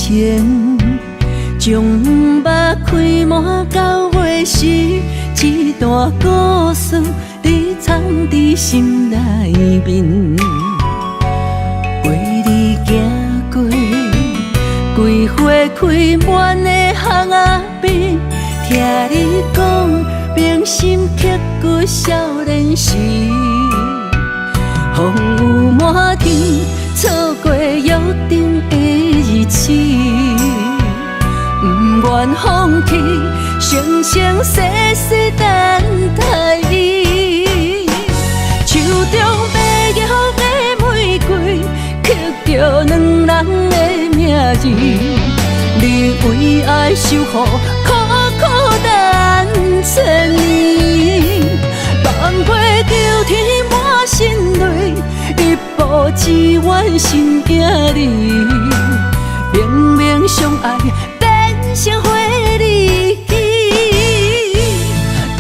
情，将目开满到尾时，这段故事你藏伫心内面。陪你行过规花开满的巷仔边，听你讲铭心刻骨少年时，风雨满天，错过约定的日子，不愿放弃，生生世世等待伊。手中白玉的玫瑰，刻著两人的名字。你为爱受苦，苦苦等千年，梦飞秋天满身泪，一步只愿身影你，明明相爱变成花离奇，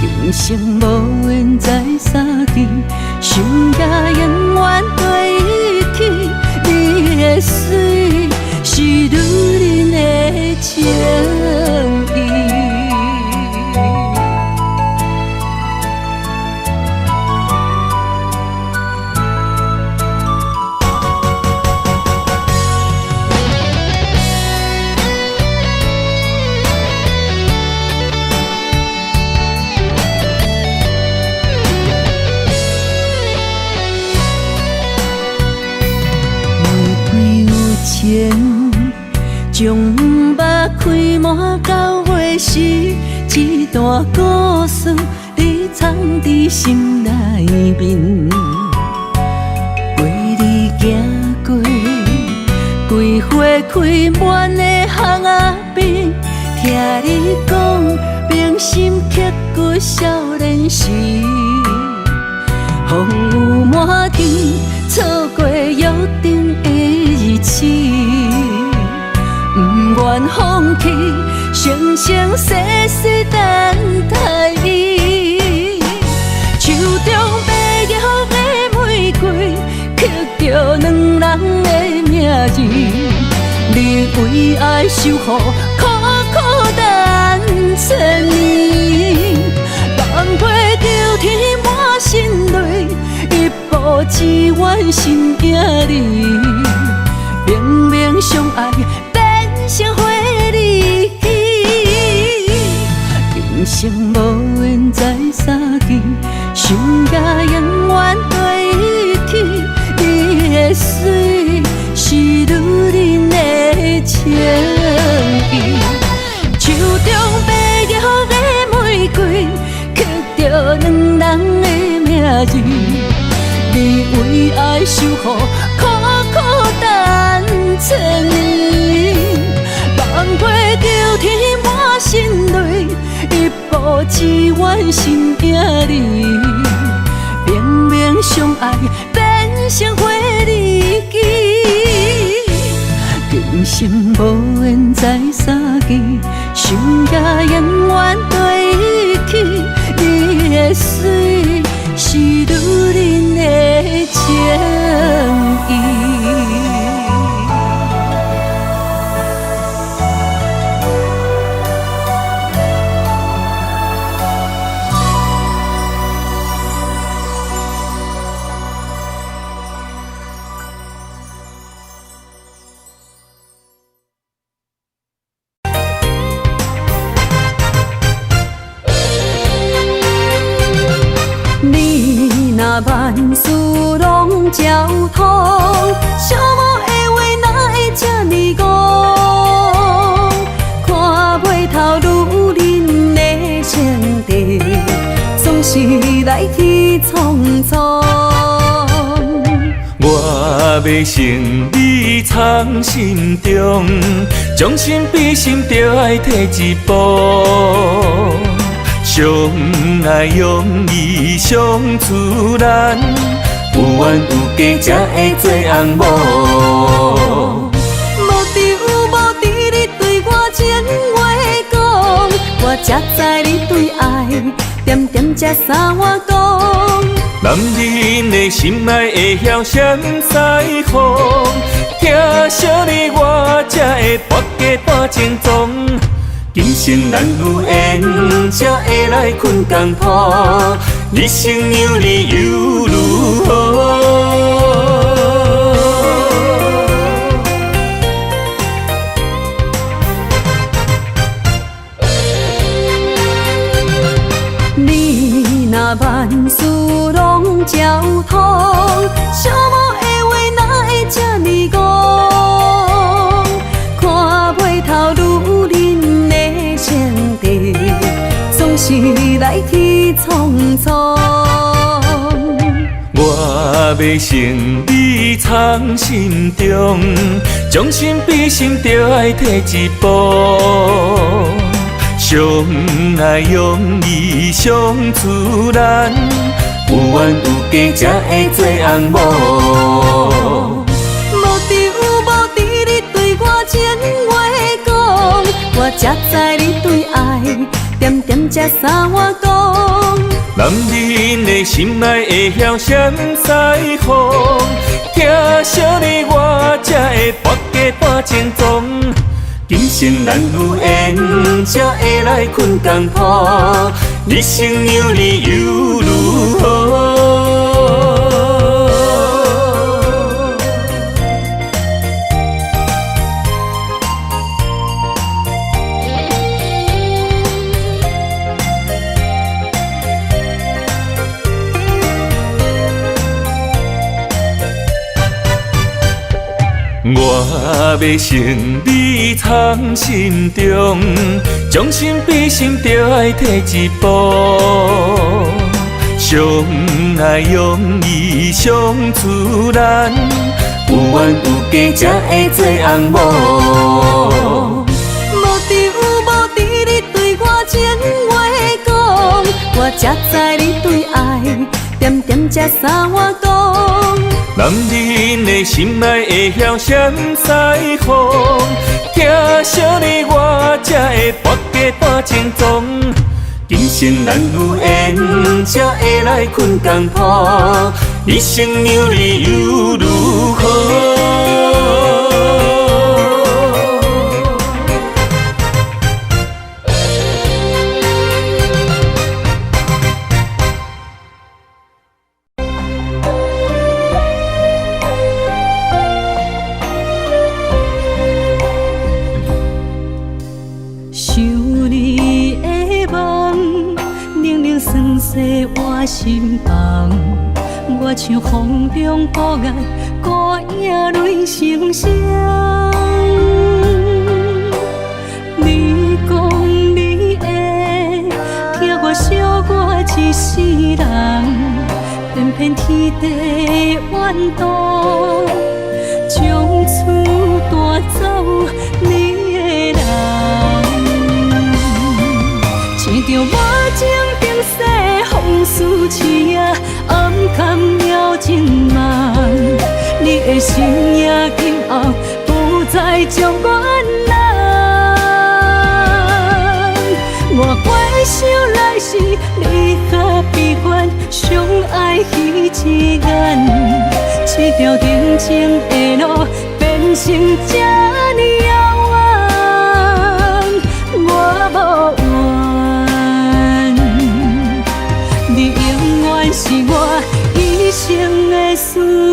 今生无缘再相见，想也永远回忆起你的水，是女人的情意。玫瑰有情，将目开满到尾时，这段故事你藏伫心内面。陪你行过规花开满的巷仔边，听你讲铭心刻骨少年时，风雨满天，错过约定的日子，不愿放弃，生生世世等待伊。手中白玉的玫瑰，刻著两人的名字。你为爱受苦，苦苦等千年，梦飞秋天满身泪，一步只愿身影你，明明相爱变成花离奇，今生无缘再相见，想也永远回忆起你的水，是女人的情意。手中白玉的玫瑰，刻著两人的名字。你为爱受苦，苦苦等千年，梦飞秋天满身泪，一步只愿身影你，明明相爱变成花离奇，今生无缘再相见，想也永远回忆起你的水，是女人的情意。你若万事拢照通，寂寞的话哪会这呢戆？看袂透女人的情地，总是来去匆匆。我欲成你藏心中，将心比心，就爱退一步。相爱容易相处难，有冤有家才会做翁某。无惇无挃，你对我情话讲，我才知你对爱点点才三碗公。男人的心爱会晓闪西风，疼惜你我才会搏家半情撞。今生咱有缘，才会来困共铺，日生娘你又如何？你若万事拢照通，寂寞的话哪会这呢戆？看袂透女人的情地，总是来去匆匆。我欲成你藏心中，将心比心，就爱退一步。相爱容易相处难，有冤有家才会做翁某。无惇无挃，你对我情话讲，我才知你对爱点点这三碗公。男人的心爱会晓闪西风，疼惜你我才会搏家半情撞。今生咱有缘，才会来困共铺，日生娘你又如何？我欲成你藏心中，将心比心，就爱退一步。相爱容易相处难，有冤有家才会做翁某。无惇无挃，你对我情话讲，我才知你对爱点点这三碗公。男人的心爱会晓闪西风，疼惜你我才会搏家半情撞。今生咱有缘，才会来困共铺，一生娘你又如何？我心房，我像风中孤雁，孤影泪成双。你讲你会疼我惜我一世人，偏偏天地怨毒，从此带走你的人，亲像我情长世。风思痴啊，暗藏了情梦。你的身影今后不再将阮人。我回首来时，你何必怨？相爱彼一眼，这条定情的路变成这呢遥远，我无怨。你永远是我一生的思恋。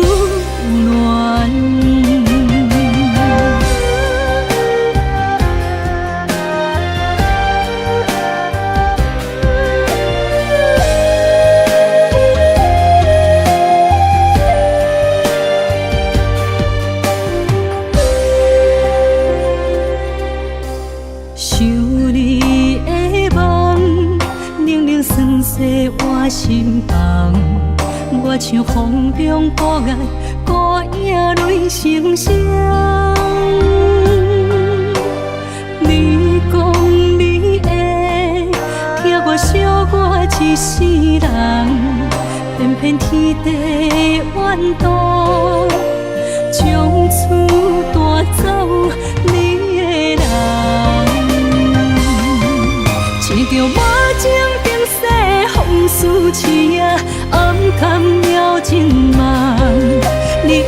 想你的梦，冷冷酸涩我心房，我像风中孤雁，孤影泪成双。你讲你会疼我惜我一世人，偏偏天地怨毒，从此带走你的人。亲像我情长世风思痴啊，暗藏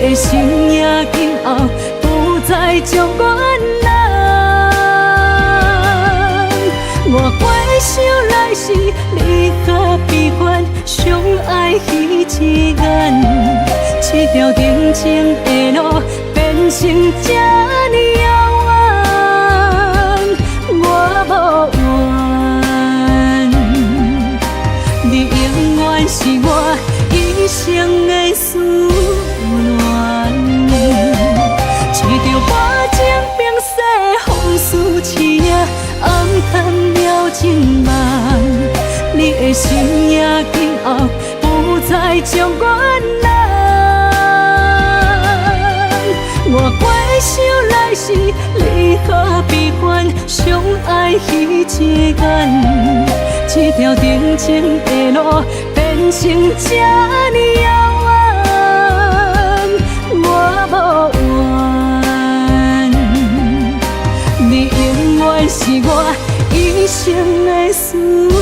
的身影今後不再將阮難。我回首來時，你何必還相愛彼一眼？這條定情的路變成這呢遙遠，我無怨，你永遠是我一生的思戀。一場半情冰雪，風雨刺影，暗淡了情夢。你的身影今後不再將阮難。我回首來時，你何必還相愛彼一眼？這條定情的路變成這呢遙遠，我無怨，你永遠是我一生的思戀。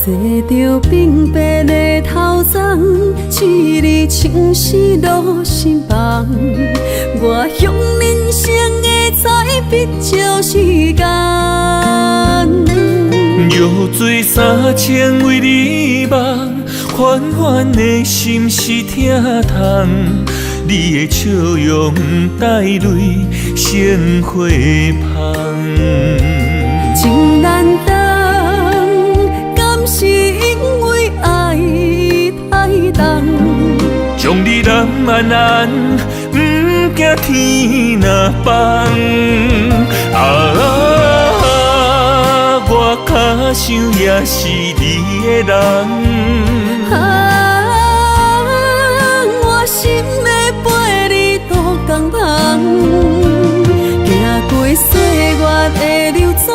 坐著鬢白的头鬃，一日青丝落心房。我用人生的彩笔照时间。药水三千为你梦，烦烦的心是疼痛。你的笑容带泪成花芳。情难挡，敢是因为爱太重？将你揽安安，不惊天若崩。啊，我较想也是你的人。啊，我心会陪你渡江帆，行过岁月的流转，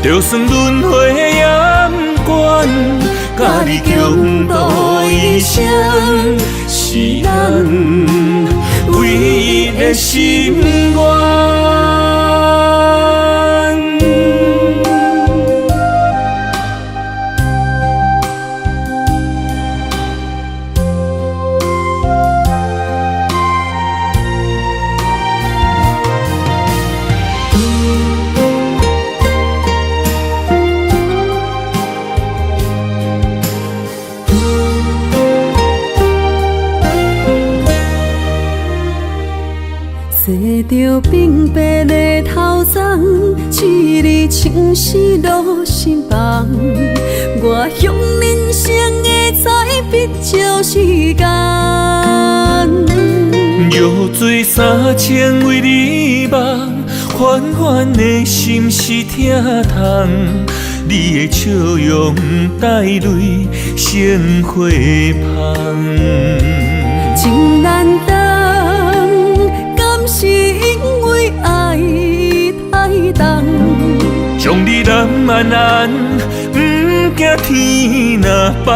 就算轮回也不管，佮你共度一生是咱唯一的心愿。坐著鬢白的头鬃，一日青丝落心房。我用人生的彩笔照时间。药水三千为你梦，烦烦的心是疼痛。你的笑容带泪成花芳。情难挡，敢是因为爱太重？将你揽安安，不惊天若崩。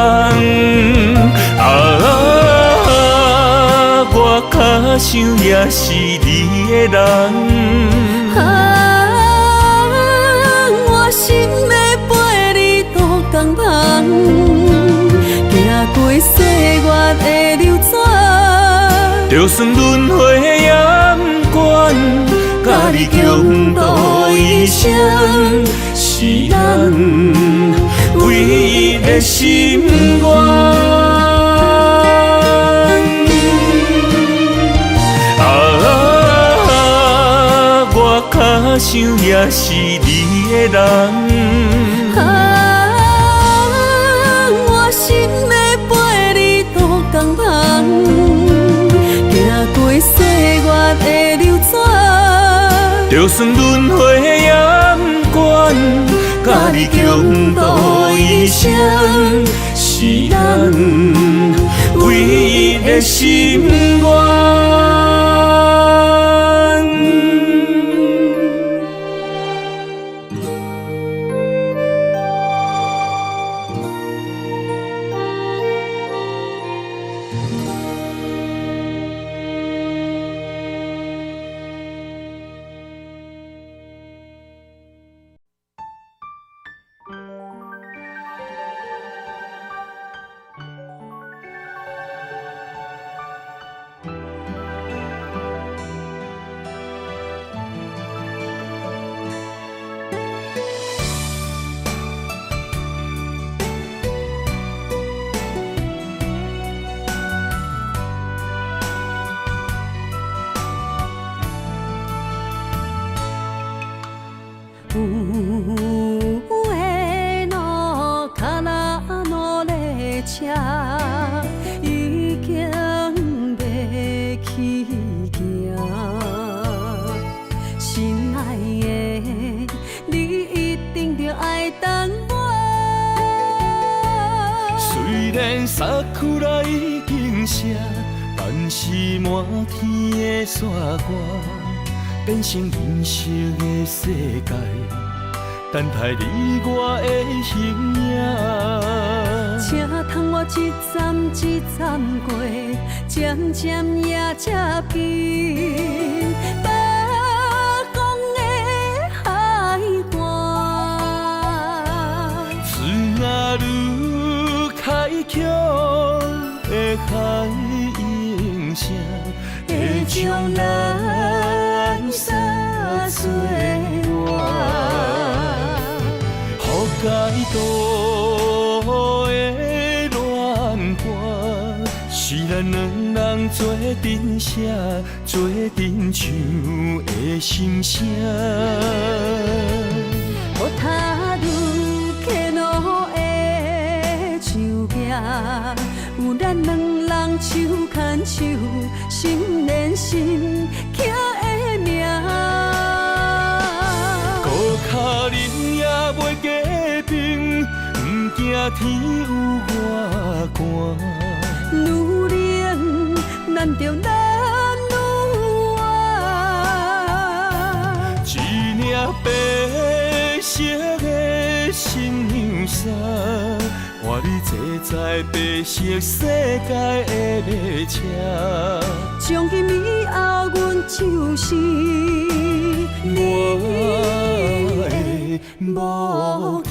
啊，我较想也是你的人。啊，我心会陪你渡江帆，行过岁月的流转，就算轮回也不管，佮你共度一生是咱唯一的心愿。啊，我较想也是你的人。啊，我心会陪你渡江帆，算轮回也毋管，佮你共度一生，是咱唯一的心愿。有的路卡那路列车已经欲起行，心爱的你一定著爱等我。虽然桜已经谢，但是满天的雪花变成银色的世界，等待你我的形影。车窗我一站一站过，渐渐也接近北方的海岸。津軽海峡的海鹰声，会将咱煞做伴。福盖岛的恋歌，是咱两人做阵写、做阵唱的心声。乌塔鲁溪路的树仔，有咱两人手牵手，心连心，刻的名。孤跤恁也袂结冰，毋惊天有偌寒。愈冷，咱就咱愈爱。一领白色的新娘衫，换你坐在白色世界的马车。从今以后，阮就是我的某囝。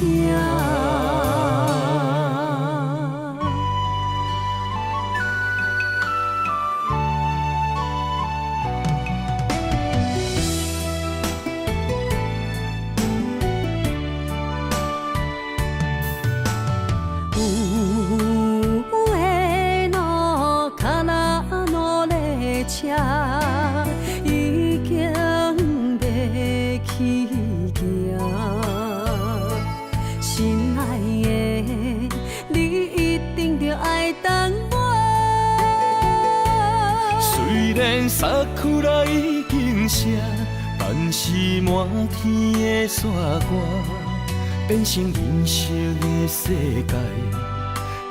有的路卡那路列车已经欲起行，心爱的你一定著爱等我。虽然桜已经谢，但是满天的雪花变成银色的世界，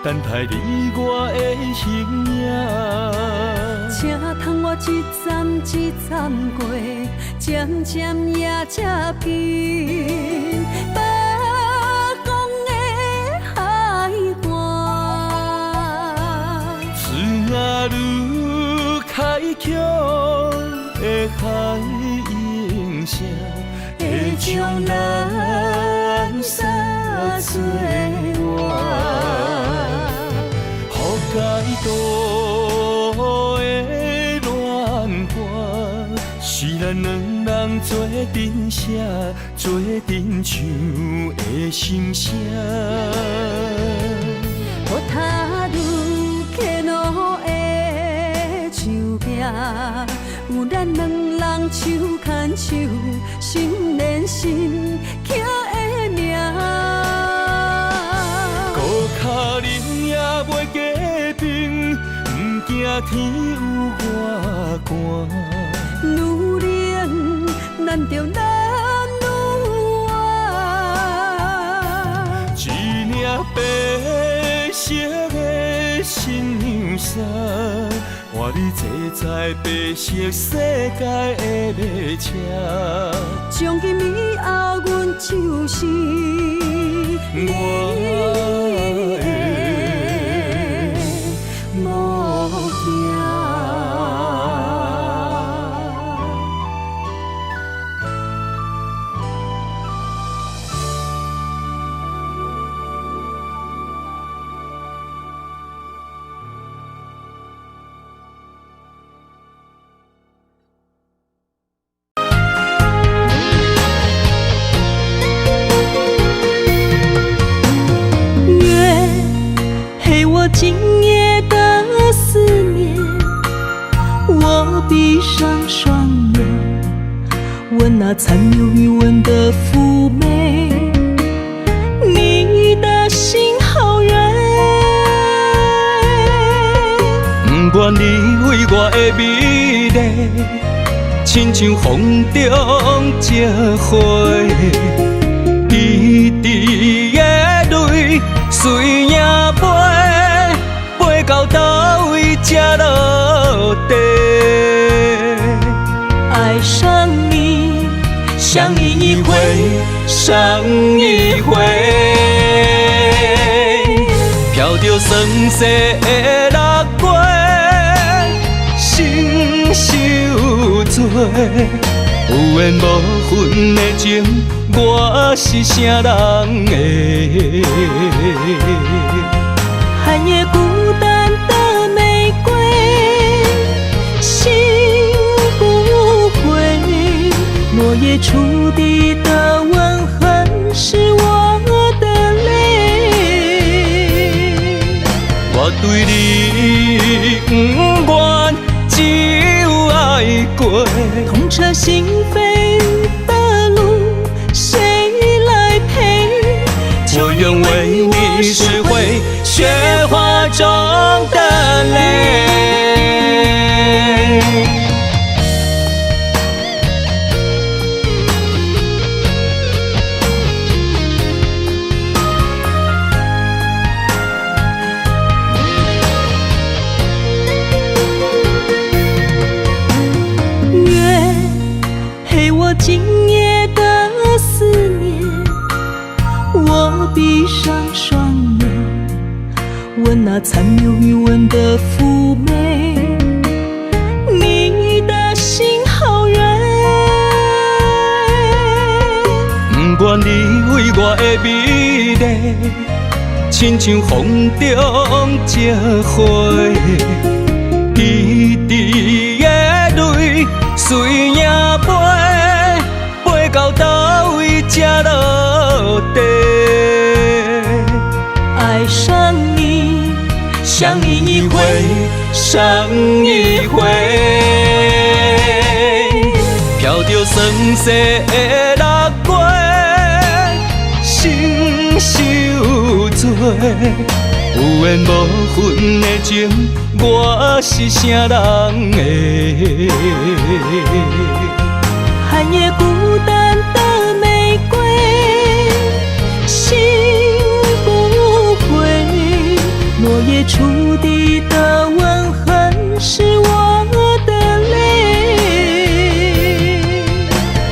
等待你我的形影。车窗我一站一站过，渐渐也接近北方的海岸。津軽海峡的海鹰声，会将咱煞做伴。福盖岛的恋歌，是咱两人做阵写、做阵唱的心声。乌塔鲁溪路的树仔，有咱两人手牵手，心连心，刻的名。孤跤恁也袂结冰，毋惊天有偌寒。愈冷，难著男女缘。一领白色的新娘衫，换你坐在白色世界的马车。从今以后，阮就是我你的某囝。月黑我今夜的思念，我闭上双眼，闻那残留余温的妩媚，你的心好软。不愿你为我的美丽，亲像风中石花，滴滴的泪随影飞，飞到佗位才落地。爱上你，相依回，相依回，飘著酸涩的六月，心受罪。有缘无分的情，我是啥人的？寒夜孤单的玫瑰，心不悔。落叶触地的吻痕是我的泪。我对你不愿只有爱过。痛彻心扉的路，谁来陪？我愿为你拾回雪花中的泪。月黑我今夜的思念，我闭上双眼，闻那残留余温的妩媚，你的心好软。不愿你为我的美丽，亲像风中石花，滴滴的泪随影飞，飞到佗位才落地。爱上你，相依回，相依回，飘著酸涩的六月，心受罪。有缘无分的情，我是啥人的？寒夜孤单的玫瑰，心不悔。落叶触地的吻痕是我的泪。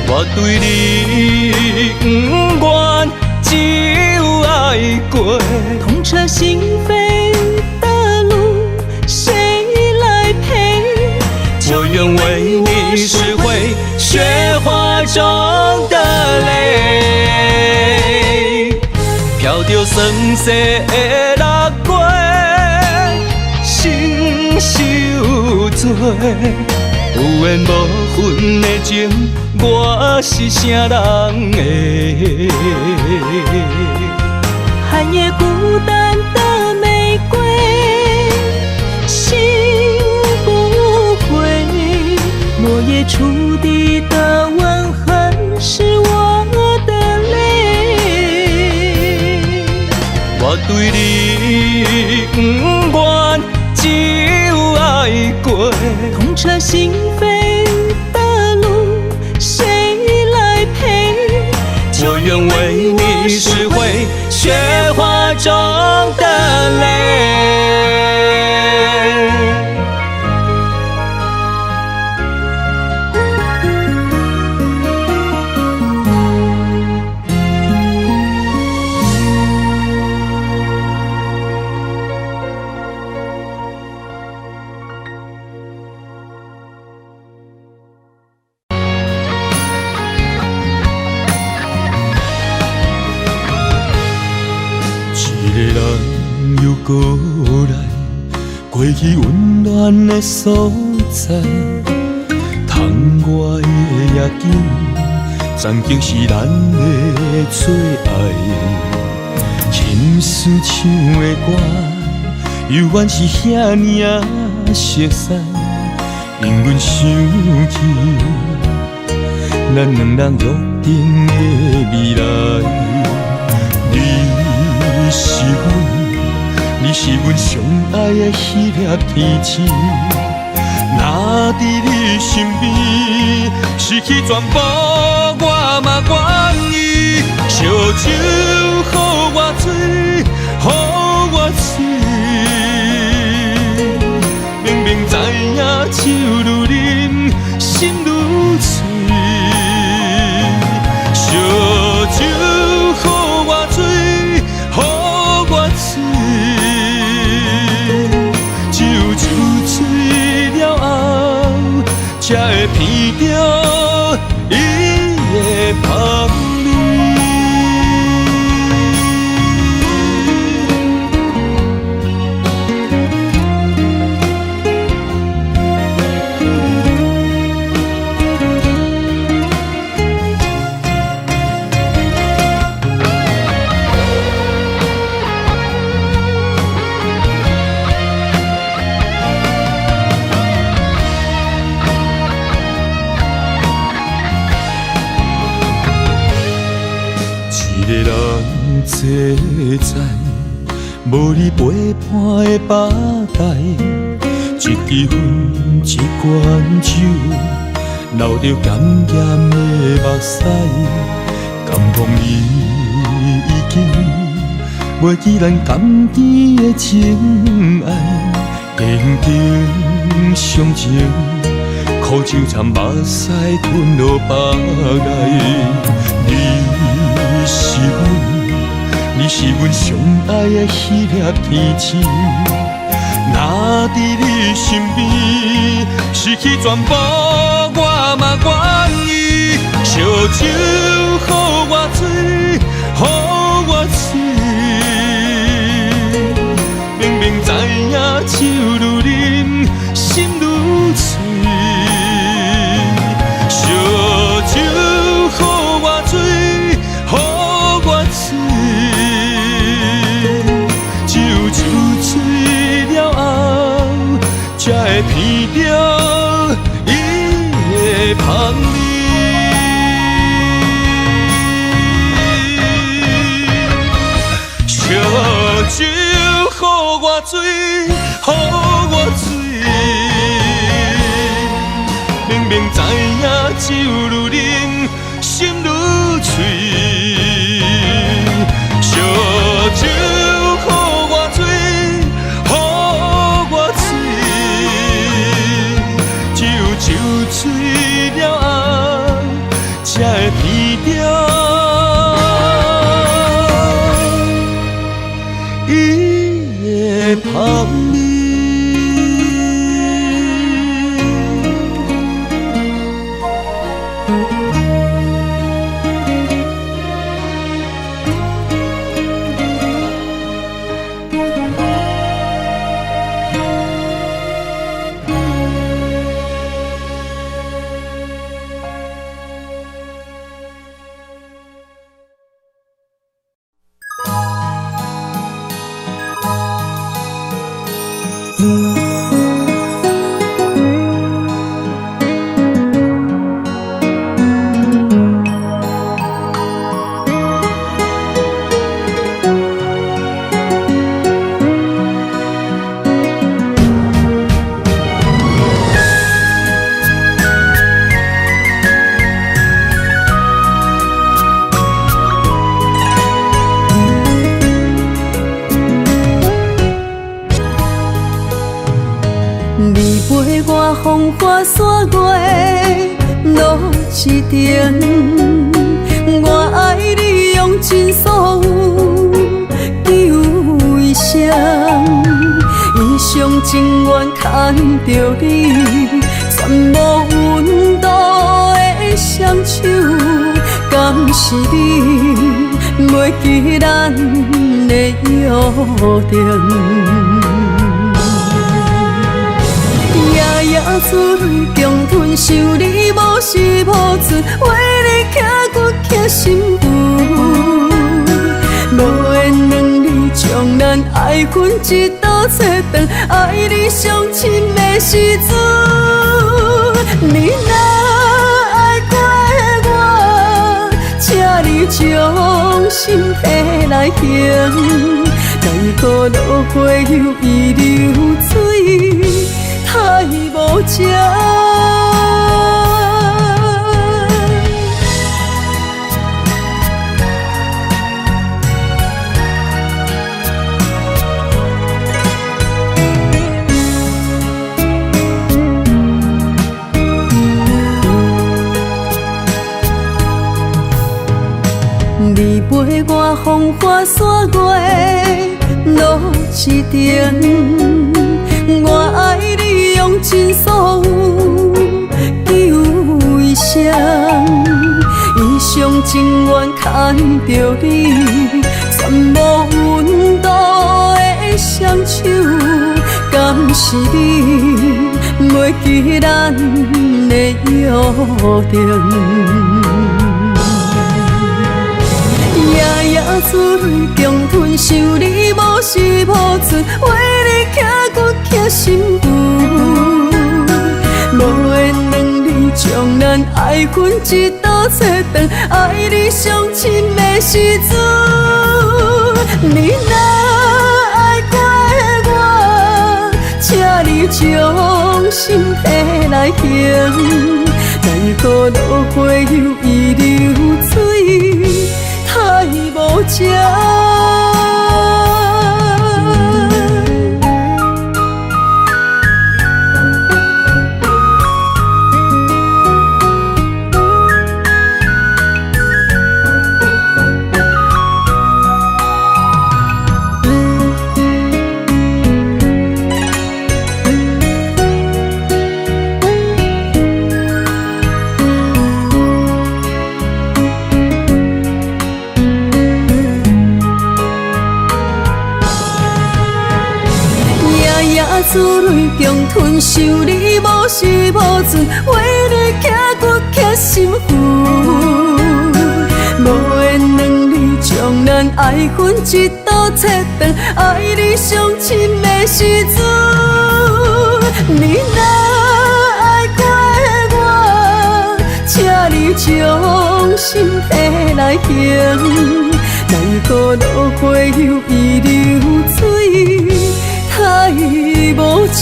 我对你不愿只有爱过。痛彻心扉的路，谁来陪？我愿为你拾回雪花中的泪，飘著酸涩的六月，心受罪。有缘无分的情，我是啥人的？寒夜孤单的玫瑰，心不悔。落叶触地的吻痕是我的泪。我对你不愿只有爱过。痛彻心扉的路，谁为你是会雪花中的泪。过来，过去温暖的所在，窗外的夜景，曾经是咱的最爱。琴书唱的歌，犹原是遐尔仔熟悉，让阮想起咱两人约定的未来。你是阮。你是阮上爱的彼粒天星，若伫你身边，失去全部我嘛愿意。烧酒予我醉，予我醉，明明知影酒愈饮心愈醉。烧酒予我醉，予我醉。酒醉了后，才会闻著伊的香味。一个人坐在无你陪伴的吧台，一支烟，一罐酒，流著咸咸的目屎，敢讲你已经袂记咱甘甜的情爱，坚定相情，苦酒掺目屎吞落腹内。你是阮，你是阮上爱的彼粒天星，若伫你身边，失去全部我嘛愿意。烧酒予我醉，予我醉，明明知影酒愈饮心愈醉。烧酒予我醉，予我醉，酒酒醉了后，才会闻著伊的香味。烧酒予我醉，予我醉，明明知影酒愈饮心愈醉。烧酒予我醉，予我醉，酒酒醉了后，才会闻著伊的香味。風花雪月路一程，我愛你用盡所有求一生，一廂情願牽著你，全無溫度的雙手，敢是你袂記咱的約定？夜夜珠淚共吞，想你無時無陣，為你徛骨徛心浮。無緣兩字將咱愛恨一道切斷，愛你上深的時陣，你若愛過我，請你將心提來還，奈何落花又會流水，太無情。你陪我風花雪月路一程，我愛你用盡所有求一生，一廂情願牽著你，全無溫度的雙手，敢是你袂記咱的約定？夜夜珠淚共吞，想你無時無陣，為你徛骨徛心浮。無緣兩字將咱愛恨一道切斷，愛你上深的時陣，你若愛過我，請你將心提來還，奈何落花又會流水，太無情。珠淚共吞，想你無時無陣，為你徛骨徛心浮。無緣兩字將咱愛恨一道切斷，愛你上深的時陣，你若愛過我，請你將心提來還，奈何落花又會流水，太無情。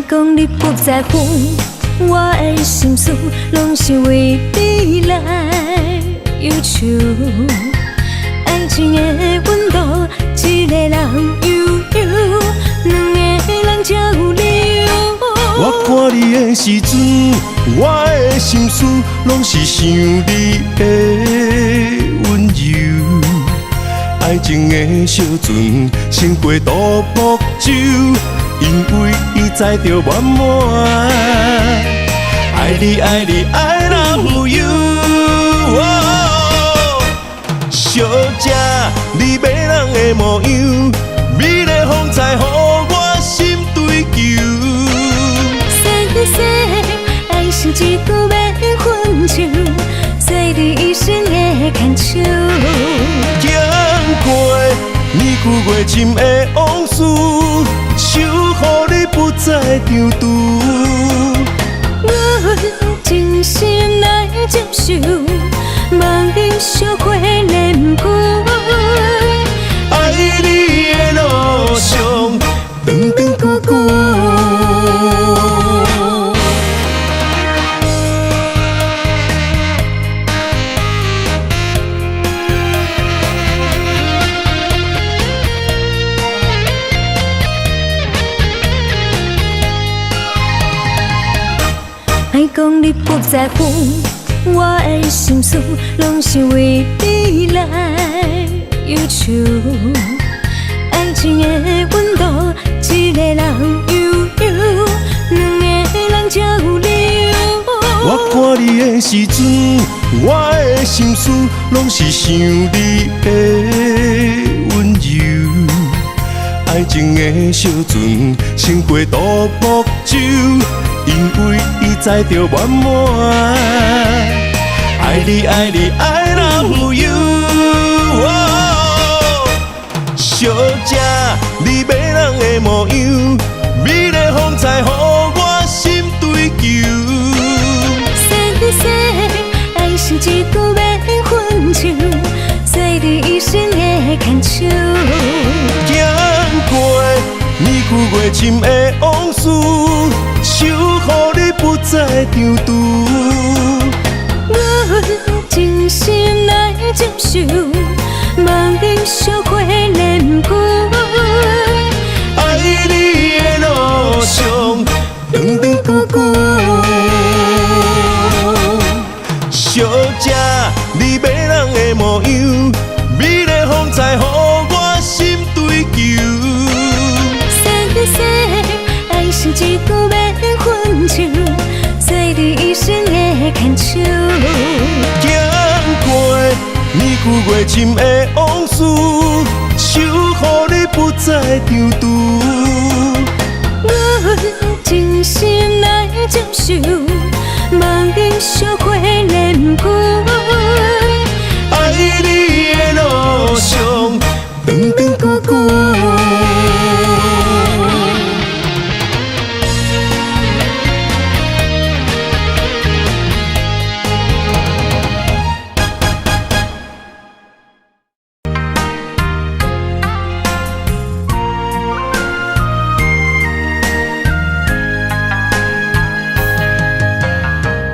講你不在乎我的心思，攏是為你來憂愁。愛情的溫度，一個人悠悠，兩個人才有理由。我看你的時陣，我的心思攏是想你的溫柔。愛情的小船，勝過獨木舟。因為伊載著滿滿，愛你愛你愛到有憂。小姐，你迷人的模樣，美麗風彩，予我心追求。说说爱是一句欲分手，做你一生的牵手。行过年久月深的往事，守予你不再长途。阮真心来接受，望你小可念旧。爱你的路上，长长久久。莫讲你不在乎，我的心思拢是为你来忧愁。爱情的温度，一个人悠悠，两个人才有理由。我看你的时阵，我的心思拢是想你的温柔。爱情的小船，胜过独木舟，因为伊载著满满。爱你爱你爱到有忧。小姐，你迷人的模样，美丽风采，予我心追求。说说爱是一句欲分手，做你一生的牵手。行过年久月深的往事，守予你不再长途。阮真心来接受，望你小可念旧。爱你的路上，长长久久。小姐，你迷人的模样，美丽风采，予我心追求。说说爱是一句欲分手，做你一生的牵手。行过年久月深的往事，守予你不再长途。阮真心来接受，望你小可念旧。爱你的路上，长长久久。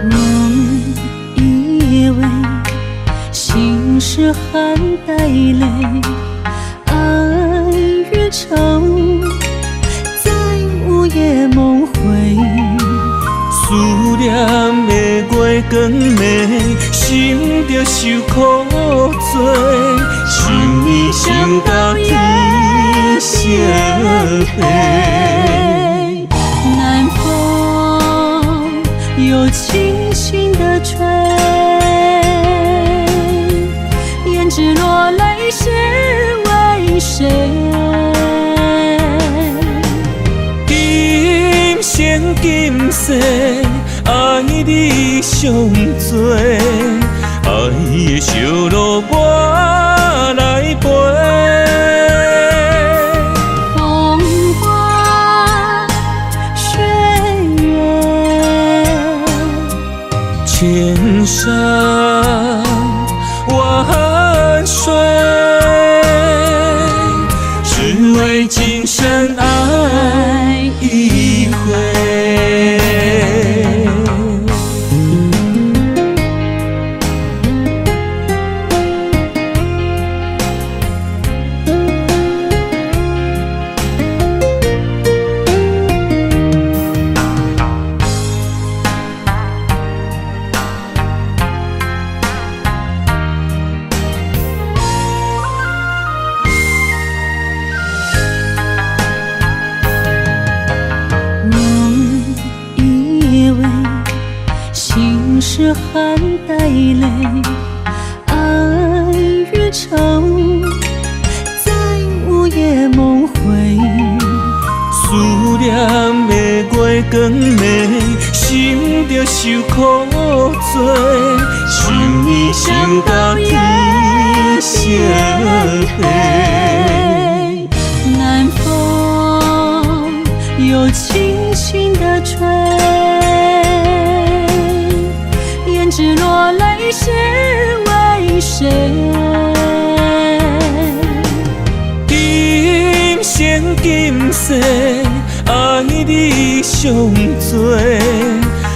梦以为心事含带泪，爱与愁在午夜梦回。思念的月光暝，心著受苦罪，想你想到天色黑。南风又轻轻地吹，胭脂落泪是为谁？今生今世爱你上多，爱的小路我来陪。风花雪月，千山万水，只为今生爱一回。梦以为心事含带泪，爱与愁在午夜梦回。思念的月光暝，心就受苦多，想你想到天色黑。南風又輕輕地吹，胭脂落淚是為誰？今生今世愛你上多，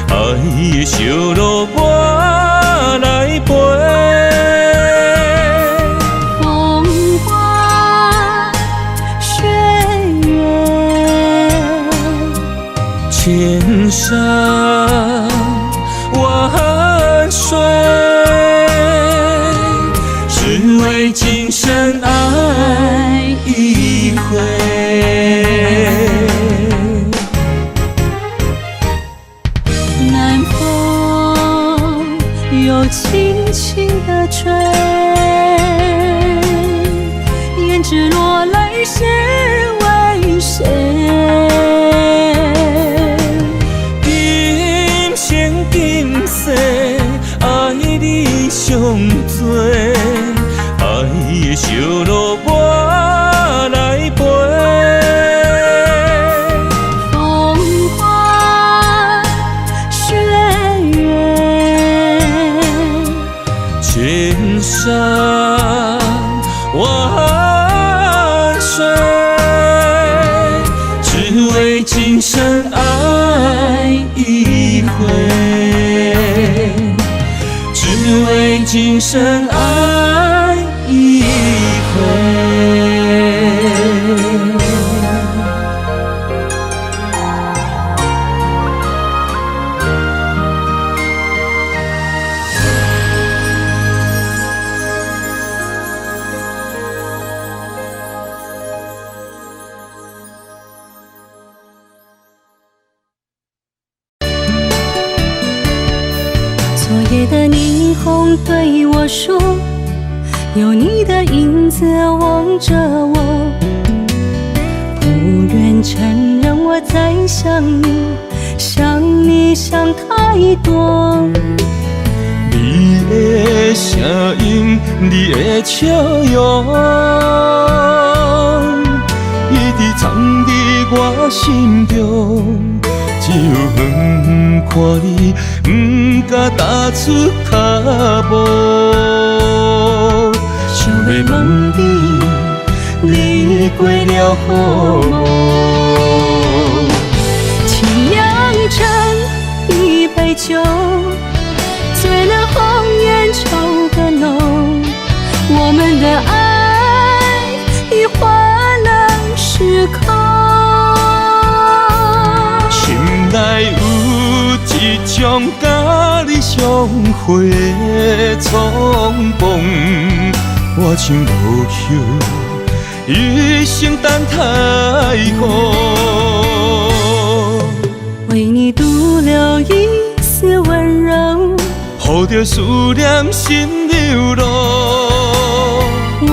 愛的燒爐我來陪。風花雪月，千山萬水，只為今生愛一回。南風又輕輕地吹，胭脂落淚是為誰？今生今世愛你上多，愛的燒爐我來陪。風花雪月，千山萬水，只為今生愛一回，只為今生愛一回。昨夜的霓虹對我說，有你的影子望着我，不願承認我在想你，想你想太多。你的聲音，你的笑容，一直藏佇我心中。只有遠遠看你，不敢踏出跤步。想欲問你，你過了好無？請釀成一杯酒，醉了紅顏愁更濃。我們的愛已換了時空。心內有一種佮你相會的衝動，我像落葉，一生等待雨。為你獨留一絲溫柔，予著思念心流露。我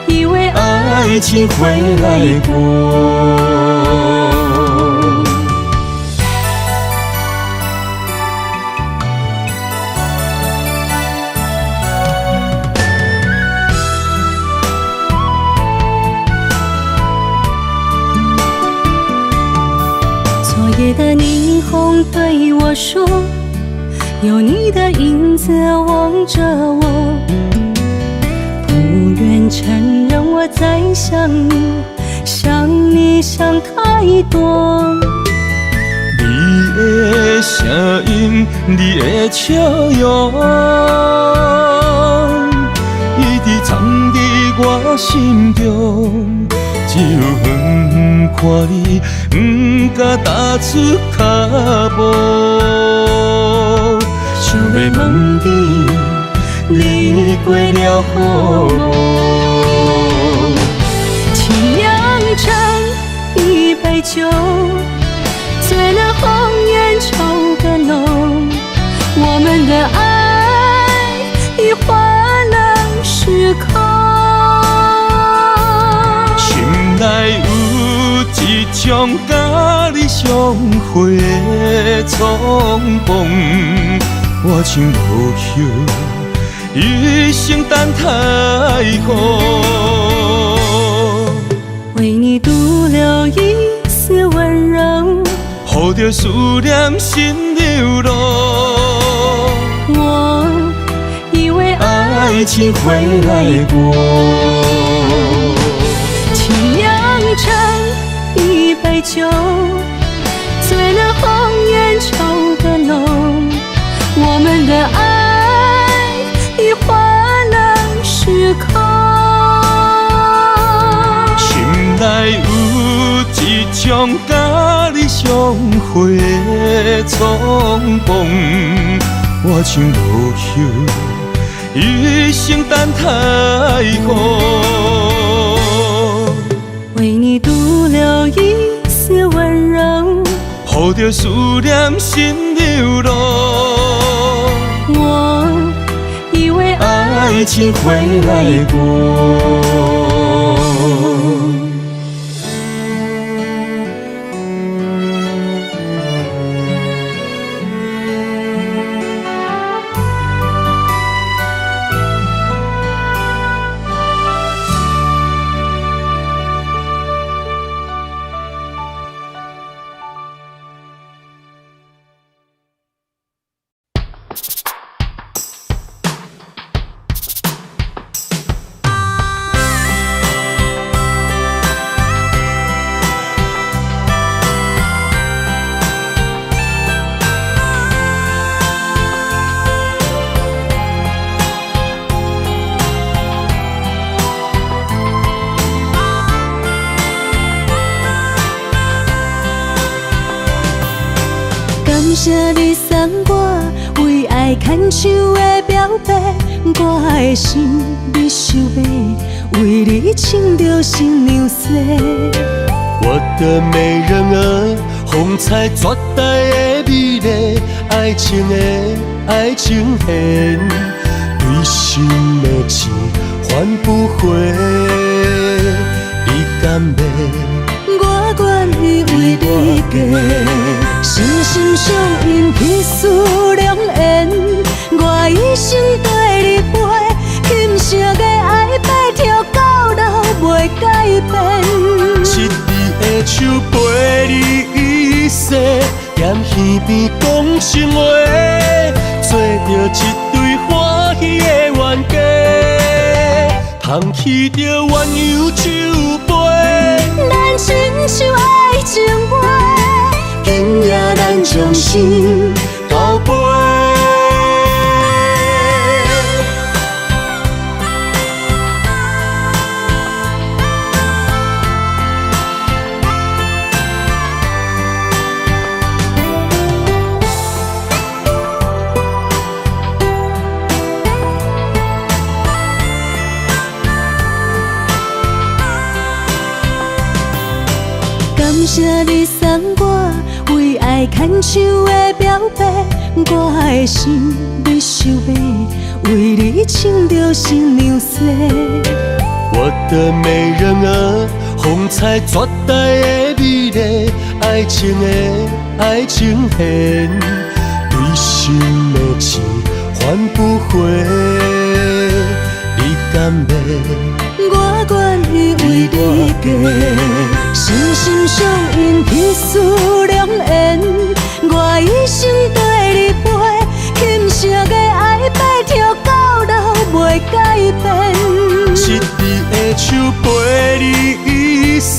以為愛愛情會來過。昨夜的霓虹對我說，有你的影子望着我，不願承認我在想你，想你想太多。你的聲音，你的笑容，一直藏佇我心中。只有遠遠看你，不敢踏出跤步。想欲問你，你過了好無？請釀成一杯酒，醉了紅顏愁更濃。我們的愛已換了時空。心內有一种佮你相会的冲动，我像落叶，一生等待雨。為你獨留一絲溫柔，予著思念心流露。我以為愛情會來過。情釀成一杯酒，醉了紅顏愁更濃。我們的愛已換了時空。心內有一種佮你相會的衝動，我像落葉，一生等待雨。為你獨留一絲溫柔，予著思念心流露。我以為愛情會來過。感謝你送我為愛牽手的表白，我的心你收買，為你穿著新娘衫。我的美人兒，風采絕代的美麗，愛情的愛情線，對心的痴還不回，你敢欲？我願意為你嫁，心心相印，彼此良緣。我一生綴你陪，金色的愛白頭到老袂改變。七字的手陪你一世，踮耳邊講情話，做著一對歡喜的冤家，捧起著鴛鴦酒杯。咱親像愛情話，今夜咱將心交陪。感謝你送我為愛牽手的表白，我的心你收買，為你穿著新娘衫。我的美人兒，風采絕代的美麗，愛情的愛情線，對心的痴還不回，你敢欲？我願意為你嫁，心心相印，彼此良緣。我一生綴你陪，金色的愛白頭到老袂改變。七字的手陪你一世，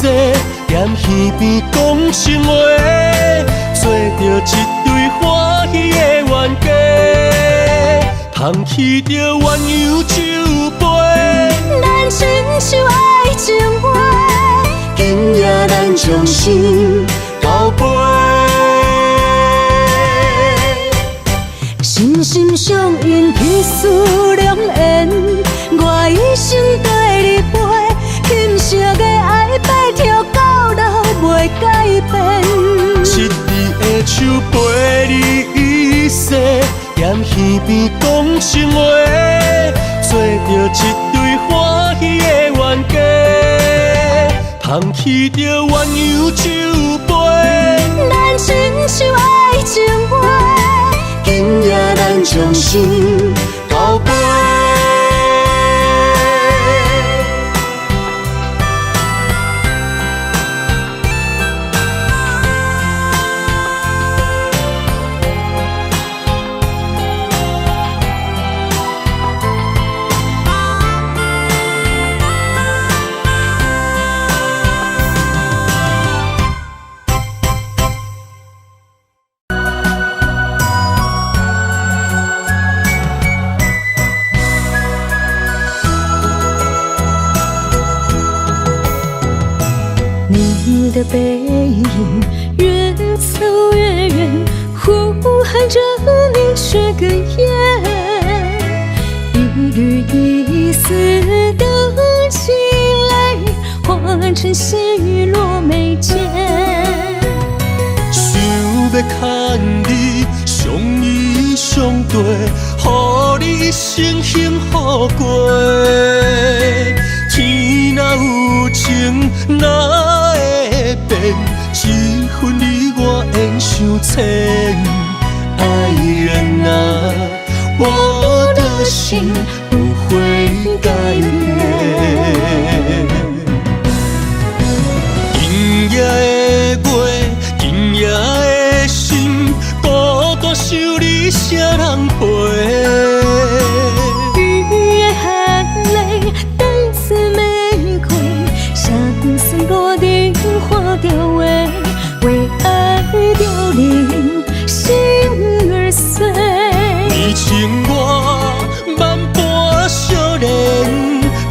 踮耳邊講情話，做著一對歡喜的冤家，捧起著鴛鴦酒杯。咱親像愛情話，今夜咱將心交陪。心心相印，彼此良緣。我一生綴你陪，金色的愛白頭到老袂改變。七字的手陪你一世，踮耳邊講情話，做著一對歡喜的冤家，捧捧起著鸳鸯酒杯，咱亲像爱情话，今夜咱将心交陪。你的背影越走越遠，呼喊著你卻哽咽，一縷一絲的情淚，化成細雨落眉間。想欲牽你相依相對，予你一生幸福過。天若有情哪會變？這份你我緣傷淺。愛人啊，我的心不會改變。今夜的月，今夜的心，孤單想你啥人陪？雨的含淚帶刺玫瑰，相思落定花凋萎，為愛凋零心兒碎。你情我萬般相連，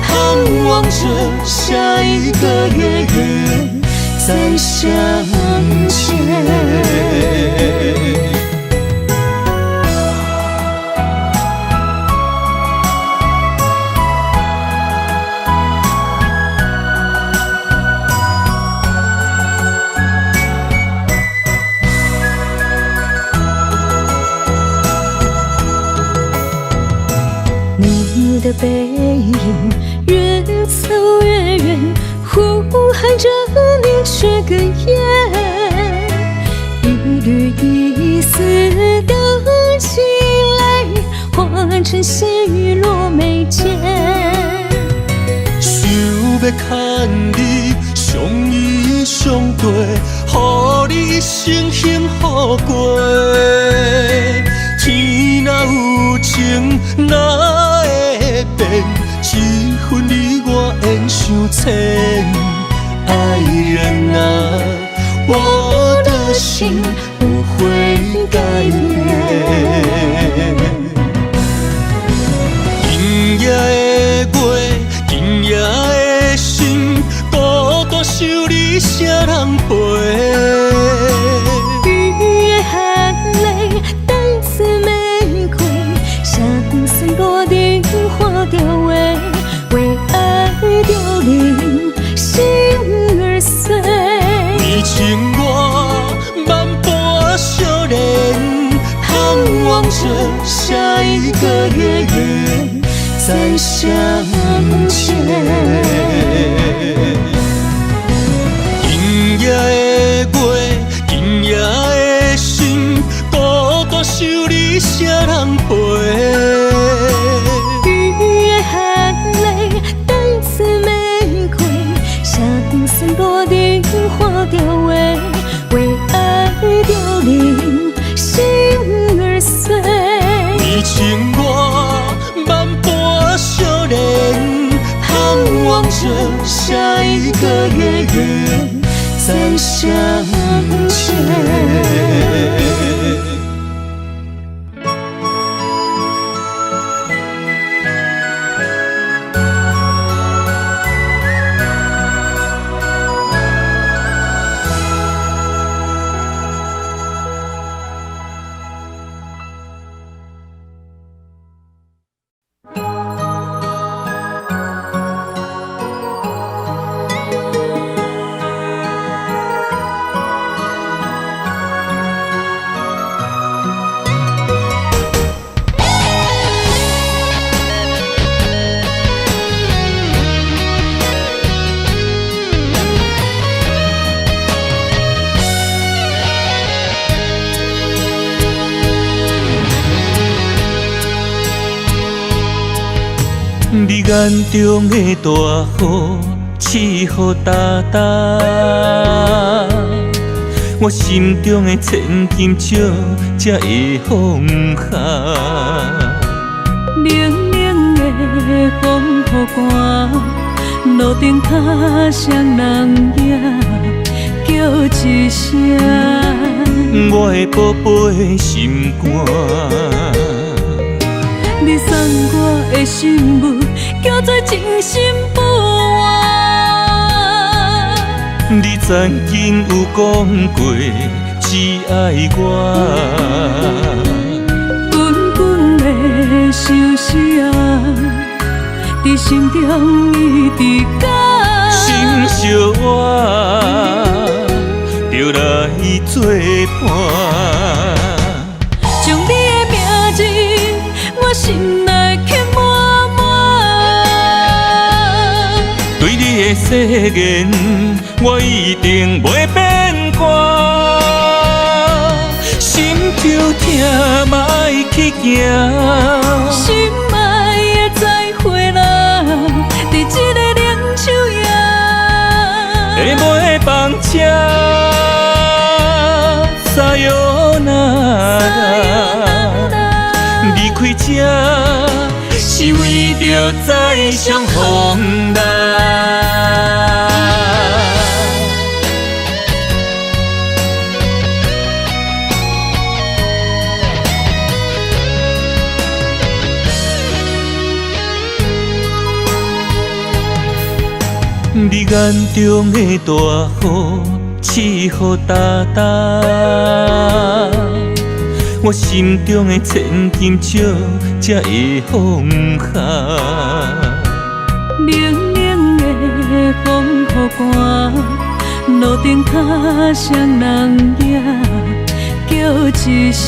盼望著下一個月圓再相見。你的背影越走越遠，呼喊著你卻哽咽，一縷一絲的情淚，化成細雨落眉間。想欲牽你相依相對，予你一生幸福過。天若有情哪會變？這份你我緣傷淺。愛人啊，我的心不會改變。今夜的月，今夜的心，孤單想你啥人陪？雨的含淚帶刺玫瑰，相思落定花凋萎，為愛凋零心兒碎。你情我萬般相連，盼望著下一個月圓再相見。今夜的月，今夜的心，孤單想你啥人陪？雨的含淚帶刺玫瑰，相思落定花凋萎，為愛凋零心兒碎。你情我萬般相連，盼望著下一個月圓再相見。你眼中的大雨，澰予焦焦，我心中的千金石才會放下。冷冷的風雨寒，路頂跤雙人影，叫一聲。我的寶貝心肝。你送我的信物，叫做情深不换。你曾經有講過，只愛我。滾滾的相思啊，佇心中一直甲心惜我，就來做伴。將你的名字，我心內刻滿滿。對你的誓言，我一定袂變卦。心抽疼嘛愛去行，心愛的再會啦，佇這个冷秋夜，會袂放車，さよなら。離開這，是為著再相逢啦。你眼中的大雨，澰予焦焦，我心中的千金石才會放下。冷冷的風雨寒，路頂跤雙人影，叫一聲。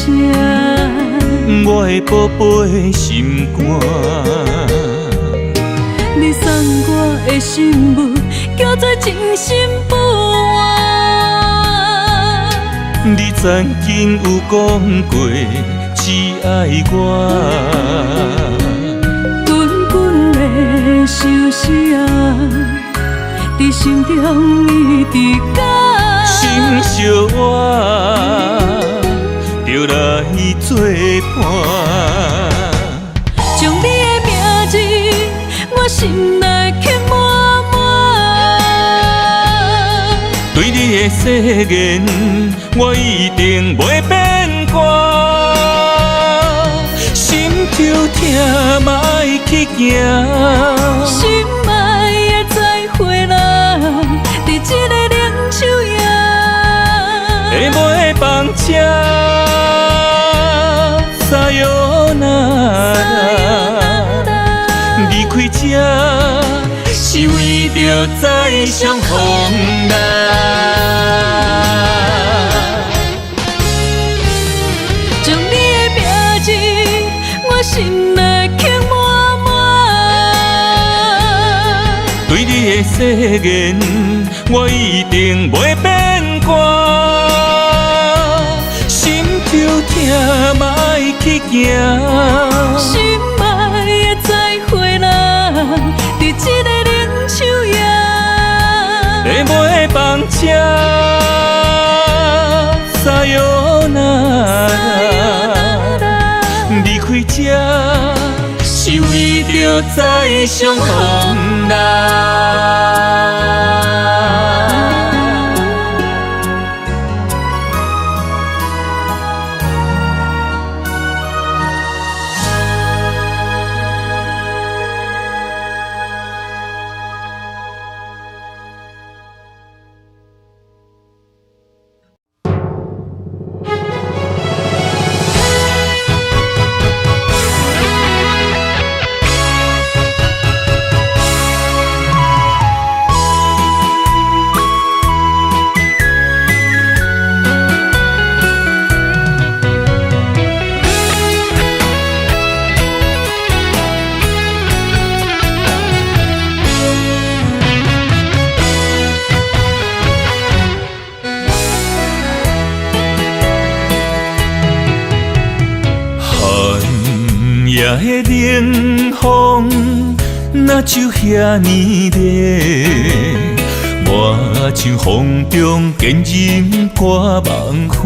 我的寶貝心肝。你送我的信物，叫做情深不换。你曾經有講過，只愛我。滾滾的相思啊，佇心中一直甲心惜我，就來做伴。將你的名字，我心內刻滿滿。對你的誓言，我一定袂變卦。心抽疼嘛愛去行，心愛的再會啦，佇這个冷秋夜，會袂放車，さよなら。離開這，是為著再相逢啦。將你的名字，我心內刻滿滿。對你的誓言，我一定袂變卦。心抽疼嘛愛去行，心愛的再會啦，佇這个冷秋夜，會袂放車，さよなら。離開這，是為著再相逢啦。寒夜的冷風，若就遐呢热，我像风中坚忍挂梦花。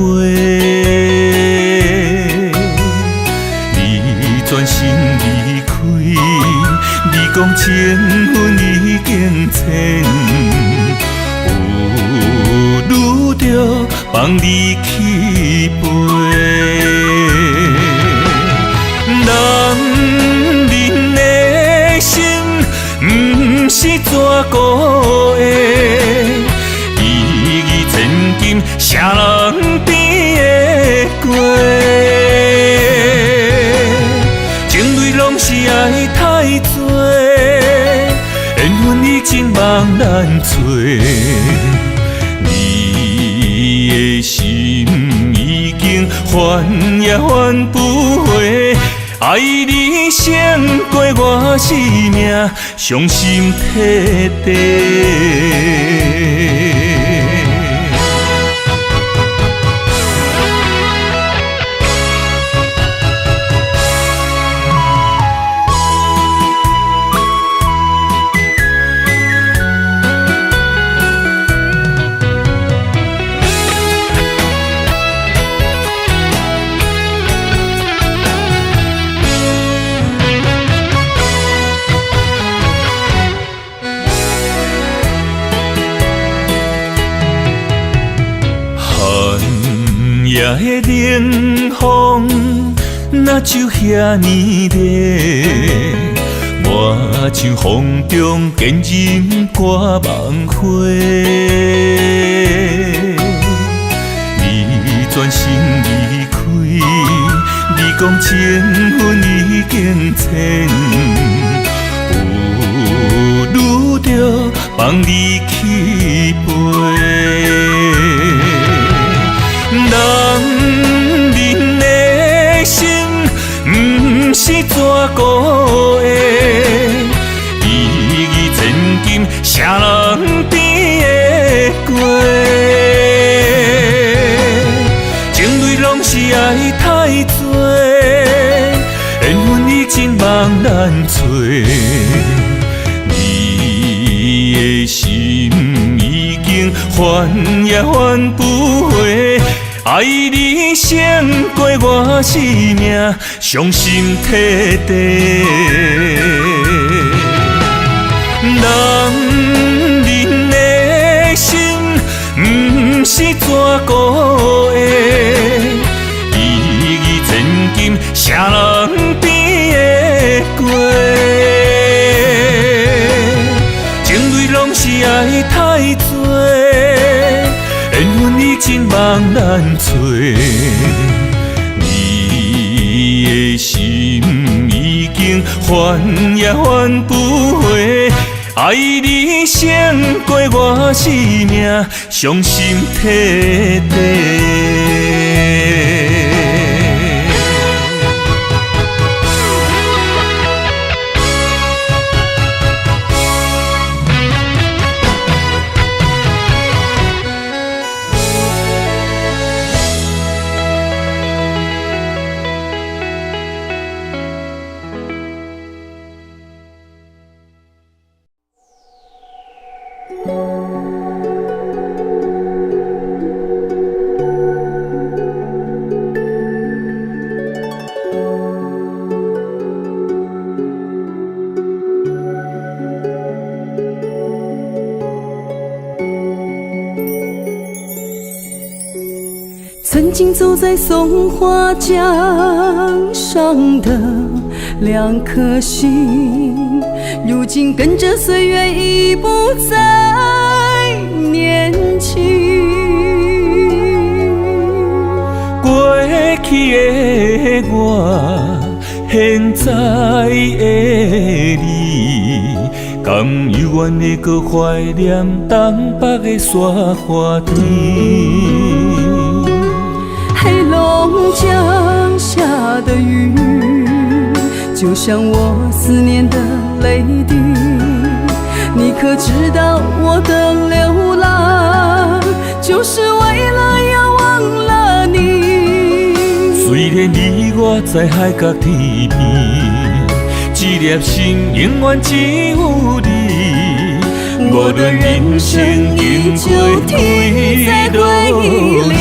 你转身离开，你讲情分已经浅，有女就放你去飞。男人的心毋是纸糊的，一语千金，啥人甜会过？情泪拢是爱太多，缘分已经茫难找。你的心已经还也还不回，爱你胜过我生命，伤心彻底。夜的冷风，若就遐呢热，我像风中坚忍挂梦花。你转身离开，你讲情分已经浅，有女就放你去飞。男人的心毋是纸糊的，一语千金，啥人甜会过？情泪拢是爱太多，缘分已经茫难找。你的心已经还也还不回，爱你胜过我生命，伤心彻底。男人的心毋是纸糊的，一语千金，啥人甜会过？情泪拢是爱太多，缘分已经茫难找。你的心已经还也还不回，爱你胜过我生命，伤心彻底。曾经走在松花江上的两颗心，如今跟着岁月已不再年轻。过去的我，现在的你，敢犹原会阁怀念东北的雪花甜？黑龙江下的雨，就像我思念的泪滴。你可知道我的流浪，就是為了要忘了你。雖然你我在海角天邊，一粒心永远只有你。无论人生经过几落里。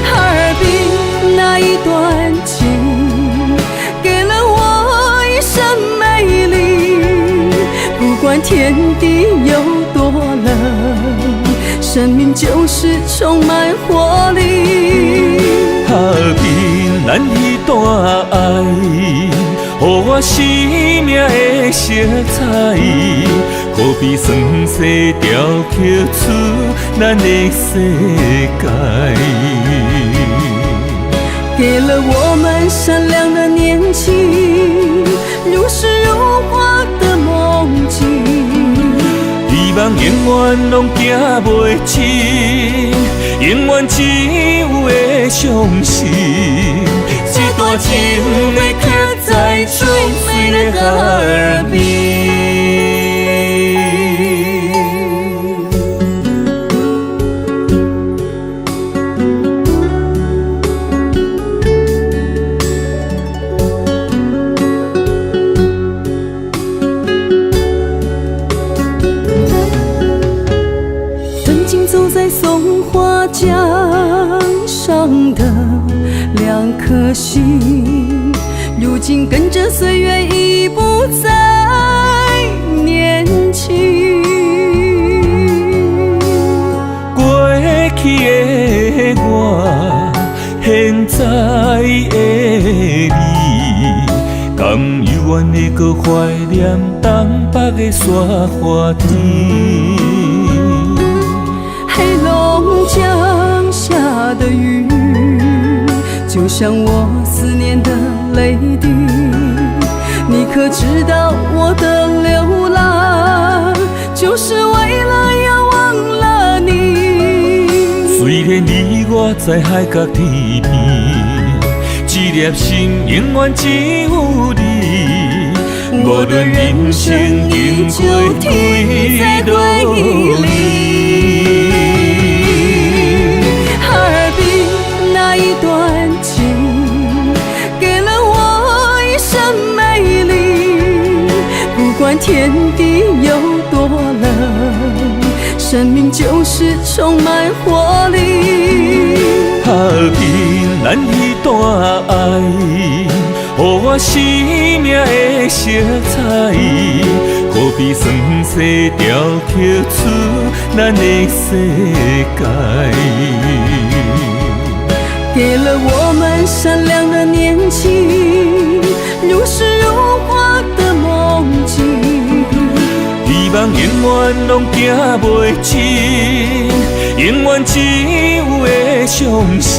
哈尔滨那一段情，给了我一生美丽。不管天地有多冷，生命就是充滿活力。哈爾濱咱彼段愛，予我生命的色彩，可比酸世雕刻出咱的世界。給了我們閃亮的年輕，如詩如畫的夢境。希望永遠攏行袂清，永遠只有會相信。這段情會刻在最美的哈爾濱。曾經走在松花江上的兩顆心，如今跟着歲月已不再年輕。過去的我，現在的你，甘猶原會閣懷念東北的雪花甜？黑龍江下的雨，就像我思念的淚滴。你可知道我的流浪，就是為了要忘了你。雖然你我在海角天邊，這粒心永遠只有你。無論人生經過幾落里。哈爾濱那一段情，給了我一生美麗。不管天地有多冷，生命就是充滿活力。哈爾濱咱彼段愛，予我生命的色彩，可比酸世雕刻出咱的世界。給了我們閃亮的年輕，如詩如畫的夢境。希望永遠攏行袂清，永遠只有會相信。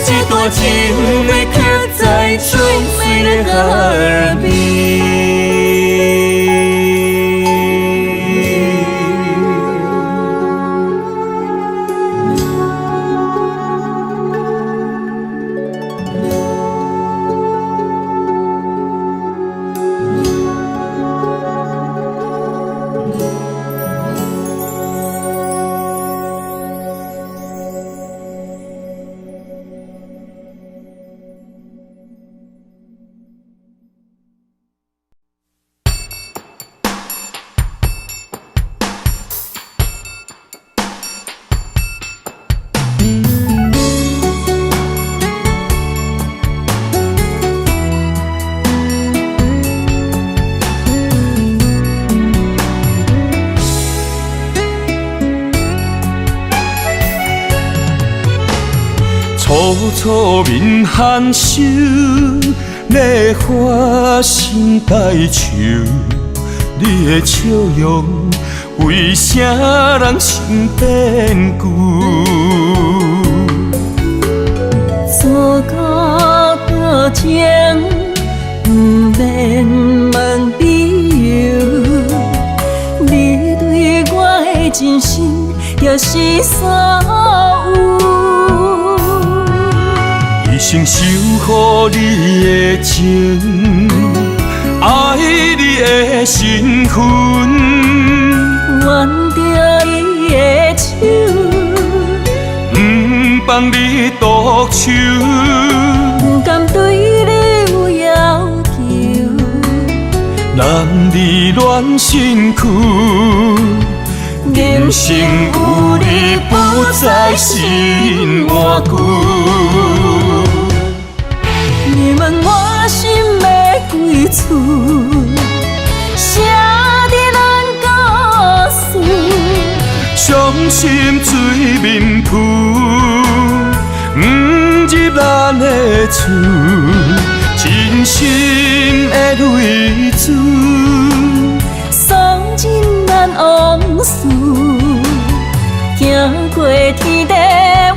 這段情會刻在最美的哈爾濱。楚楚面含羞，咧发生代愁，你的笑容为啥人心变旧？错过多情，不免问理由，你对我的真心就是所有。一生守护你的情，爱你的身份，挽著伊的手，不放你独手，不甘对你男儿乱身躯，人生有你不再是换句。你问我心的归处，写伫咱故事。伤心水面浮，不入咱的厝，真心的泪珠，诉尽咱往事，行过天地远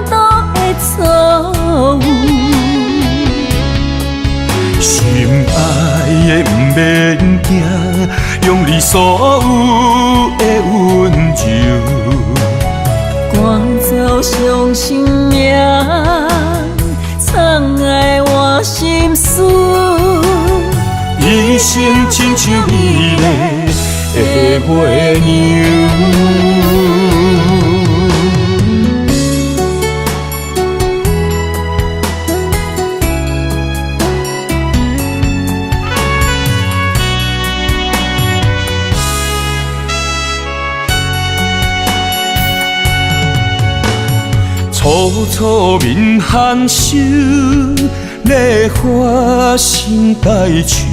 途的错误。心爱的毋免惊，用你所有的温柔，赶走伤心命，藏爱换心事。一生亲像美丽的月娘。楚楚面含羞，咧发生代愁，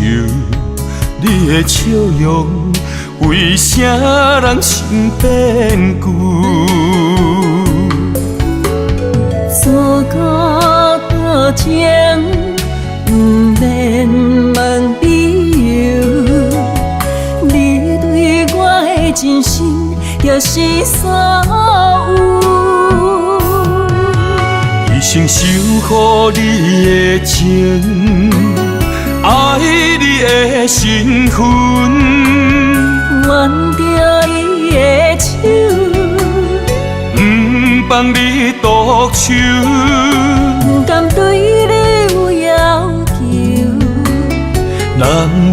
你的笑容为啥人心变旧？自古多情，不免问理由。你对我的真心，就是所有。一生守护你的情，爱你的身份，挽著伊的手，不放你独手，不甘对你有要求。男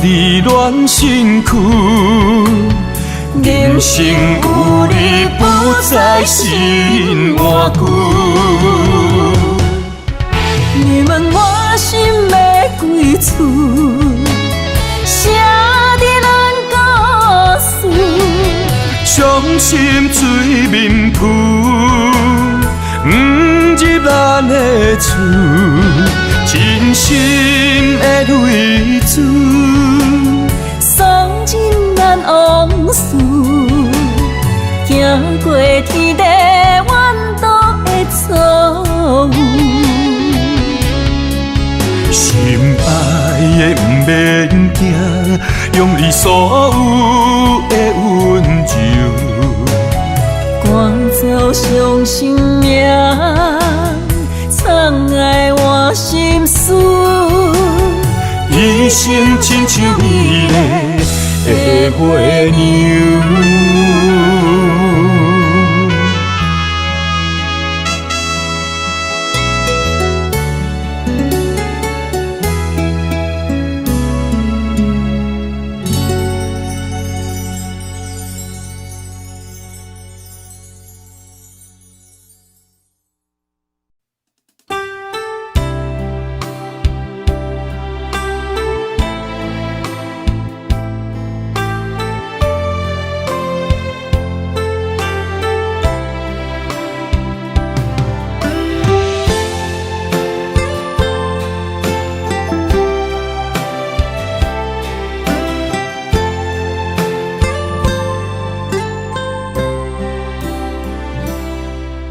儿乱身躯，人生有你不再是换句。你问我心的归处，写伫咱故事。伤心水面浮，不入咱的厝，真心的泪珠，诉尽咱往事，行过天地远途的错误。心爱的毋免惊，用你所有的温柔，赶走伤心命，藏爱换心事。一生亲像美丽的月娘。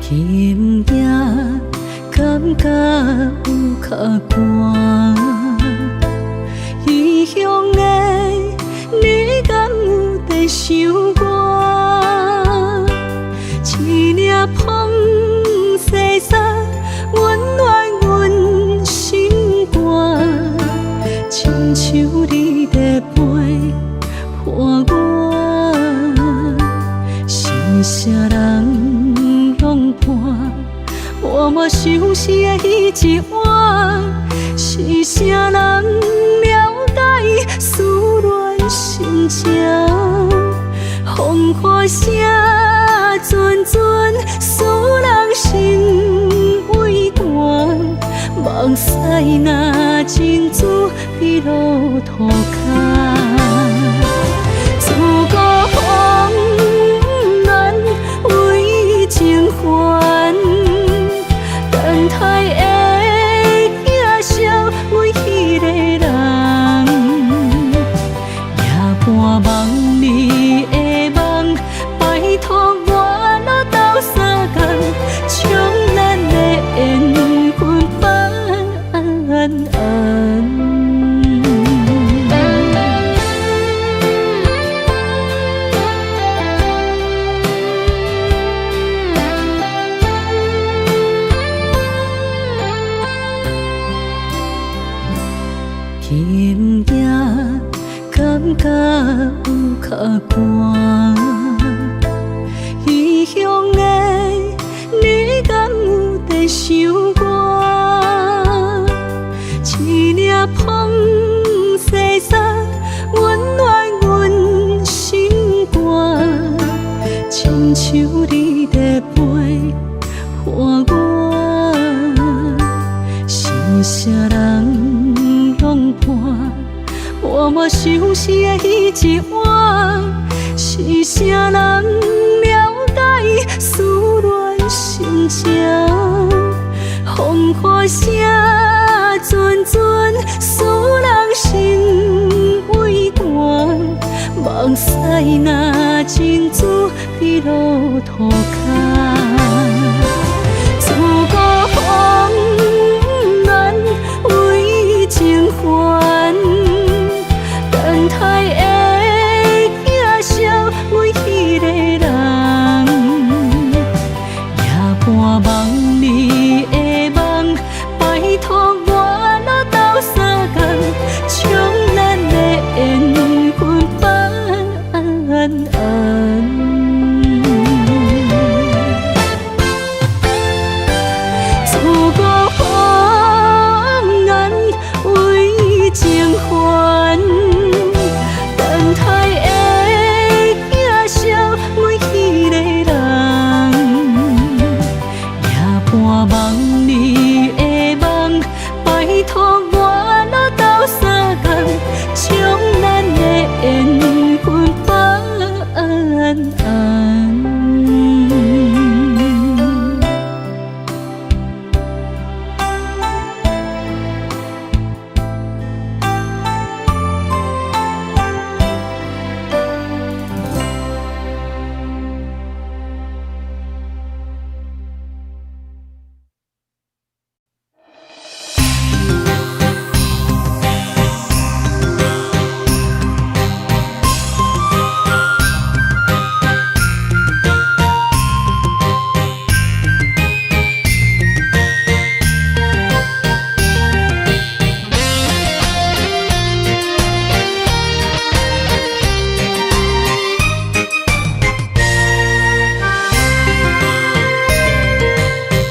今夜感觉有较寒，异乡的你敢有在想我？一领风细沙，温暖阮心肝，亲像你在陪伴我，是啥人拢伴，默默相思的彼一晚，是啥人了解思恋心情？风雨声阵阵，使人心畏寒。目屎若珍珠滴落涂跤。今夜感覺有較寒，異鄉的你敢有在想我？一領風细沙，溫暖阮心肝，親像你在陪伴我，是啥人弄破默默相思的彼一晚？是啥人了解思恋心情？风雨声阵阵，使人心畏寒。目屎若珍珠滴落涂跤，自古风难为情还，等待的寄惜阮彼个人，夜半梦你的梦，拜托我若斗相共，将咱的缘分放安。自古风难为情还，等待的寄惜阮彼个人，夜半梦你的梦，拜托我若斗相共，将咱的缘分放安。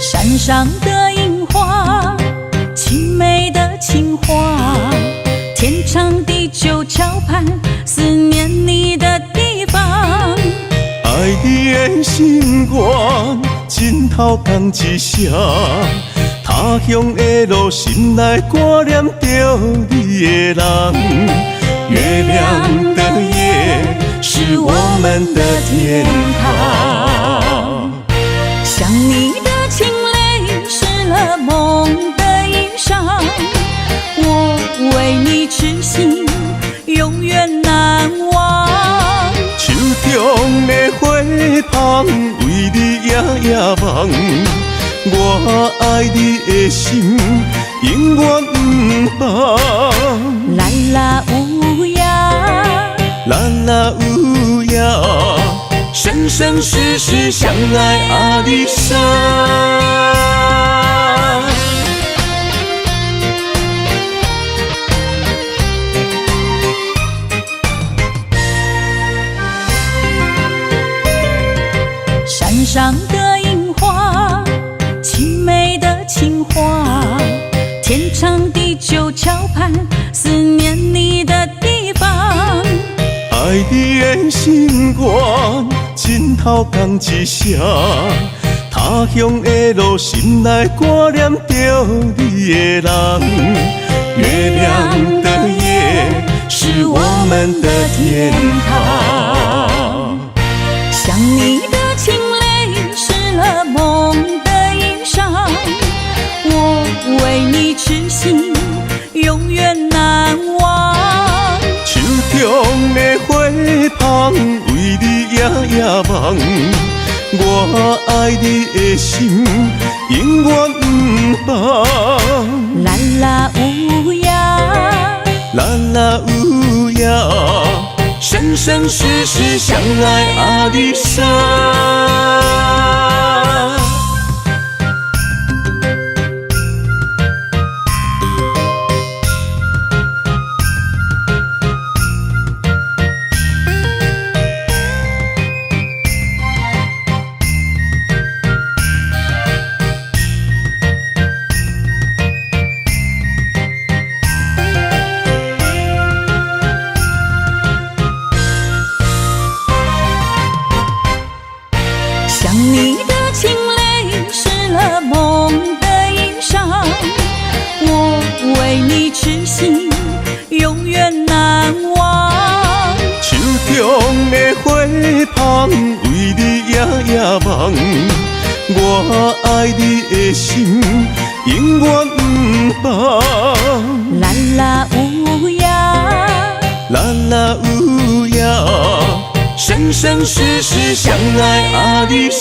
山上的樱花，凄美的情话，天長地久，橋畔思念你的地方。愛你的心願，枕頭仝一聲。他鄉的路，心內掛念著你的人。月亮的夜是我們的天堂。想你的清淚濕了夢的衣裳，我為你痴心，永遠難忘。手中的花香，為你夜夜夢。我愛你的心，永遠不放。啦啦烏呀，啦啦烏呀，生生世世相愛阿里山。山上的櫻花，凄美的情話，天長地久，橋畔思念你的地方。愛你的心願，枕頭仝一聲。他鄉的路，心內掛念著你的人。月亮的夜是我們的天堂。想你的清淚濕了夢的衣裳，我為你痴心，永遠難忘。手中的花香，為你夜夜夢。我愛你的心，永遠不放。啦啦烏呀，生世世相愛阿里山。想你的清淚濕了夢的衣裳，我為你痴心，永遠難忘。手中的火香，為你夜夜夢，我愛你的心永遠不放。啦啦嗚呀，啦啦嗚呀，生生世世相愛阿里山。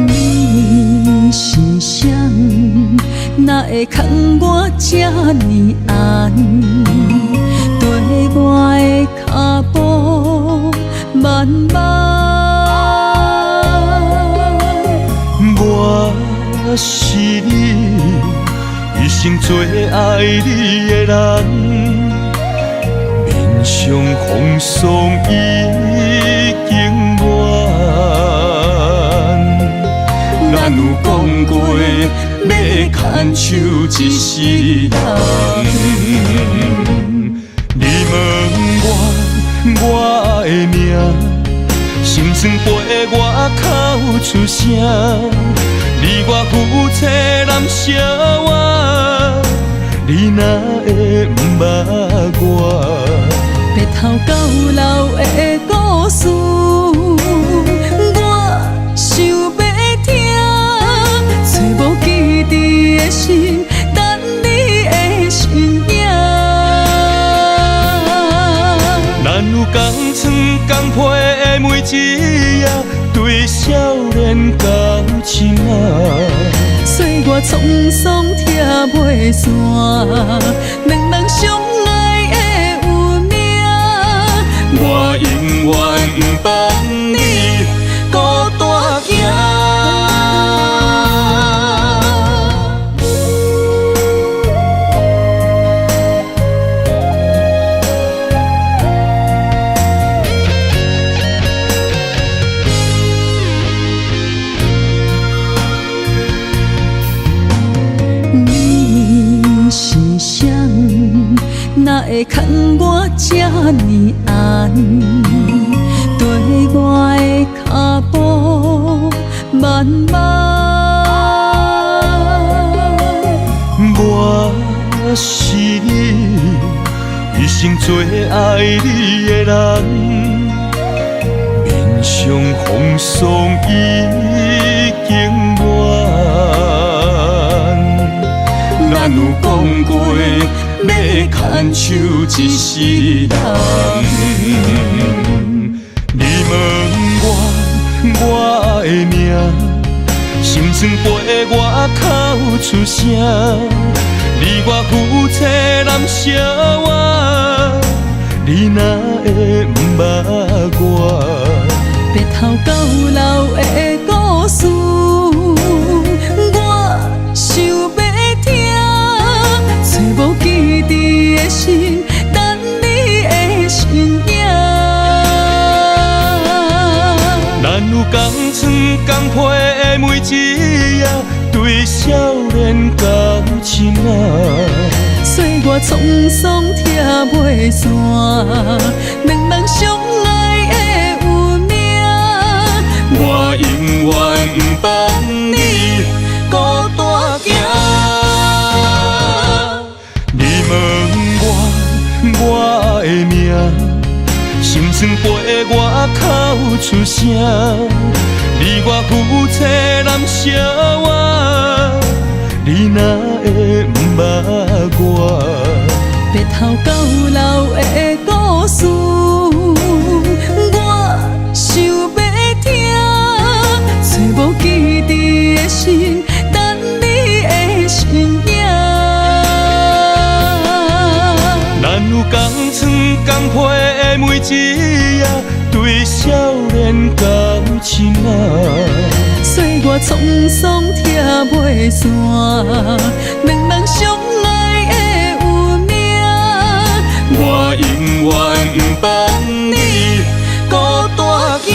你是誰？哪會牽我這呢絚？綴我的跤步慢慢。我是你一生最愛你的人，面上風霜已經完。咱有講過欲牽手一世人，你問我我的名，心酸陪我哭出聲。你我夫妻難相怨，你哪會不捌我？白頭到老的故事，我想欲聽，找無記佇的心，等你的身影。咱有共床共被的每一夜，對少年到這馬。歲月匆匆拆袂散，兩人相愛的有命。我永遠不放你孤單行。你是誰？哪會牽我這呢絚？綴我的跤步慢慢。我是你一生最愛你的人，面上風霜已經完。咱有講過欲牽手一世人，你問我我的名，心酸陪我哭出聲。你我夫妻難相怨，你哪會不捌我？白頭到老的故事，我想欲聽，找無記佇的心，等你的身影。咱有有仝床仝被的每一夜，对少年到这马。岁月沧桑拆袂散，两人相爱的运命。我永远不放你孤单行。你问我我的名，心酸陪我哭出声。你我夫妻难相活，你哪会不捌我？白头到老的故事，我想欲听。找无记得的心，等你的身影。咱有仝床仝被的每一夜，对少年到这马。岁月沧桑拆袂散，两人相爱的运命。我永远不放你孤单行。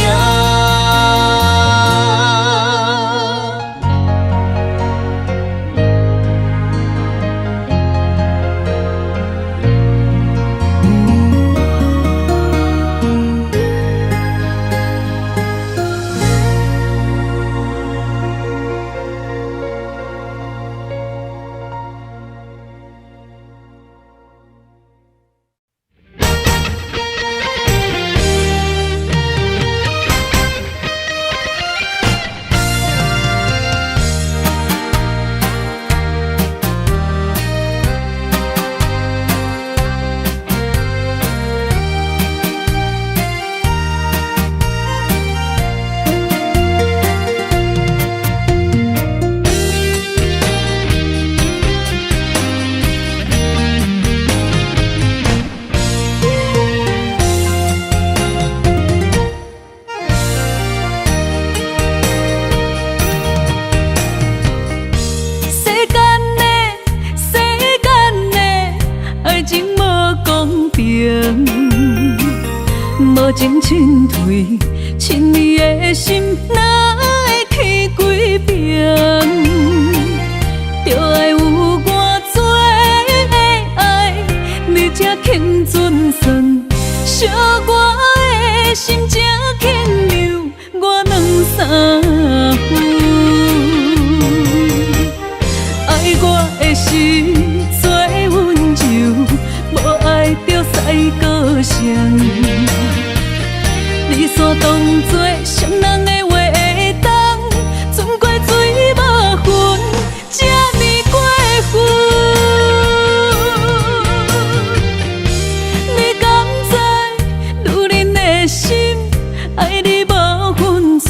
无情凊退，亲你的心哪会去几爿？著爱有偌济的爱，你才肯准算？惜我的心才肯让我两三分。爱我的时做温柔，无爱就使过程。你煞当作伤人的话会当，船过水无痕，这呢过分。你敢知女人的心爱你无分寸？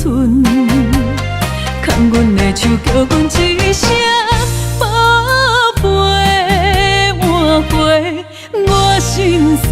牵阮的手，叫阮一声宝贝，换回我心酸。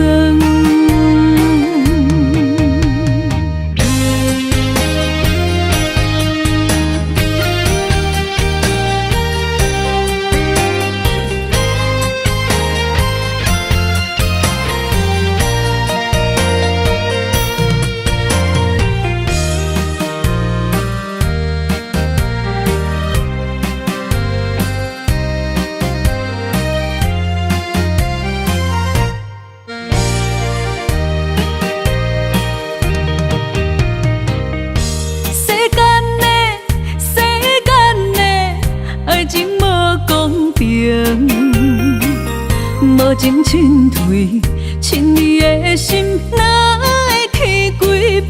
无情凊退，亲你的心哪会去几爿？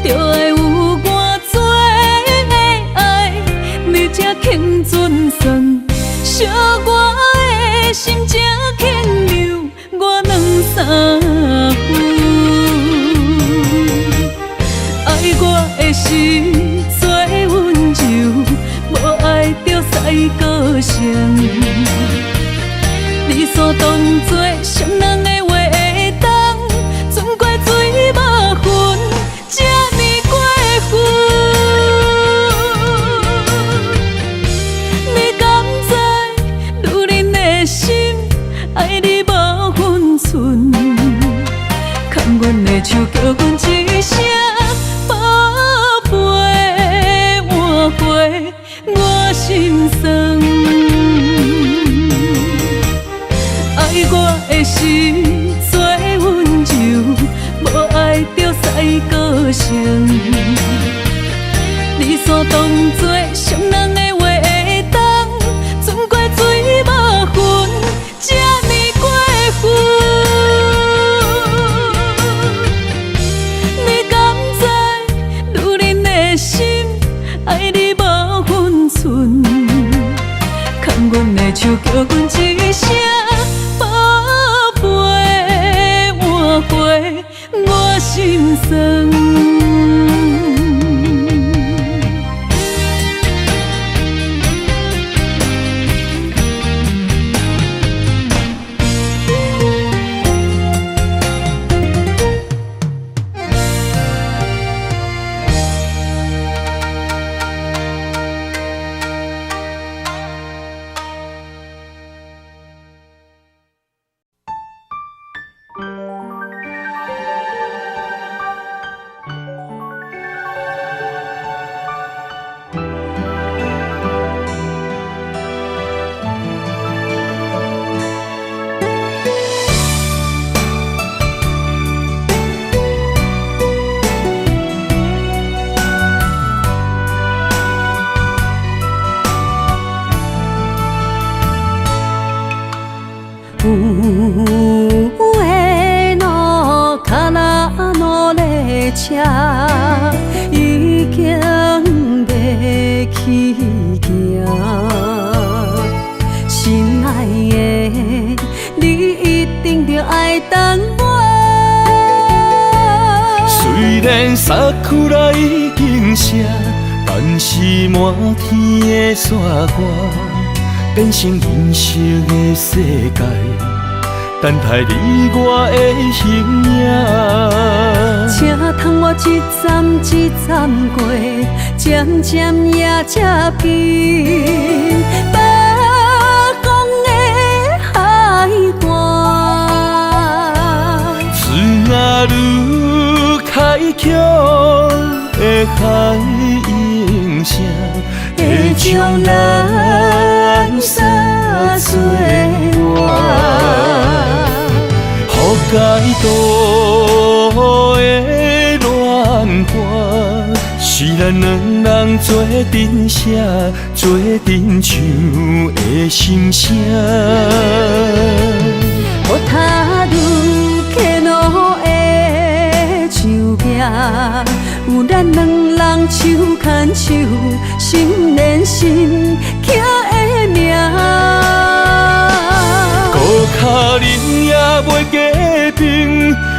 著爱有偌济的爱，你才肯准算？惜我的心才肯让我两三分。爱我的时做温柔，无爱就使过程。你煞当作伤人的话会当，船过水无痕，这呢过分。你敢知女人的心爱你无分寸？牵阮的手，叫阮一声。是做温柔，无爱就使过程。你煞当作伤人的话会当，船过水无痕，这呢过分。你敢知女人的心爱你无分寸，牵阮的手叫阮一声宝贝，换回我心酸。已經欲去行，心愛的，你一定著愛等我。雖然桜已經謝，但是滿天的雪花變成銀色的世界，等待你我的形影。車通我一站一站過，漸漸也接近北方的海岸。船仔愈开阔的海涌声，会将咱煞做伴。福盖岛的恋歌，是咱两人做阵写、做阵唱的心声。乌塔鲁克诺的树壁，有咱两人手牵手、心连心刻的名。孤可能也袂结冰，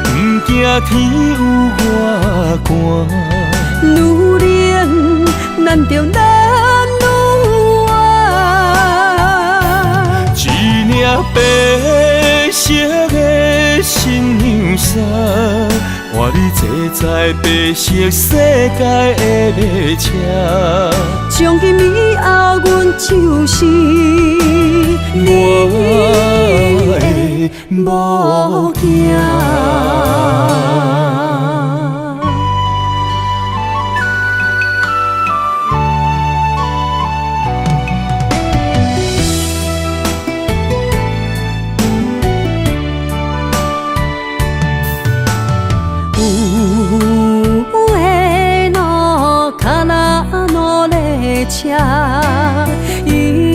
不惊天有偌寒。女人难着男女爱。一领白色的新娘衫，换你坐在白色世界的马车。从今以后，阮就是我的某囝。車已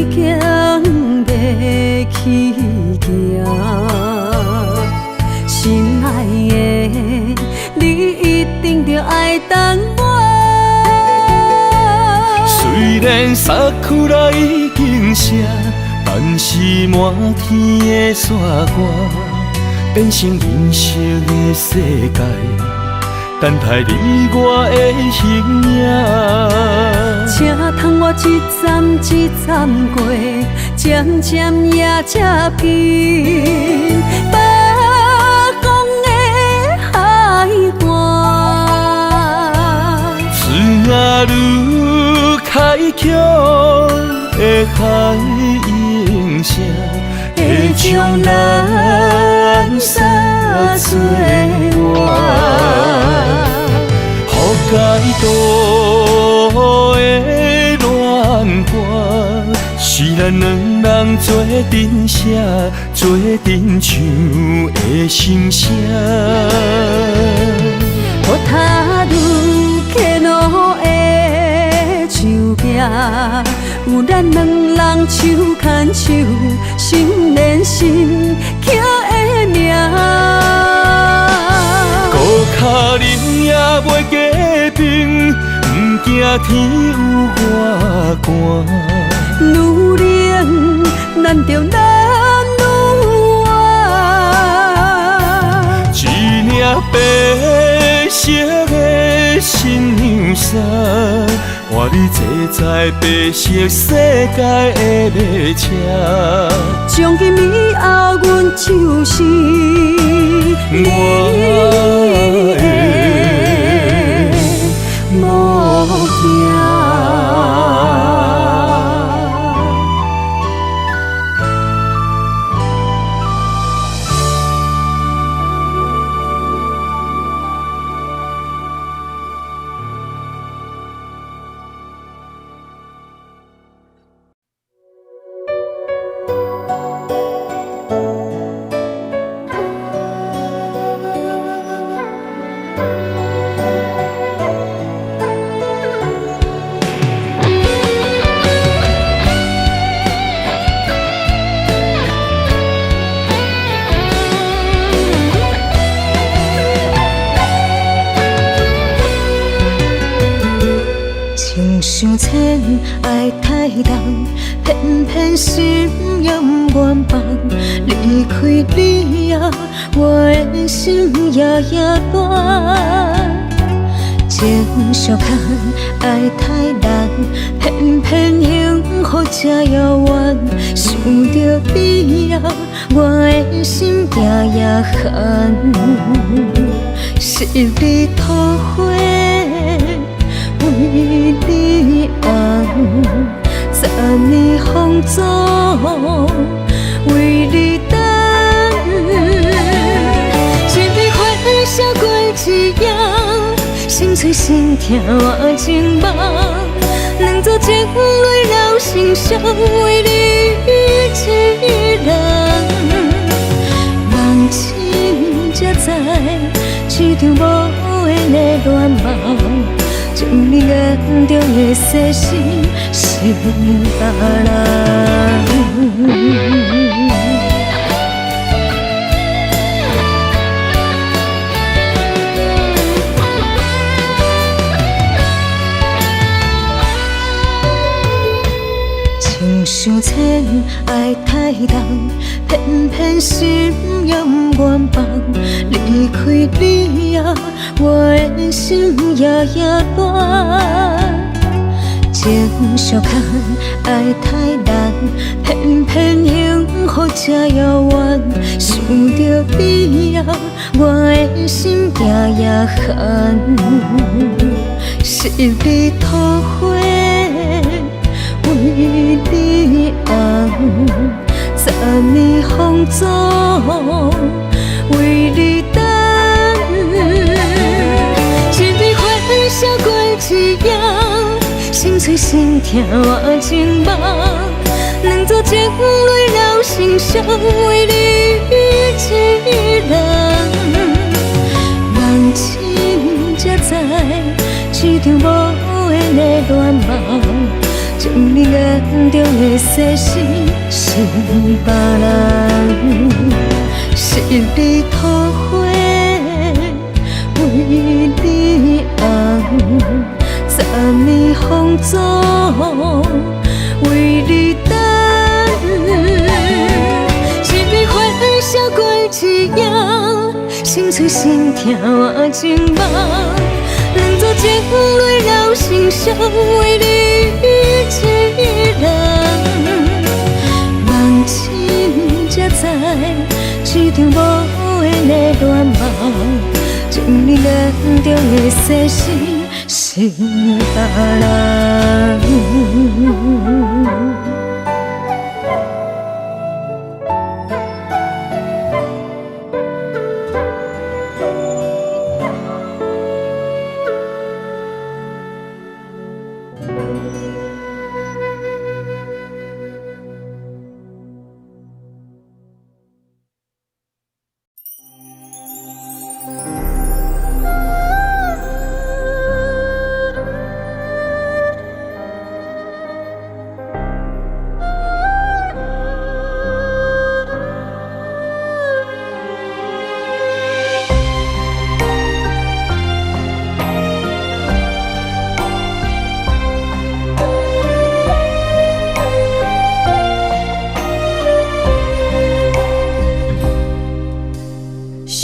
經欲去行，心愛的，你一定著愛等我。雖然桜已經謝，但是滿天的雪花變成銀色的世界，等待你我的形影。車通我一站一站過，漸漸也接近北方的海岸。船仔愈开阔的海涌声，会将咱煞做伴。福盖岛的恋歌，是咱两人做阵写、做做阵唱的心声。予他愈刻路的树行，有咱两人手牵手，心连心，刻的名。孤跤冷也袂结冰，毋惊天有偌寒。愈冷，咱就咱愈爱。一领白色的新娘衫，换你坐在白色世界的马车。从今以后，阮就是我的某囝。情伤浅，爱太重，偏偏心也毋愿放。离开你啊，我的心夜夜乱。情相牵，爱太难，偏偏幸福这遥远。想著你啊，我的心夜夜寒。十里桃花为你红，十年风阻为你等。一暝花谢过一夜，心碎心痛换情梦。两组情泪流成双，为你一人。梦醒才知，这场无缘的恋梦。将你眼中的细心是别人。情伤浅，爱太重，偏偏心也毋愿放。离开你啊，我的心夜夜乱。情相牵，爱太难，偏偏幸福这遥远。想著你啊，我的心夜夜寒。十里桃花为你红，十年风阻为你等。一暝花谢过一夜，心碎心痛换情梦。两组情泪流成双，为你一人。梦醒才知，这场无缘的恋梦。将你眼中的细心是别人，十里桃花为你红，十年风阻为你等。一暝花谢过一夜，心碎心痛换情梦。两组情泪流成双，为你一人。梦醒才知，这场无缘的恋梦，将你眼中的细心是别人。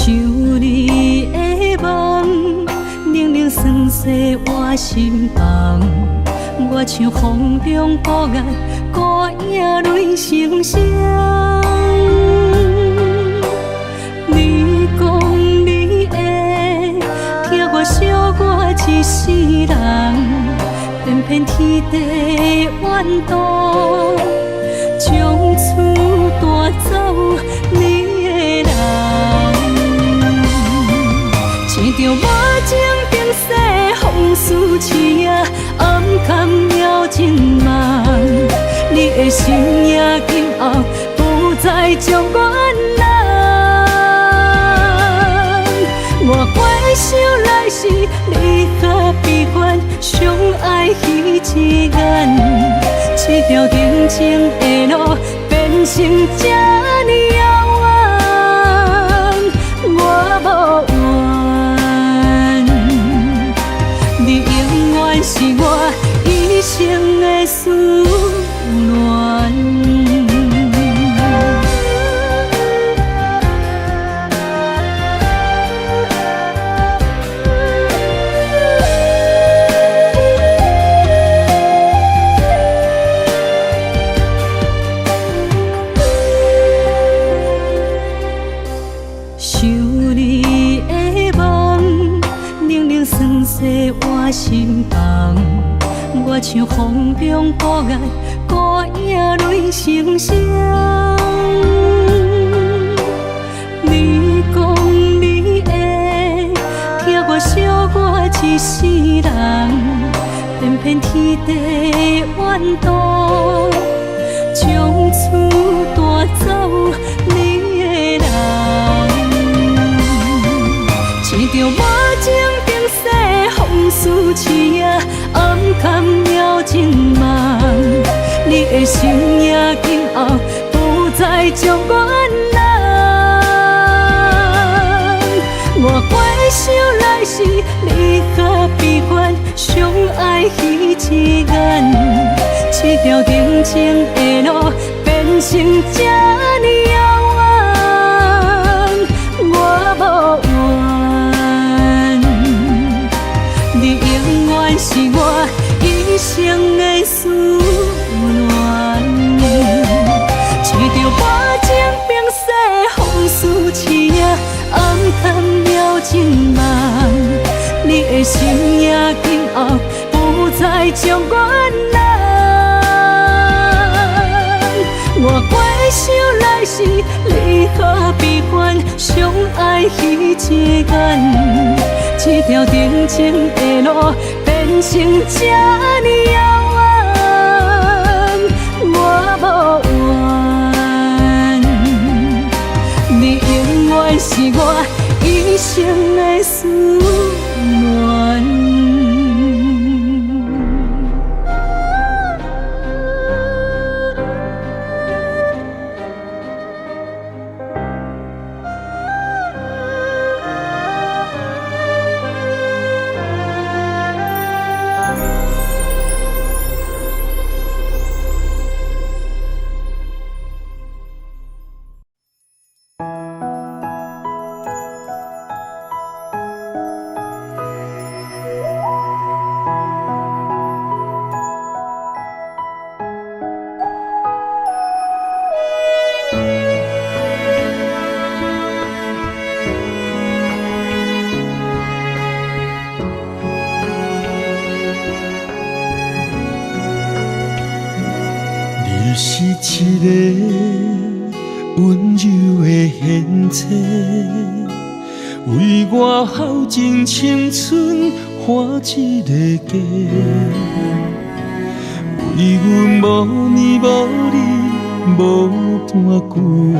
想你的夢，冷冷酸澀我心房。我像風中孤雁，孤影淚成双。你講你會疼我惜我一世人，偏偏天地怨毒，從此帶走你的人。一場無情冰雪風雨痴啊，暗藏了情夢。你的心也今後不再將阮人。我回首來時，離合悲歡，相愛彼一眼，這條定情的路變成這呢遙遠，我無怨，你永遠是我一生的思戀。想你的夢，冷冷酸澀我心房。我像風中孤雁，孤影淚成雙。你講你會疼我惜我一世人，偏偏天地怨毒，從此帶走你的人。一場無情冰雪風雨痴啊，暗藏了情夢。你的心也今後不再將阮人。我回首來時，離合悲歡，相愛彼一眼，這條定情的路變成這呢遙遠，我無怨，你永遠是我一生的思戀。一場無情冰雪風雨痴啊，暗藏了情夢。你的心也今後不再將阮人。我回首來時，離合悲歡，相愛彼一眼，這條定情的路變成這呢遙遠，我無怨，你永遠是我一生的思念。你是一个溫柔的獻祭，為我耗盡青春換一個家，為阮無年無日無半句話。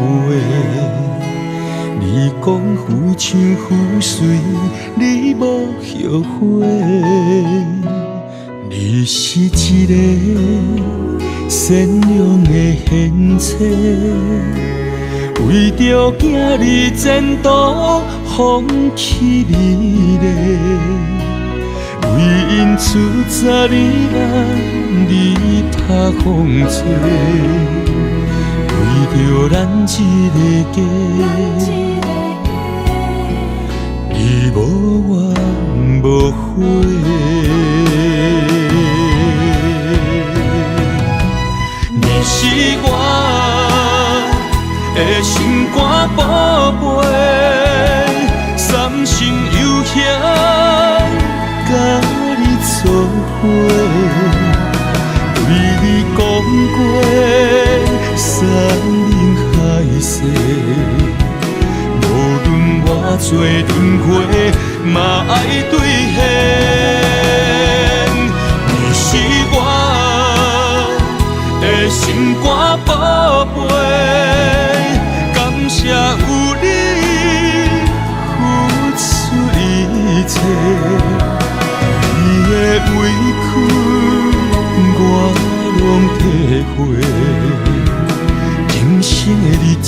你講夫唱婦隨，你無後悔。你是一個善良的獻祭，為著囝兒前途放棄美麗，為𪜶出12萬你拍風吹，為著咱這個家。悔。你是我的心肝宝贝，三生有幸佮你做伙，对你讲过山盟海誓，无论偌济轮回，嘛爱兑现。你是我的心肝宝贝，感谢有你付出一切，你的委屈我拢体会，今生的日子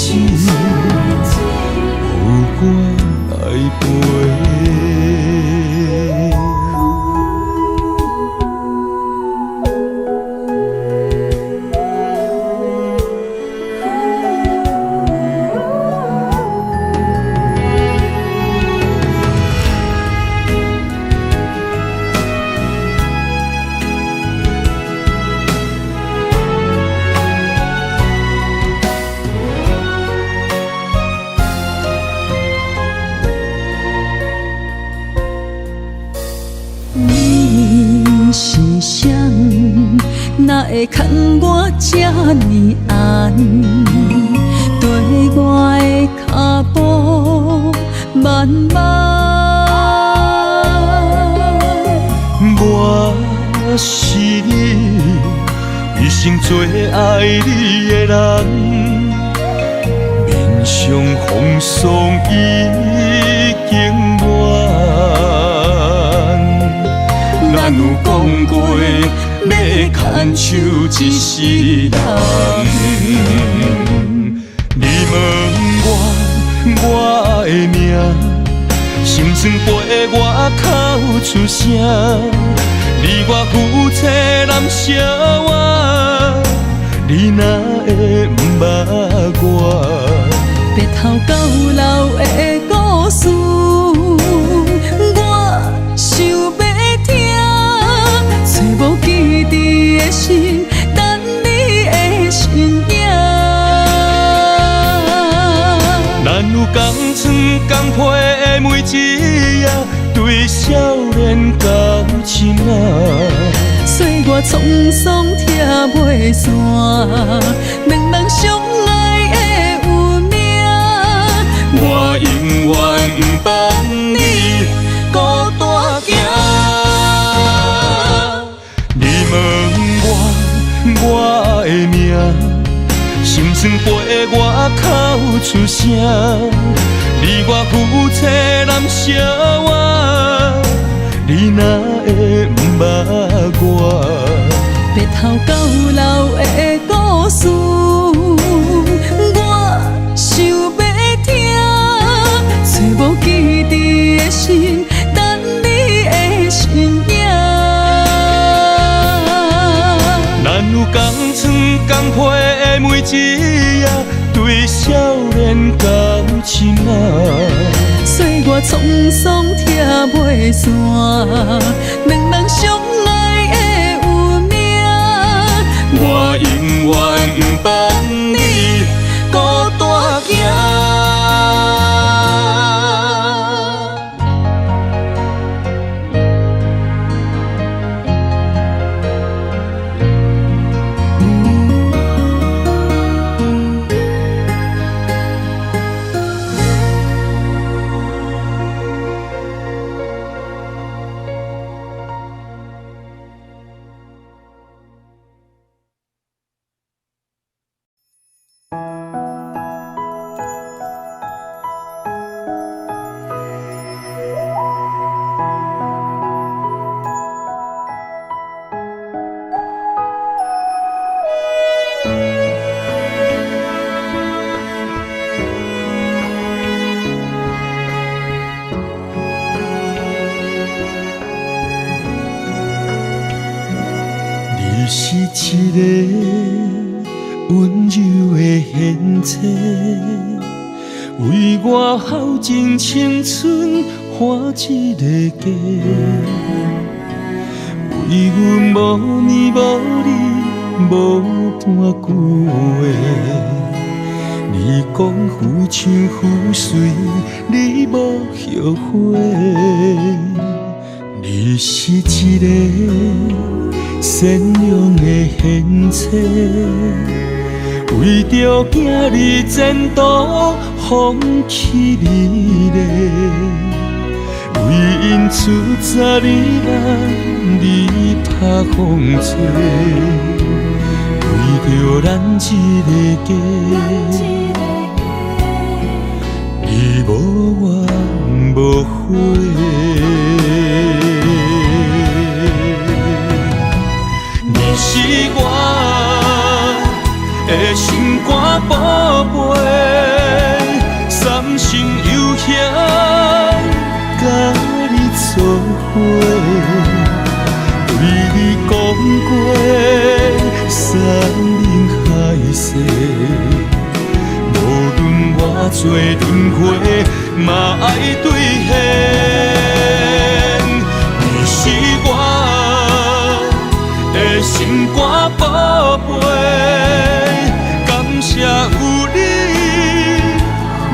有我来陪。你是谁？哪会牵我这呢絚？缀我的脚步慢慢。我是你一生最爱你的人，面上风霜已经完。咱有讲过欲牵手一世人。你问我我的名，心酸陪我哭出声。你我夫妻难相活，你哪会不捌我？白头到老的故事，我想欲听，找无记得的心，等你的身影。咱有共床共被的每一夜，对少年到这马。岁月沧桑拆袂散，两人相爱的运命。我永远不放你孤单行。你问我我的名，心酸陪我哭出声。你我夫妻难相活，你哪会不捌我？白头到老的故事，我想欲听，找无记得的心，等你的身影。咱有共床共被的每一夜，对少年到这马。岁月沧桑拆袂散，两人相爱的运命。我永远不放你孤单行。你是一个温柔的仙妻，为我耗尽青春换伴這个家。為阮無年無日無半句話，你講夫唱婦隨，你無後悔。你是一个善良的贤妻，為著囝兒前途放棄美麗，為𪜶出12萬你拍風吹，為著咱這个家，你無怨無悔。你是我的心肝寶貝，三生有幸佮你做伙，對你講過山盟海誓，無論偌濟輪迴，嘛愛兌現。你是我的心肝寶貝，感謝有你付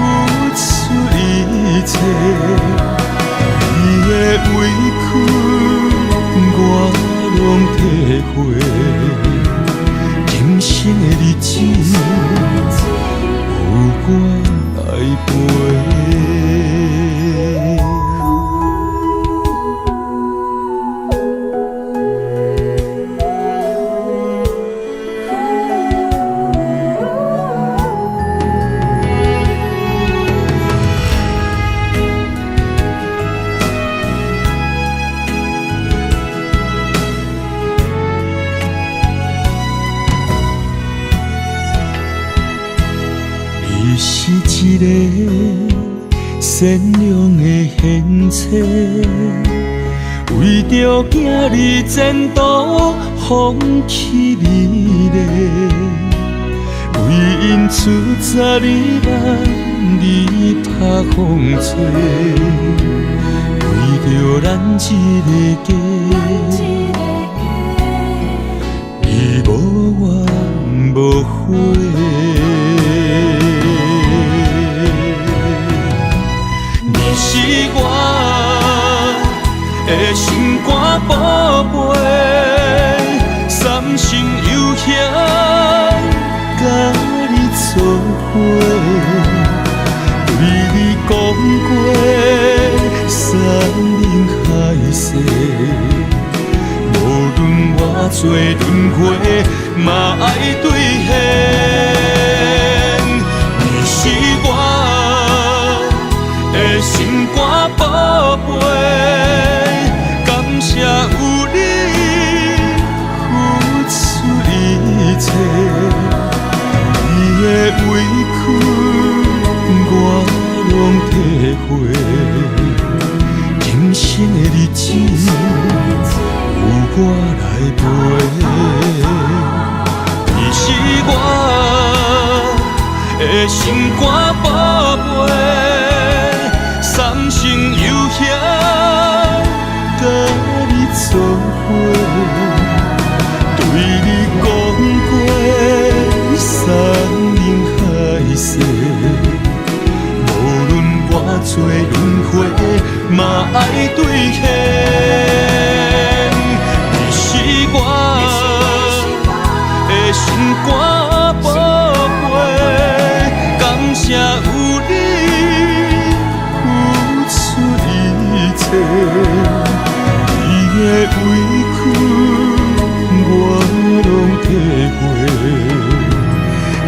出一切，你的委屈我攏體會，今生的日子有我來陪。你是一个善良的贤妻，為著囝兒前途放棄美麗，為𪜶出12萬你拍風吹，為著咱這个家，你無怨無悔。你是我的心肝寶貝，三生有幸佮你做伙，對你講過山盟海誓，無論偌濟輪迴，嘛愛兌現。你是我的心肝寶貝，感謝有你付出一切，你的委屈我攏體會，今生的日子有我來陪。你是我的心肝寶貝，三生有幸佮你做伙，對你講過山盟海誓，無論偌濟輪迴，嘛愛兌現。你是我的心肝寶貝，感謝有你付出一切，你的委屈我攏體會，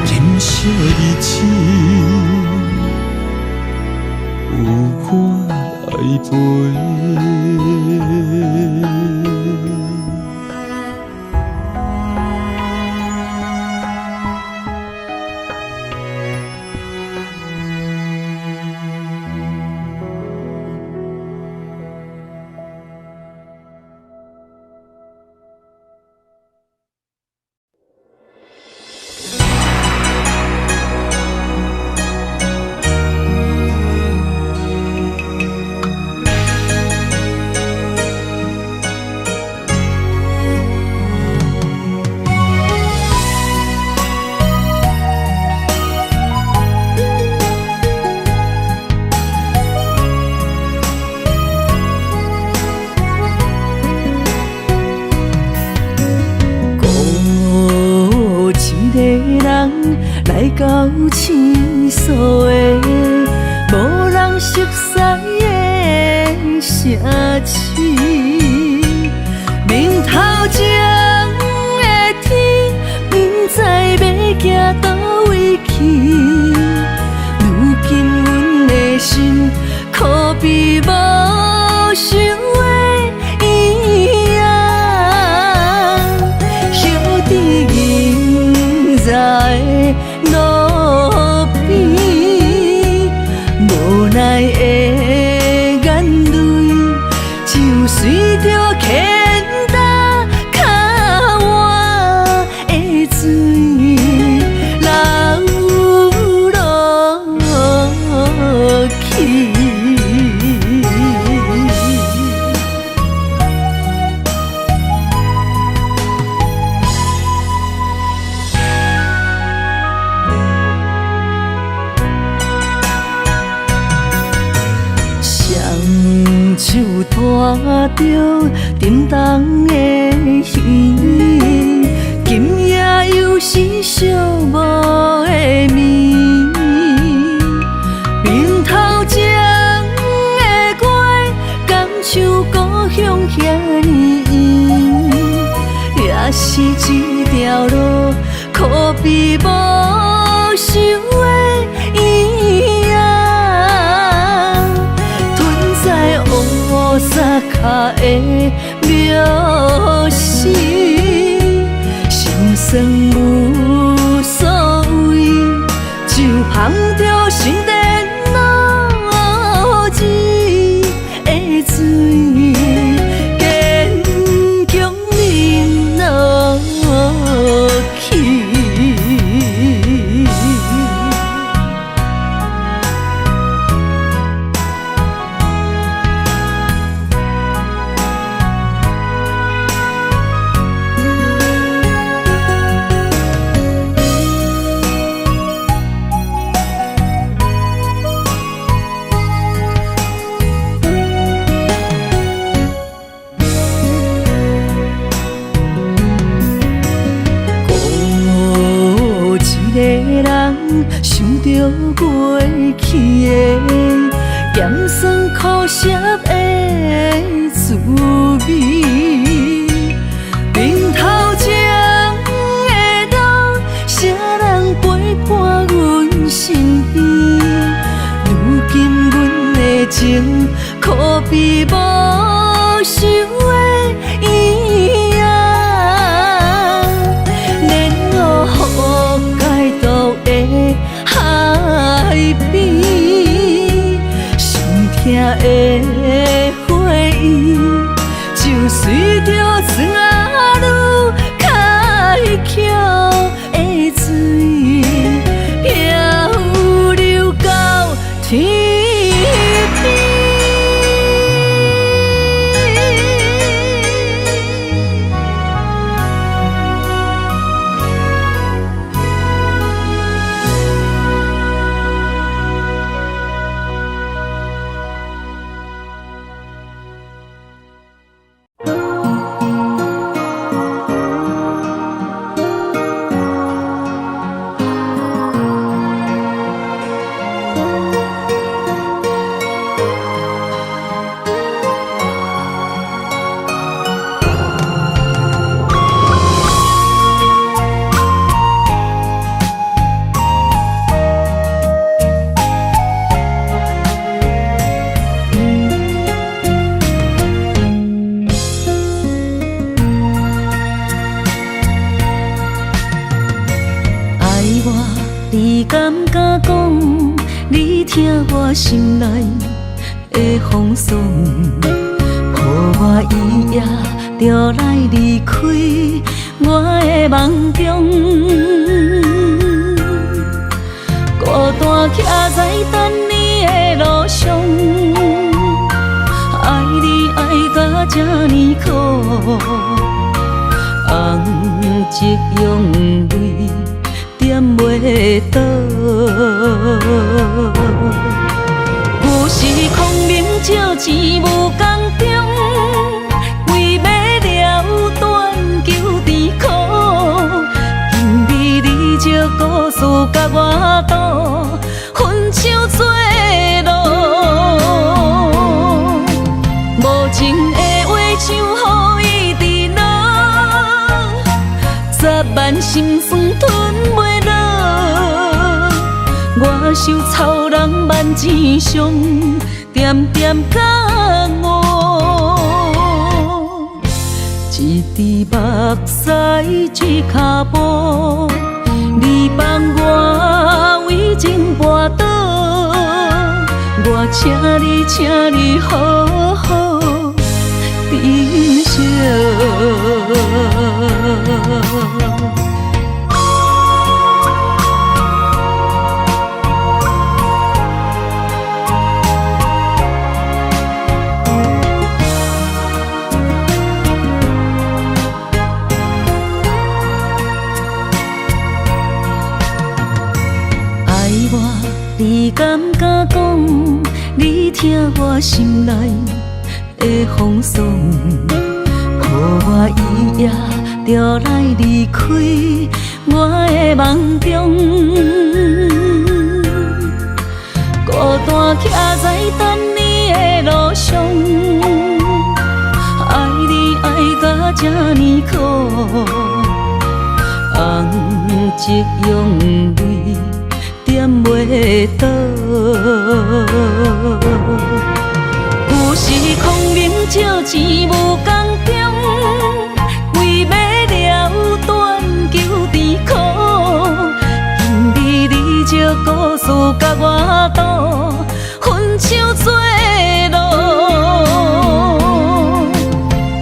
今生的日子有我來陪。來到青素的無人熟似的城市，面頭前的天，不知欲行佗位去。如今阮的心，可比無想的伊仔，歇佇銀座的路邊，無奈的眼淚就隨著牽擔較倚的水流落去。雙手拖著沉重的行李，今夜又是寂寞的暝。面頭前的月，敢像故鄉遐呢圓，也是這條路，可比無想的伊仔。吞在烏紗跤的廟時，心酸無所謂，就捧著心電腦子的水，堅強忍落去。孤一個人想著過去的鹹酸苦澀的滋味，面頭前的路，啥人陪伴阮身邊？如今阮的情，可比無想的伊仔。蓮霧覆蓋毒的海邊，心痛的回憶，就隨著船仔愈開曲的水，漂流到天邊。愛我，你敢敢講？你疼我心內的風霜，予我一夜就來離開我的夢中，孤單徛在等你的路上，愛你愛甲這呢苦，紅燭用淚點袂倒。有時孔明借錢無共中，為欲了斷求甜苦，因為你這故事，共我錢傷，點點覺悟。一滴目屎一跤步，你放我為情跋倒，我請你，請你好好珍惜。你敢敢講？你疼我心內的風霜，予我一夜就來離開我的夢中，孤單徛在等你的路上，愛你愛甲這呢苦，紅燭用淚點袂倒，有時孔明借錢無共中，為欲了斷求甜苦。今日你這故事共我賭，分手做路，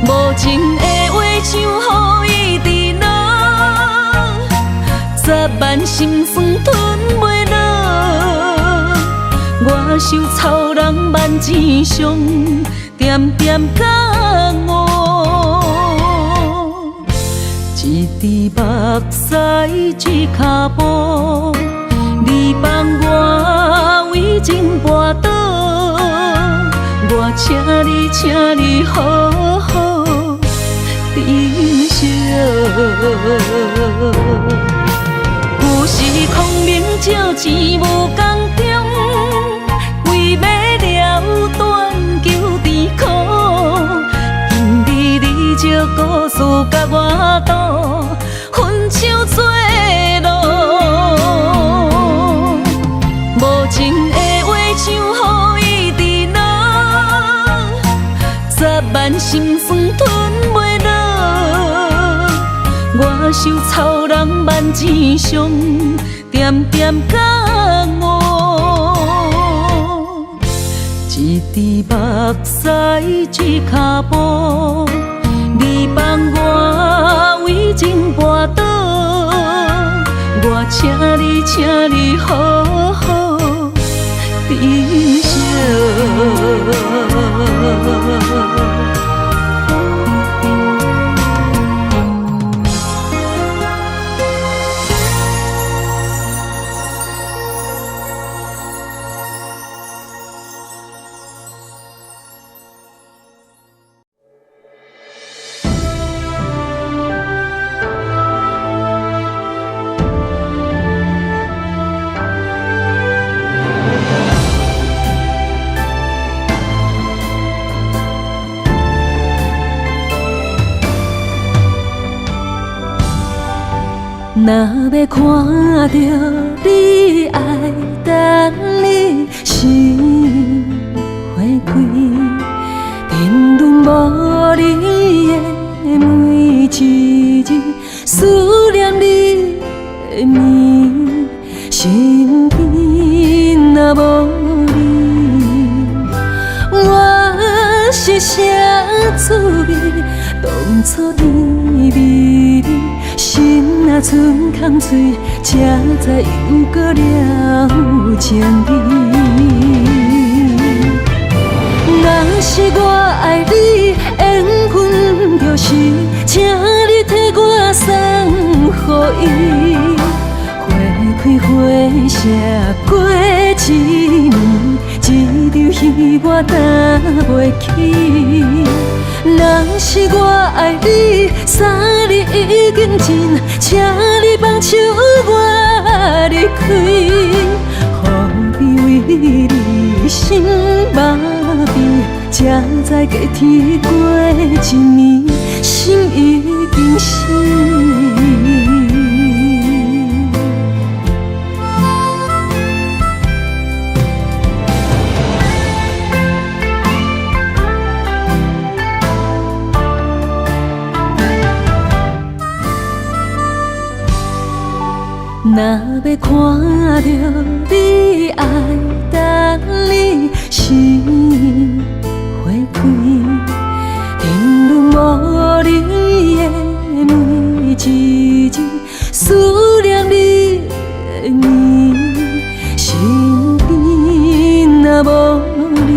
無情的話像雨一直落，十萬心酸吞袂落。我受草人萬錢傷，點點覺悟。一滴目屎一跤步，你放我為情跋倒，我請你，請你好好珍惜。有時孔明借錢無共中，為欲了斷求甜苦。今日你這故事共我賭，分手做路，無情的話像雨一直落，十萬心酸吞袂落。我受草人萬錢傷，點點覺悟。一滴目屎一跤步，你放我為情跋倒，我請你，請你好好珍惜。若欲看著你，愛等你心花開，沉淪無你的每一日，思念你的暝，身邊若無你，我是啥滋味？當初甜蜜蜜。心若剩空喙，才知又閣了情味。若是我愛你，緣分就是，請你替我送予伊。花開花謝過一年，這場戲我擔袂起。若是我愛你，三日已經盡，請你放手我離開。何必為你心麻痹，才知過天過一暝，心已經死。若欲看著你，愛等你心花開，沉淪無你的每一日，思念你的暝，身邊若無你，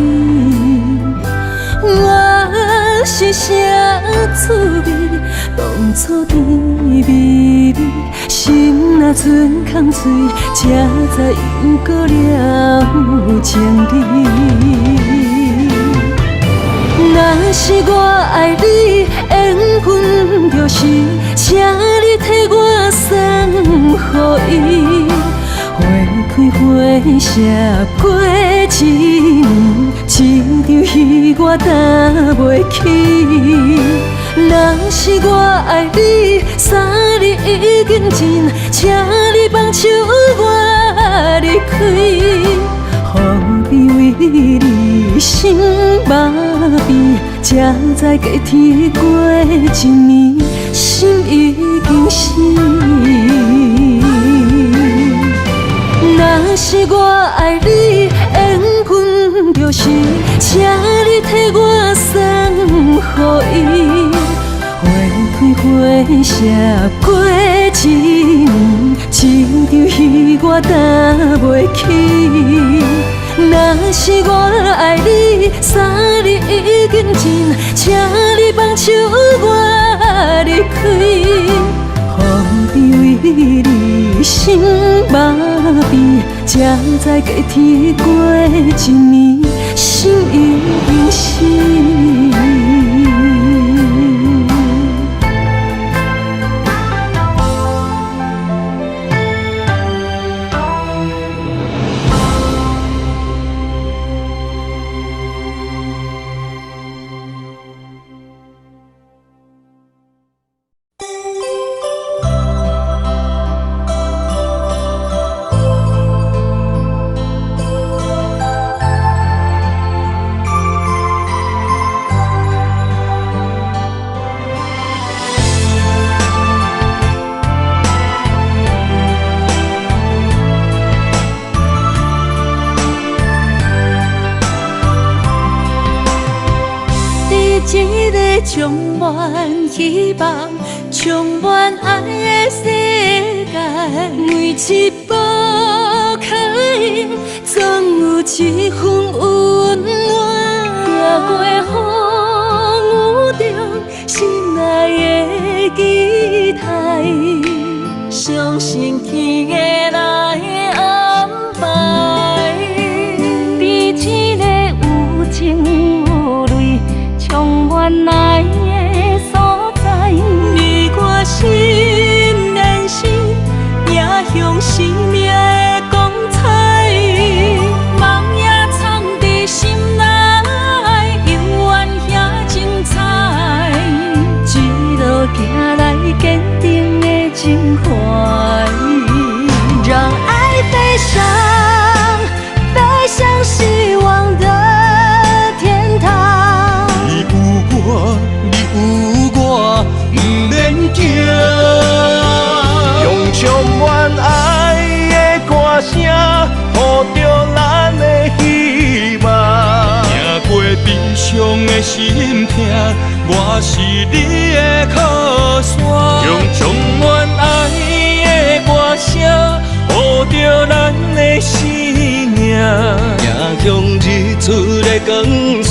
我是啥滋味？當初甜蜜蜜，心若剩空喙，才知又過了情理。若是我愛你，緣分就是，請你替我送予伊。花開花謝過一年，這場戲我擔袂起。若是我愛你，三日已經盡，請你放手我離開。何必為你心麻痹，才知過天過一暝，心已經死。若是我愛你，緣分就是，請你替我送予伊。花開花謝過一年，這場戲我擔袂起。若是我愛你，三日已經盡，請你放手我離開。何必為你心麻痹，才知過天過一暝，心已經死。充滿希望、充滿愛的世界，每一步腳印，總有一份溫暖。行過風雨中，心內的期待，相信天會來安排。佇這个有情有淚、充滿愛的所在，你我心連心，迎向生命的光彩。夢也藏佇心內，犹原遐精彩。一路行來，堅定的情懷，讓愛飛翔，飛向希望的天堂。你有我，你有我，毋免驚。用充滿愛的歌聲，予著咱的希望。行過悲傷的心痛，我是你的靠山。用充滿愛的歌聲，予著咱的生命。迎向日出的光線，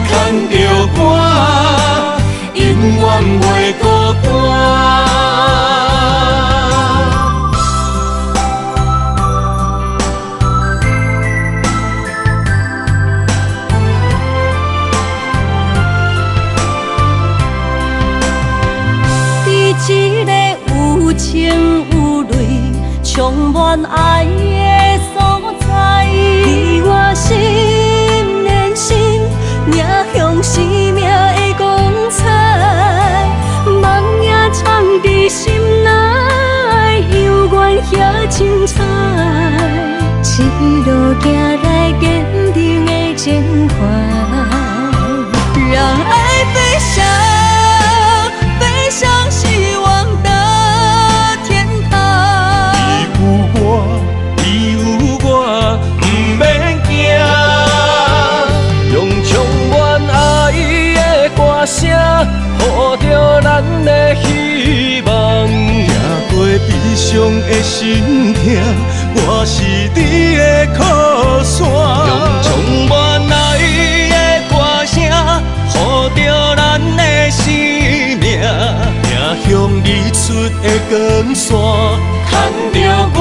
牽著我，永遠袂孤單。佇這个有情有淚、充滿愛的所在，你我心連心，迎向生命的光彩。夢也藏佇心內，犹原遐精彩。一路行來，堅定的情懷，讓愛飛翔，飛向希望的天堂。你有心疼，我是你的靠山。用充满爱的歌声，呼著咱的生命，迎向日出的光线，牵著我，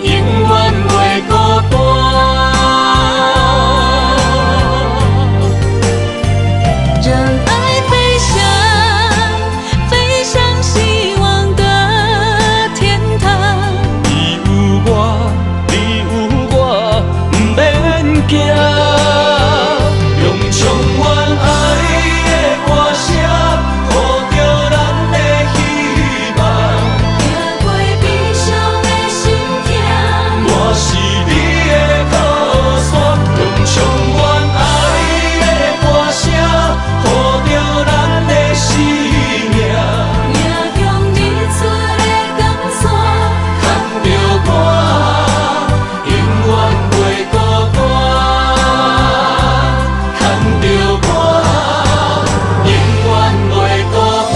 永远袂孤单。让爱飞翔，飞向希望的天堂。你有我，你有我，毋免惊。用充满爱的歌声，呼著咱的希望。行过悲伤的心痛，我是你的靠山，用充满爱的歌声，呼著咱的生命。迎向日出的光线，牵著我，永远袂孤单。牵著我，永远袂孤单。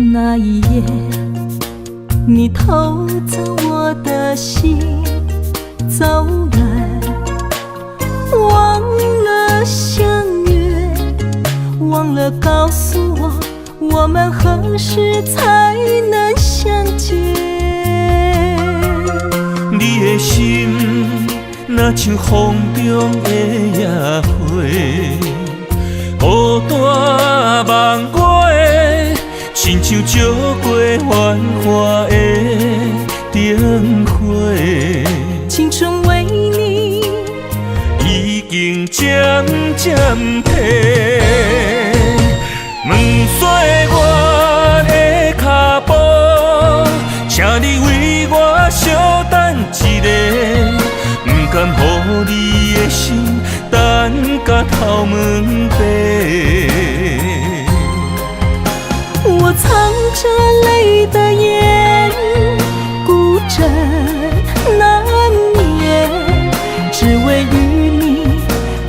那一夜，你偷走我的心，走了，忘了相约，忘了告诉我，我們何時才能相見？你的心若像風中的野花，孤單望月，親像照過繁華的燈火。青春為你已經漸漸褪，問歲月的脚步，請你為我相等一下，不甘予你的心等甲頭毛白。我藏着淚的眼，孤枕難眠，只為與你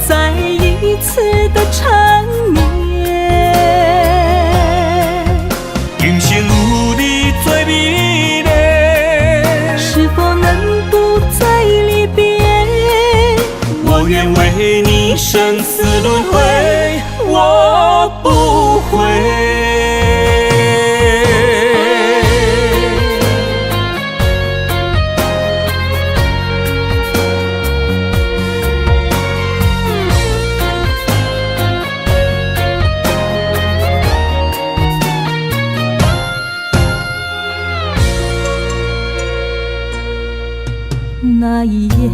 再一次的纏綿。今生有你最美麗，是否能不再離別？我願為你生死輪迴，我不悔。那一夜，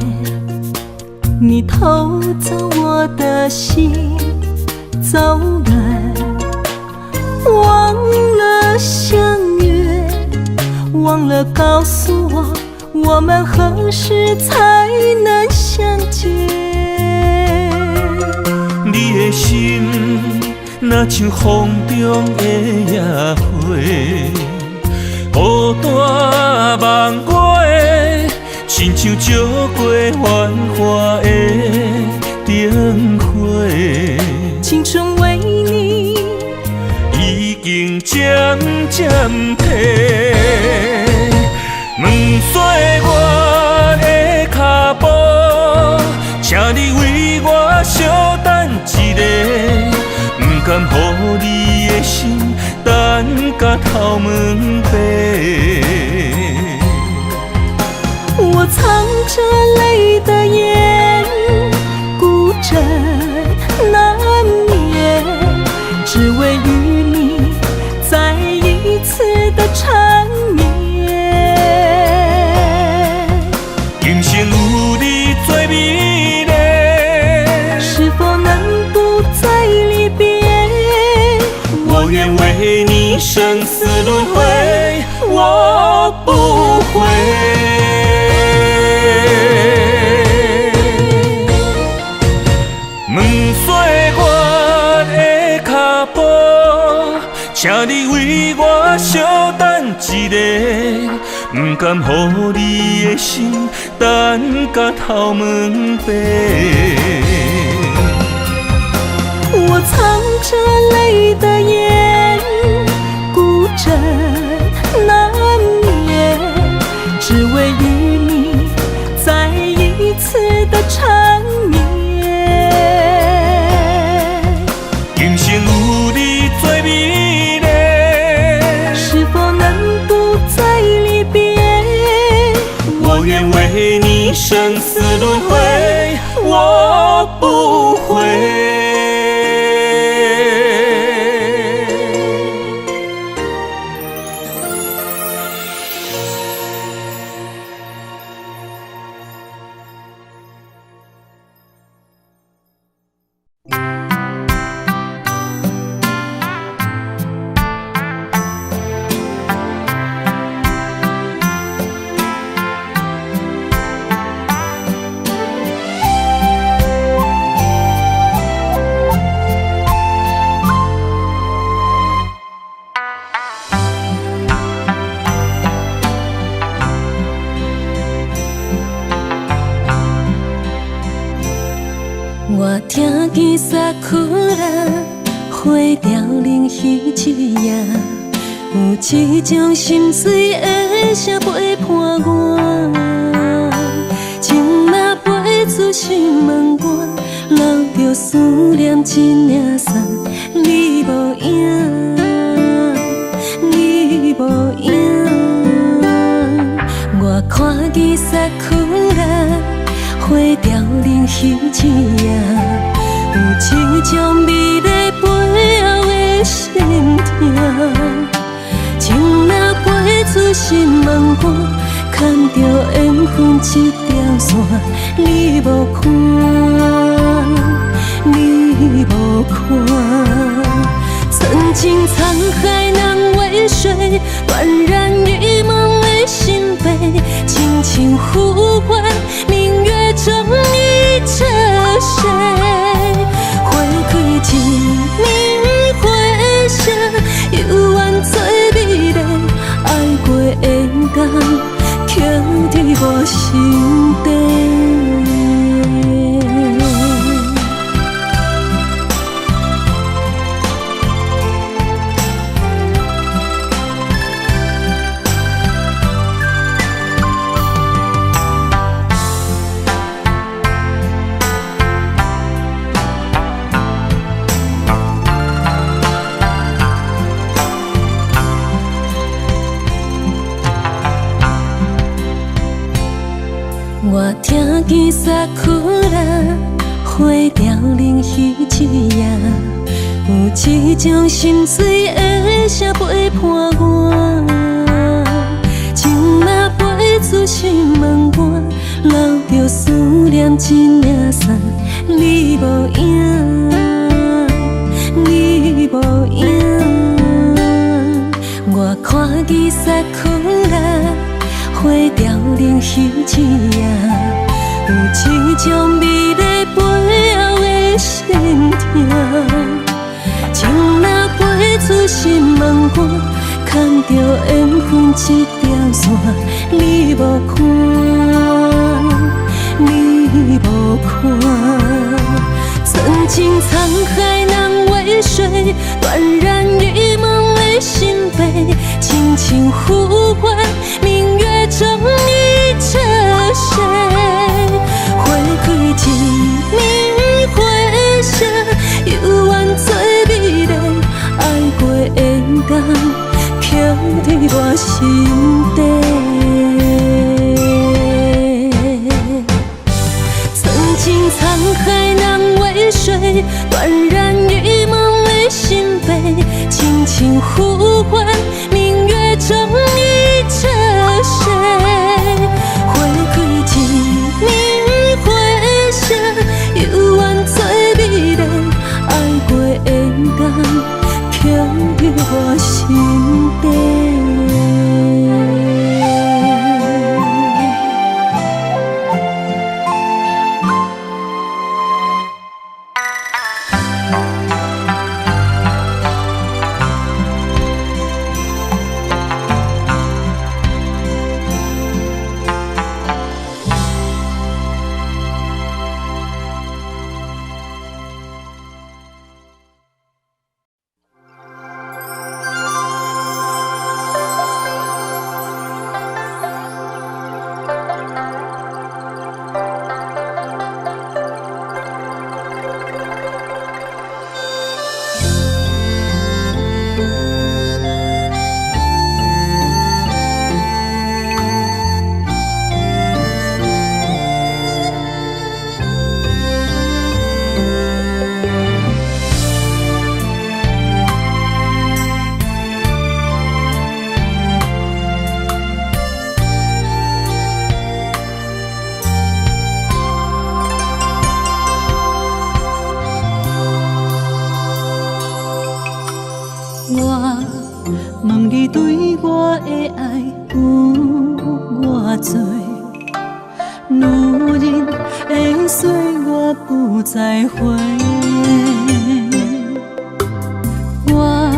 你偷走我的心，走了，忘了相約，忘了告訴我，我們何時才能相見？你的心若像風中的野花，孤單望月，親像照過繁華的燈火。青春為你已經漸漸褪，問歲月的脚步，請你為我相等一下，不甘予你的心等甲頭毛白。我藏着淚的眼，孤枕難眠，只為與你最美麗。是否能不再離別？我願為你生死輪迴，我不悔。問歲月的腳步，請你為我相等一下，不甘予你的心等甲頭毛白。我藏着淚的眼，孤枕難眠，只為與你再一次的纏綿。今生有你最美麗，是否能不再離別？我願為你生死輪迴，我不悔。我聽見萨庫拉花凋零彼一夜，有一種心碎的聲陪伴我。情若飛出心門外，留著思念一領送，你無影，你無影。我看見薩庫拉花凋零彼一夜，有一種美麗背後的心痛。情若飛出心門外，牽著緣分這條線，你無看，你無看。曾經滄海難為水，斷然一夢的心扉，輕輕呼喚，明月中你這誰？花開一暝花聲，猶原最美麗，愛過的人，刻佇我心底。我聽見薩庫拉花凋零彼一夜，有一種心碎的聲陪伴我。情若飛出心門外，留著思念一領送，你無影，你無影。我看見薩庫拉花凋零彼一夜，有一種美麗背後的心痛。情若飛出心門外，牽著緣分這條線，你無看，你無看。曾經滄海難為水，斷然一夢的心扉，輕輕呼喚，明月中你這誰？花開一暝花聲，猶原最美麗，愛過的人，刻佇我心底。曾經滄海難為水，斷然一夢的心扉，輕輕呼喚，明月中你這誰？花開一暝花女人的岁月不再回。我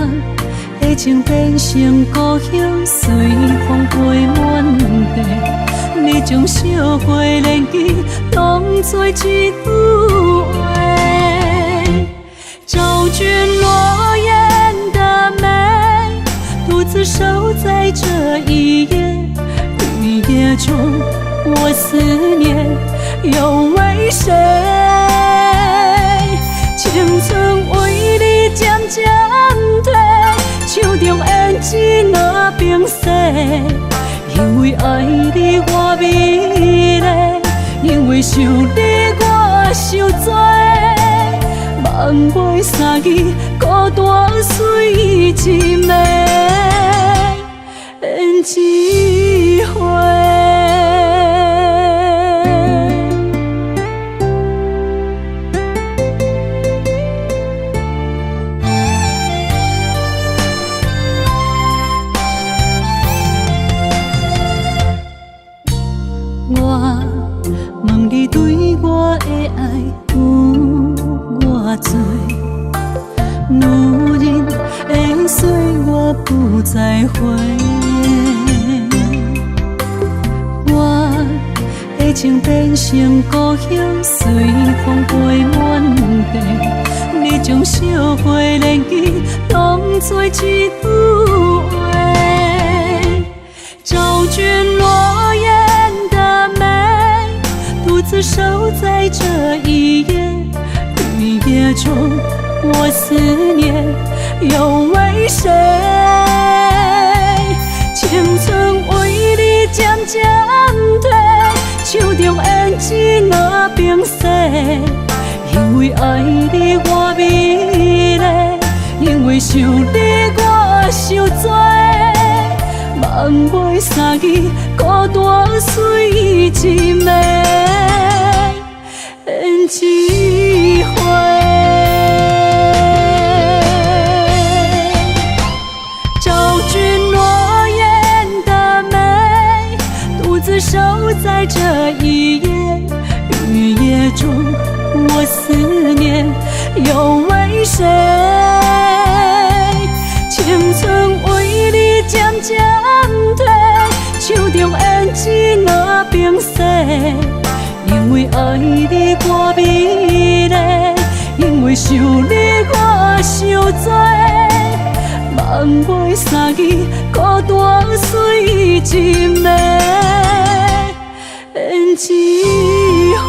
的情变成故乡，随风飞满地。你将惜过连枝当作一句话，找寻落雁的美，独自守在这一夜。雨夜中，我思念又为谁？青春为你渐渐褪，手中胭脂若冰雪。因为爱你我美丽，因为想你我受罪。梦袂三更，孤单随一暝胭脂花。我问你对我的爱有偌多？女人的岁月不再回。我的情变成故乡，随风飞满地。你将惜过连枝当作一句话，找寻落雁的美，独自守在这一夜。雨夜中，我思念又为谁？青春为你渐渐褪，手中胭脂若冰雪。因为爱你我美丽，因为想你我受罪。梦袂三更，孤单随一暝胭脂花。找寻落雁的美，独自守在这一夜。雨夜中，我思念又为谁？青春为你渐渐褪，手中胭脂若冰雪。因为爱你我美丽，因为想你我受罪。梦袂三更，孤单随一暝胭脂花。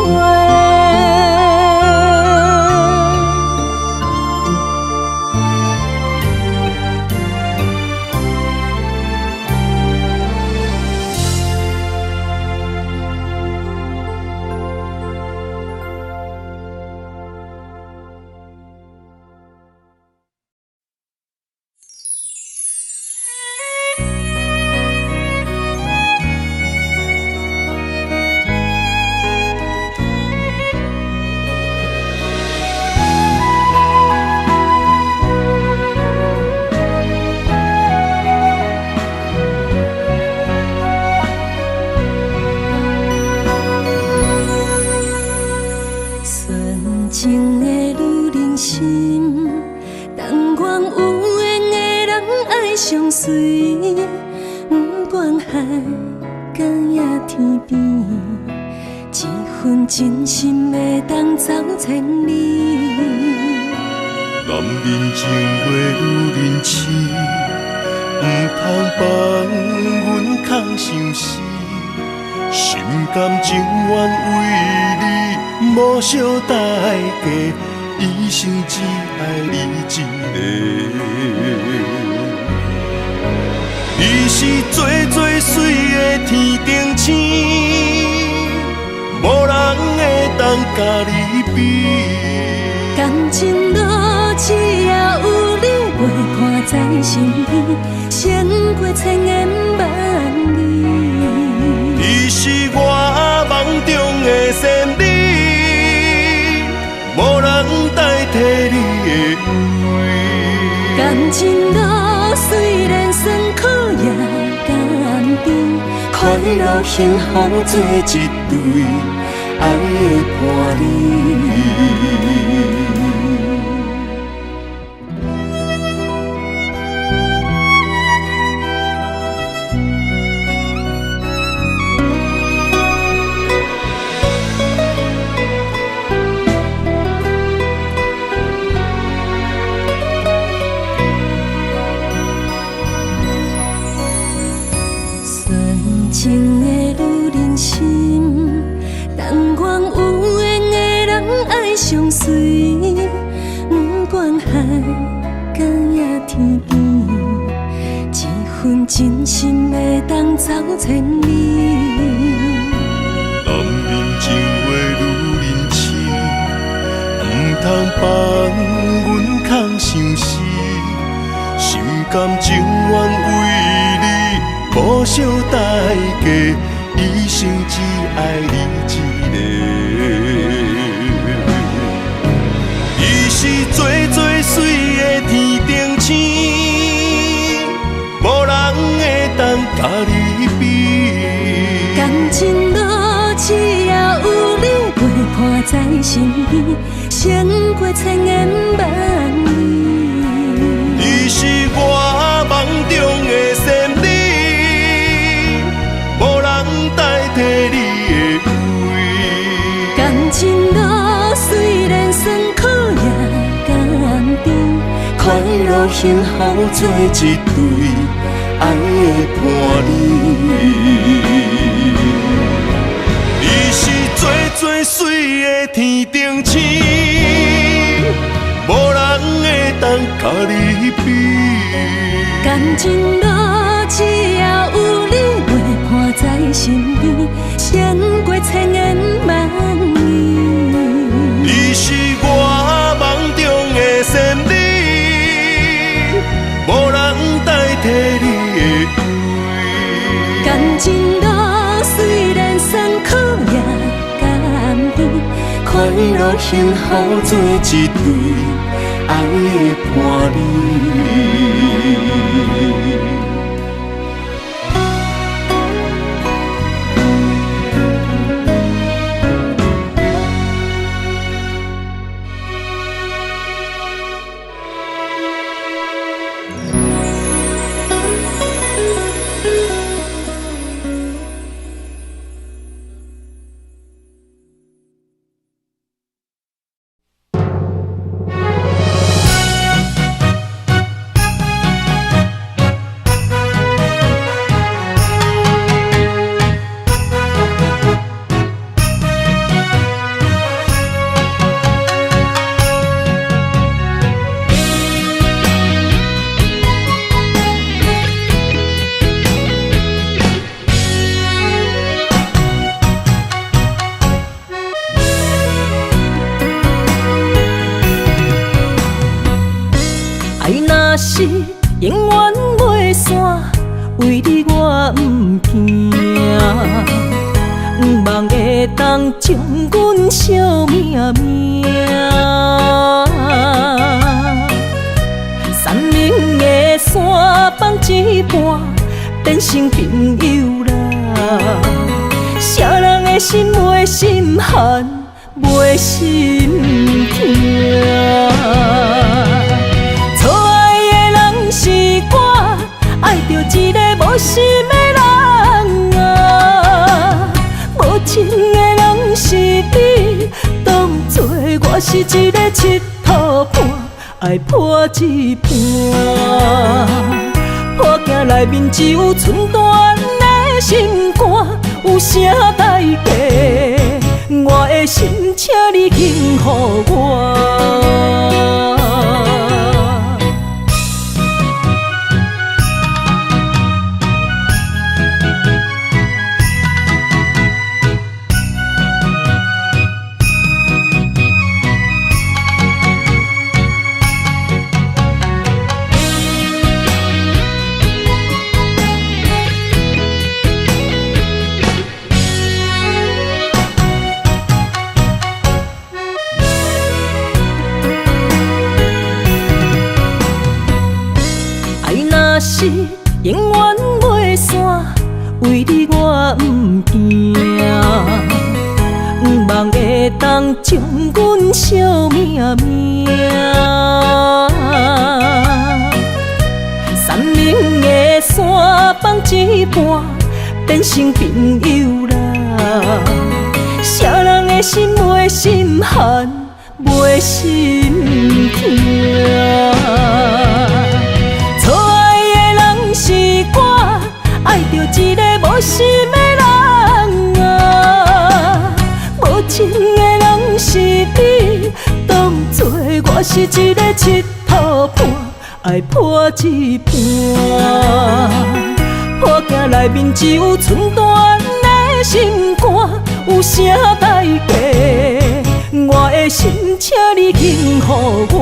感情路虽然酸苦也甘甜，快樂幸福做一對愛的伴侶。情的女人心，但愿有缘的人爱相随，不管海角也天边，这份真心会当走千里。男人情话女人痴，毋通放阮空相思，心甘情愿为你。无惜代价，一生只爱你一个。你是最最水的天顶星，无人会当佮你比。感情路只要有你陪伴在身边，胜过千言万语。你是我梦中的仙女。无人代替你的位。感情路虽然酸苦也甘甜，快樂幸福做一對愛的伴侶。你是最最水的天頂星，無人會當佮你比。感情路只要有你陪伴在身邊，勝過千言萬語。你是我夢中的仙女，無人代替你的位。感情路雖然酸苦也甘甜，快樂幸福做一對愛的伴侶。是永遠袂散，為你我毋驚，毋望會當將阮惜命命。三明的山放一半，變成朋友啦。啥人的心袂心寒，袂心疼？是我愛著一个無心的人啊，無情的人是你，當作我是一个𨑨迌伴，愛伴一伴。破镜內面只有寸断的心肝，有啥代价？我的心，請你緊予我。是永遠袂散，為你我毋會當將阮惜命命。三明的山放一半，變成朋友啦。啥人的心袂心寒，袂心疼？錯愛的人是我，愛著一个無心的人啊！無情的人是你，當作我是一个𨑨迌伴，愛伴一伴。破镜內面只有寸斷的心肝，有啥代價？我的心，請你緊予我。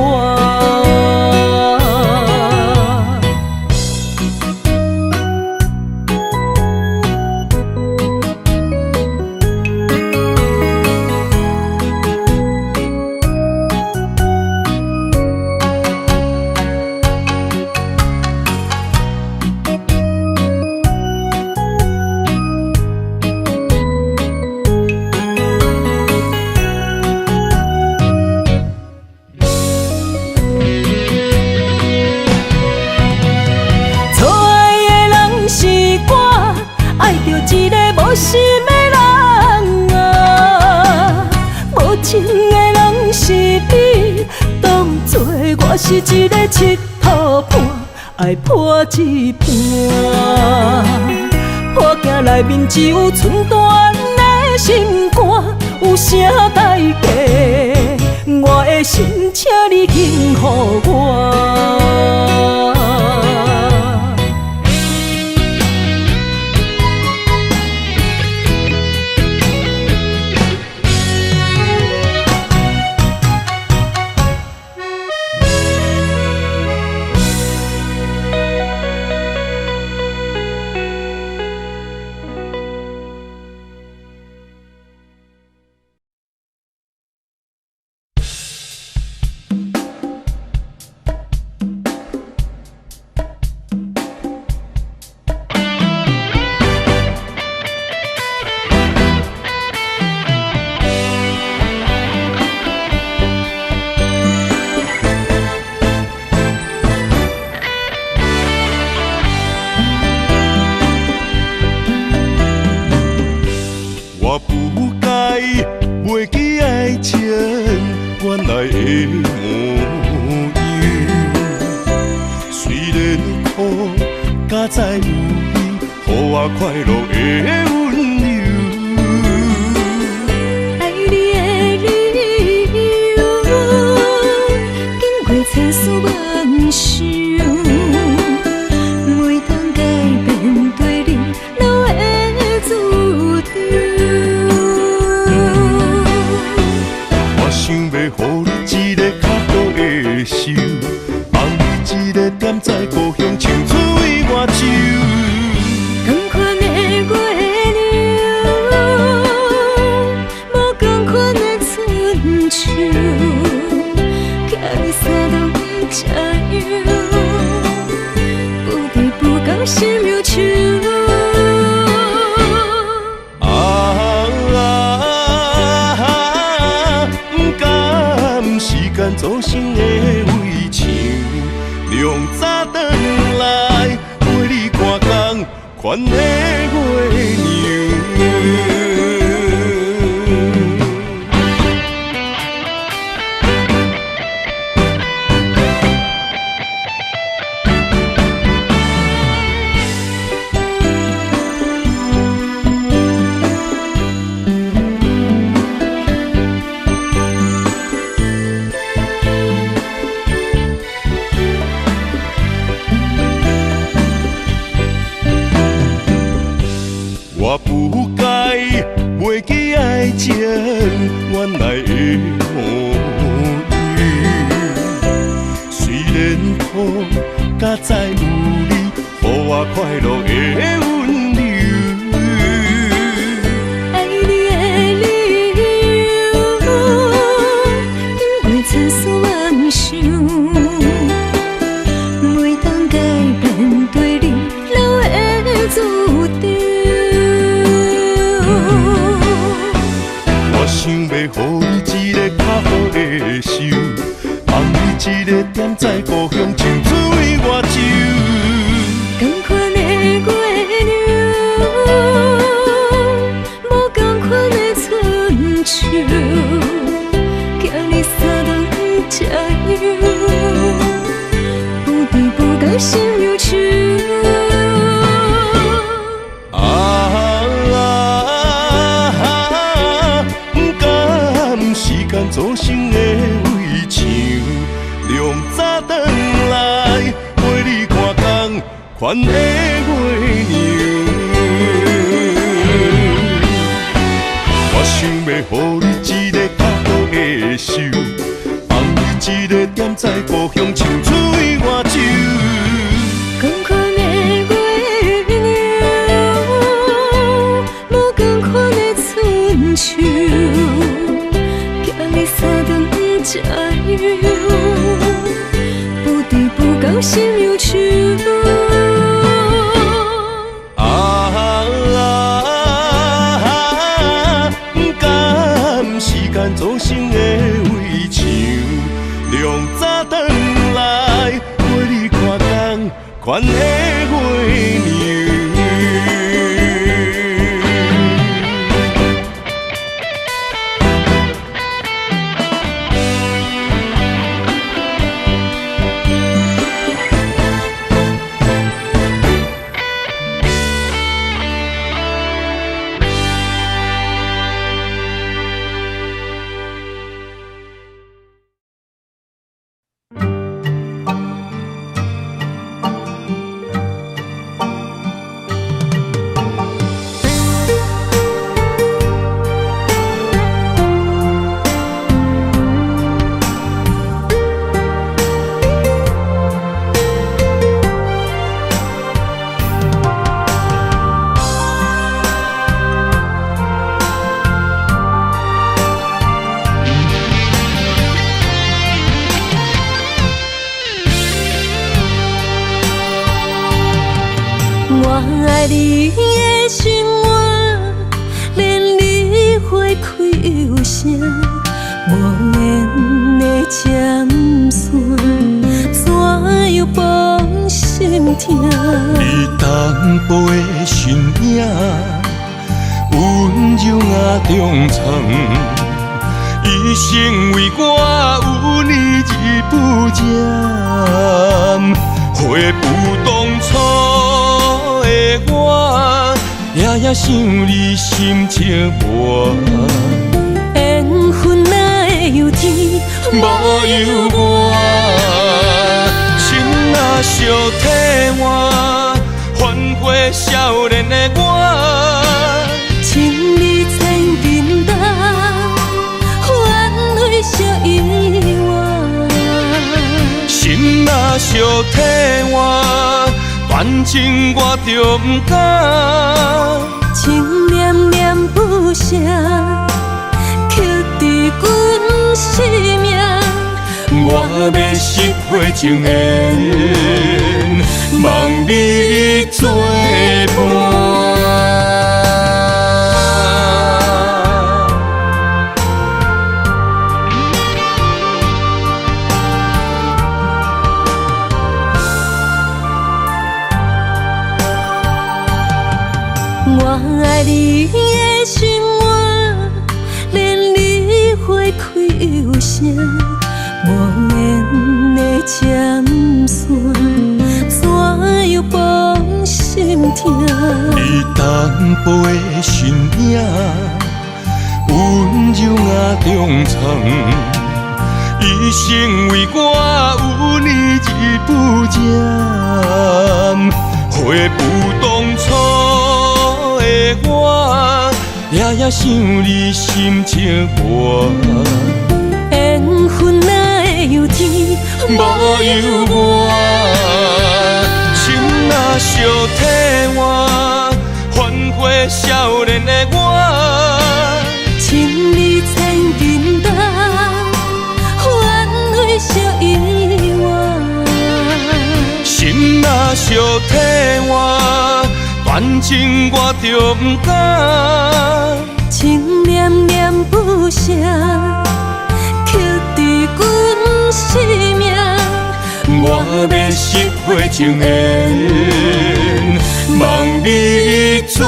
一个無心的人啊，無情的人是你，當作我是一个𨑨迌伴，愛伴一伴。破鏡內面只有寸斷的心肝，有啥代價？我的心，請你緊予我。我不該袂記愛情原來的模樣，雖然苦，敢知有你，予我快樂的溫柔。愛你的理由，經過千思萬想，袂當改變對你留的主張。我想欲予你一个較好的手，放你一个踮在故鄉，唱出为我酒。同款的月亮，無仝款的春秋，徛在三顿这样，不知不觉心忧愁。啊，不甘时间组成的围墙，量早转来，陪你看仝款的月娘。我不該袂記愛情原來的模樣，雖然苦，敢知有你，予我快樂的溫柔。愛你的理由，經過千思萬想，袂當改變對你留的主張。我想想欲予你一个较好的寿，放你一个踮在故乡唱出外酒。仝款的月娘，无仝款的春秋，行你三顿才有，不知不觉心忧愁。啊，不甘时间组成的围墙，量早转来陪你看仝款的月娘。我想欲予你一个较好的寿，放你一个踮在故乡唱出外酒。仝款的月娘，无仝款的春秋，行你三顿才有，不知不觉心忧愁。啊，不甘时间组成的围墙，量早转来陪你看仝款的月娘。我爱你的生活，连你花开有声，无言的针线，怎样放心疼？你淡薄的身影，温柔啊中藏，一生为我有你而不染，悔不当初的我，夜夜想你心寂寞。缘分哪会有天无由我，心若相替换，反悔少年的我。情理千斤重，反悔惜意外。心若相替换，断情我就不敢。情念念不舍，刻伫阮生命。我欲拾回情缘，望你作伴。我爱你的生活，连你花开有声，无言的针线，怎样放心疼？你淡薄的身影，温柔啊中藏，一生为我有你而不染，悔不当初的我，夜夜想你心寂寞。缘分哪会有天无由我，心若相替换，反悔少年的我。情理千斤重，反悔惜意外。心若相替换，断情我就不敢。情念念不舍，欲拾回情缘，望你作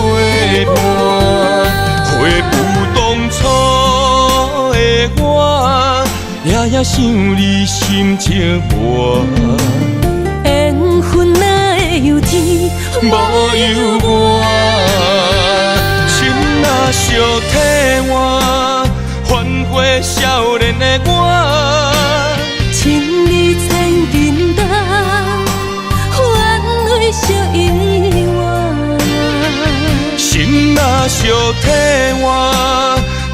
伴。回不当初的我，夜夜想你心寂寞。缘分哪会有天无由我，心若相替换，反悔少年的我。情义千斤重，反悔惜犹原。心若相替换，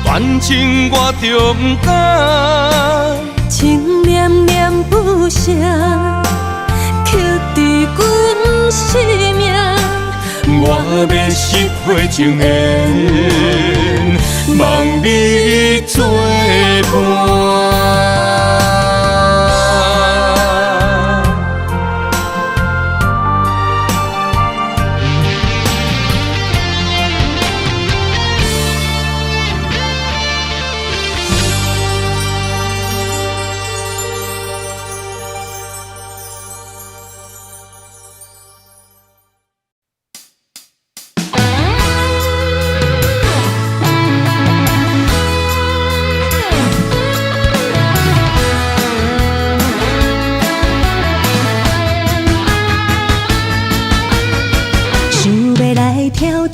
断情我就不敢。情念念不舍，刻伫阮生命。我欲拾回情缘，望你作伴。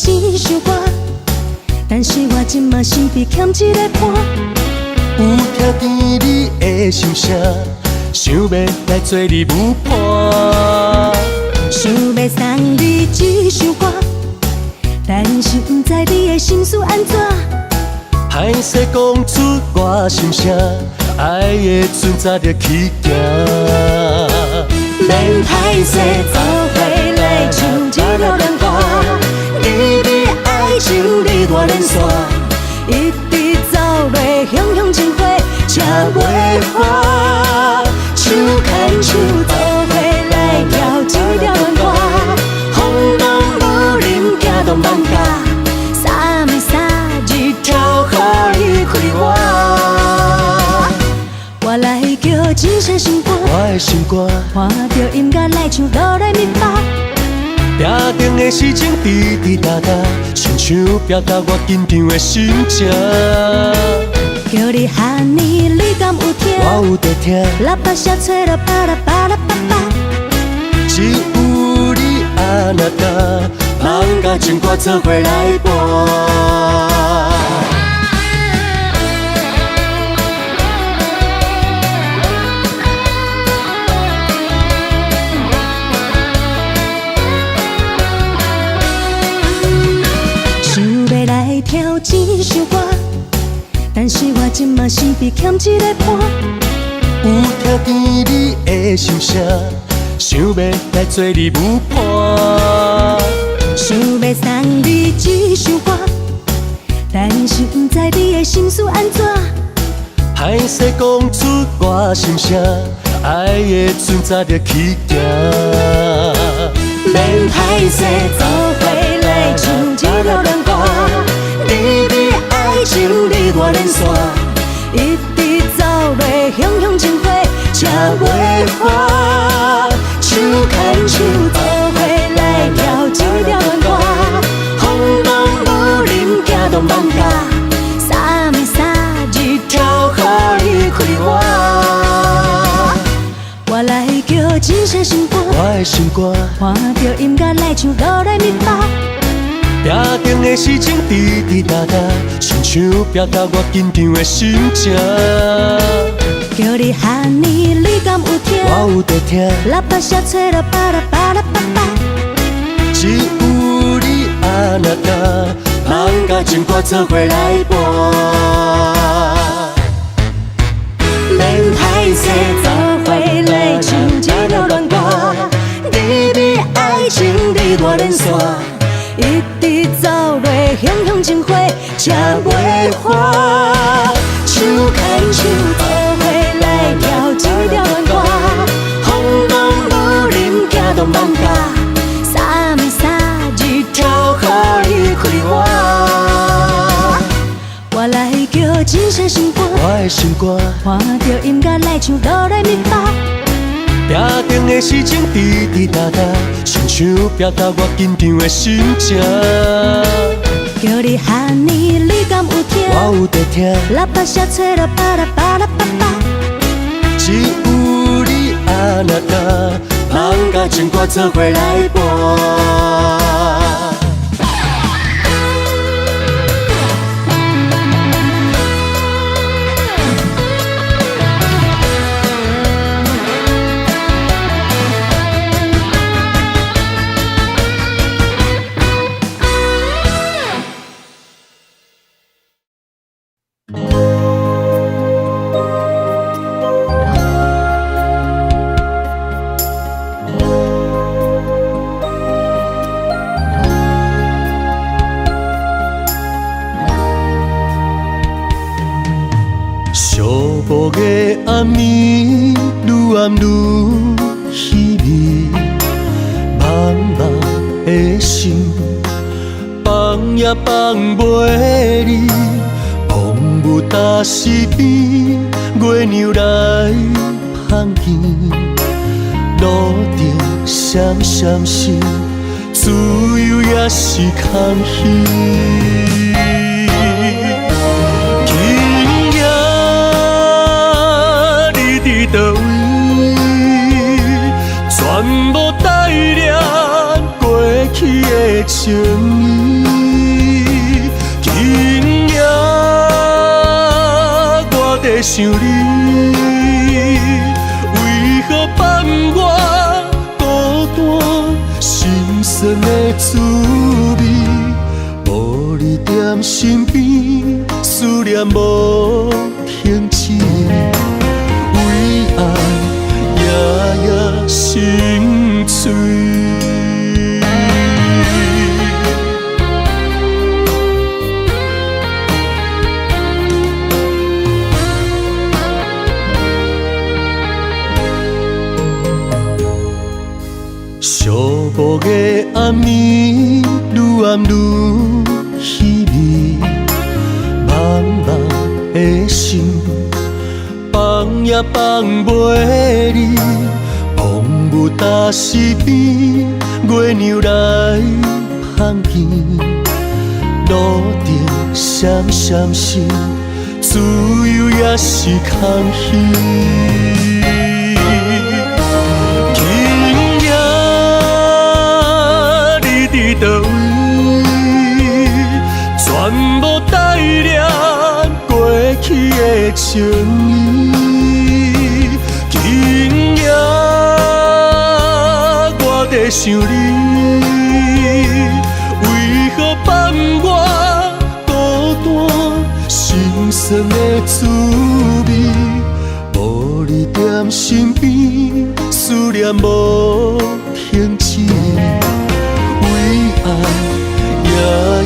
这首歌，但是我这马身边欠一个伴。有听见你的心声，想欲来做你舞伴，想欲送你这首歌，但是不知你的心思按怎。歹势讲出我心声，爱的船早就起行。免歹势做伙来唱这条恋歌，美美爱情你我连线，一直走落雄雄情花，才袂花。手牵手做伙来跳这条恋歌，风拢无冷，行动放假，三暝三日跳予你开我。我来叫这声心肝，我的心肝，伴著音乐来唱哆来咪发。壁顶的时钟滴滴答答，亲像表达我紧张的心情。叫你哈呢，你敢有听？我有在听。喇叭声吹了巴拉巴拉巴巴。只有你阿那达，放甲情歌做伙来伴。来跳这首歌，但是我这马身边欠一个伴。有听见你的心声，想欲来做你舞伴，想欲送你这首歌，但是不知你的心思按怎。歹势讲出我心声，爱的船早就起行。免歹势做伙来唱这条恋歌，美美爱情你我连线，一直走落雄雄情花，才袂花。手牵手做伙来跳这条恋歌，风拢无冷，行动放假，三暝三日跳予你开我。我来叫这声心肝，我的心肝，伴著音乐来唱哆来咪发。壁顶的时钟滴滴答答，亲像表达我紧张的心情。叫你哈呢，你敢有听？我有在听。喇叭声吹了巴拉巴拉巴巴。只有你阿那达，放甲情歌做伙来伴。免歹势做伙来唱这条恋歌，美美爱情你我连线，一直走落雄雄情花，才袂花。手牵手做伙来跳这条恋歌，风拢无冷，行动放假，三暝三日跳予你开我。我来叫这声心肝，我的心肝，伴著音乐来唱哆来咪发。壁壁顶的时钟滴滴答答，亲像表达我紧张的心情。叫你哈呢，你敢有听？我有在听。喇叭声吹了巴拉巴拉巴巴。只有你阿那达，放甲情歌做伙来播。暗暝愈暗愈稀微，茫茫的心放也放袂离。风雨焦时边，月娘来香见，路灯闪闪烁，自由也是空虚。佗位，全无带念过去的情意。今夜我在想你，为何放我孤单心酸的滋味？无你踮身边，思念无停止。爱夜夜心碎。寂寞的暗暝，愈暗愈稀微，茫茫的心放也放袂离。风雨焦时边，月娘来香见，路灯闪闪烁，自由也是空虚。今夜你伫佗位，全无带念过去的情意。今夜我在想你，为何放我孤单心酸的滋味？无你踮身边，思念无停止，为爱夜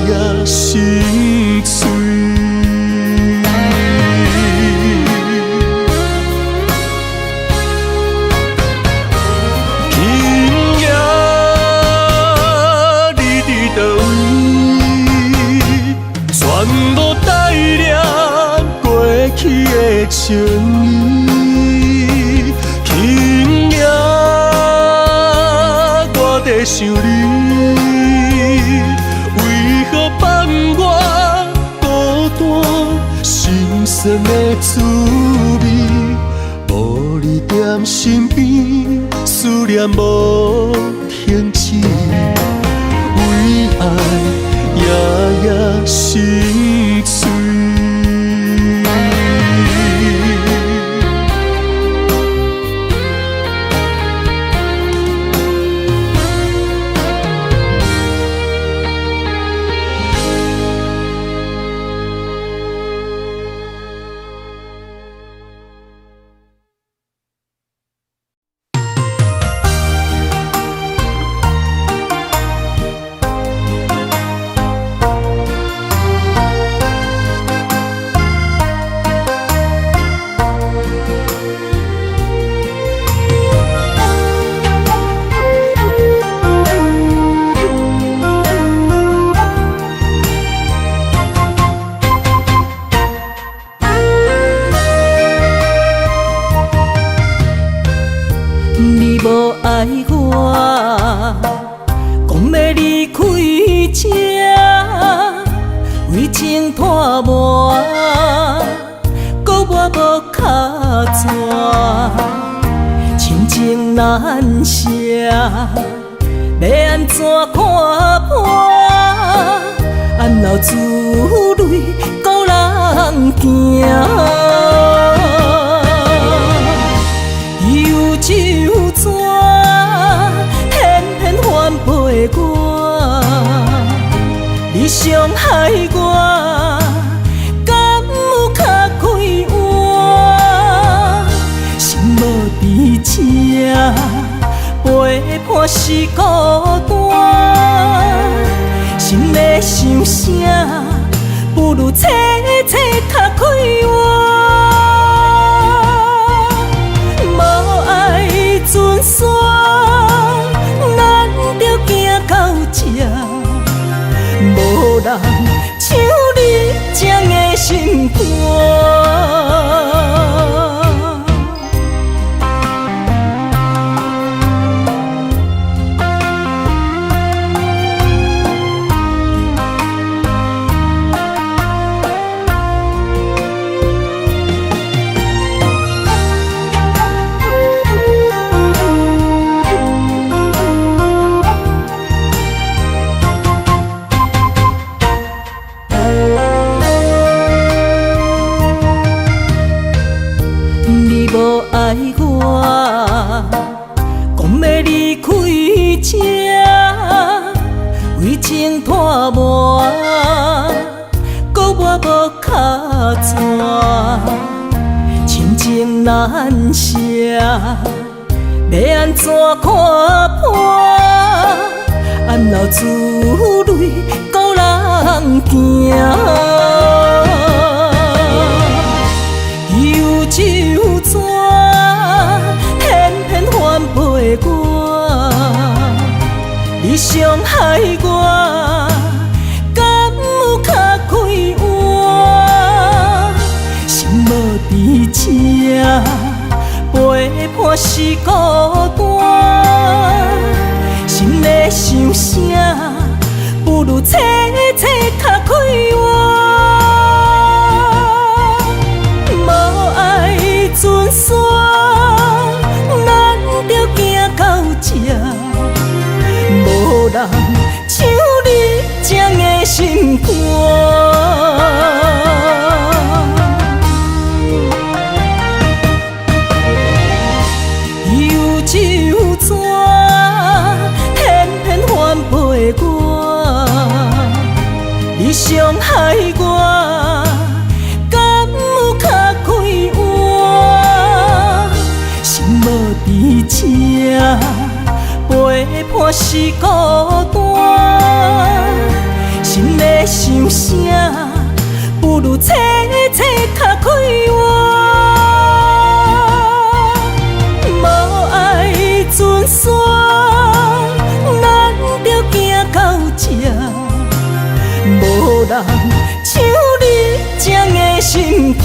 夜心碎。今夜你伫佗位，全无带念过去的情意。今夜我在想你，为何放我孤单心酸的滋味？无你踮身边，思念无停止，为爱夜夜心碎。無愛我，講欲離開這，為情拖磨，閣我無跤紙，親情難捨，欲按怎看破？暗流珠淚，孤人行。幽酒泉，偏偏反背我，你傷害我，敢有較快活？心無佇這，陪伴是孤單。心欲想啥，不如凄凄較快活。無愛船山，咱著行到這，無人像你這的心肝。你無愛我，講欲離開這，為情拖磨，閣我無跤紙，親情難捨，欲按怎看破？暗流珠淚，孤人行。幽酒泉，偏偏反背我，你傷害我，敢有較快活？心無佇這，陪伴是孤單。心欲想啥，不如凄凄較快活。無愛船山，咱著行到這，無人像你這的心肝。幽酒泉，偏偏反背我，你傷害我，敢有較快活？心無佇這，陪伴是孤單。心欲想啥，不如凄凄較快活。無愛船山，咱著行到這，無人像你這的心肝。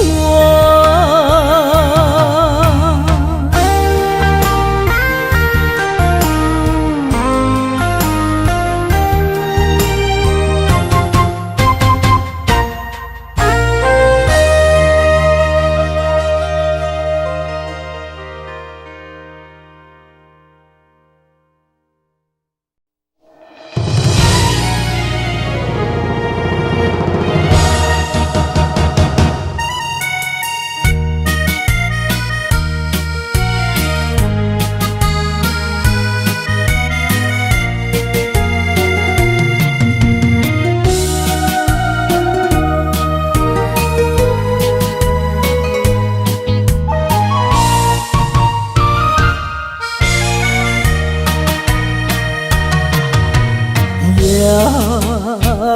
夜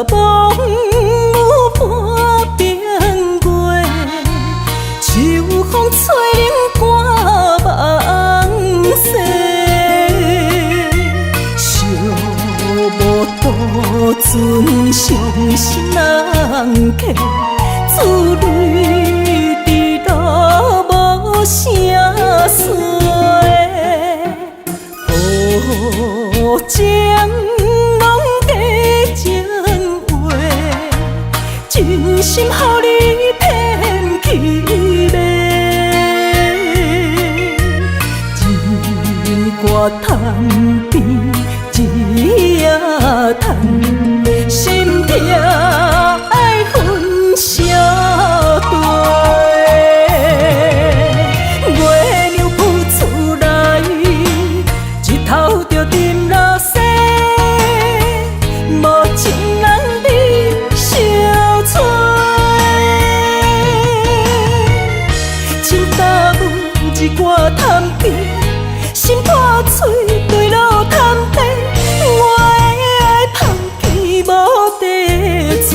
梦有半边月，秋風吹冷寒梦醒，寂寞渡船傷心人客，珠淚滴落無聲说。一寡談悲，心破碎對落潭底，我的愛芳去無地找。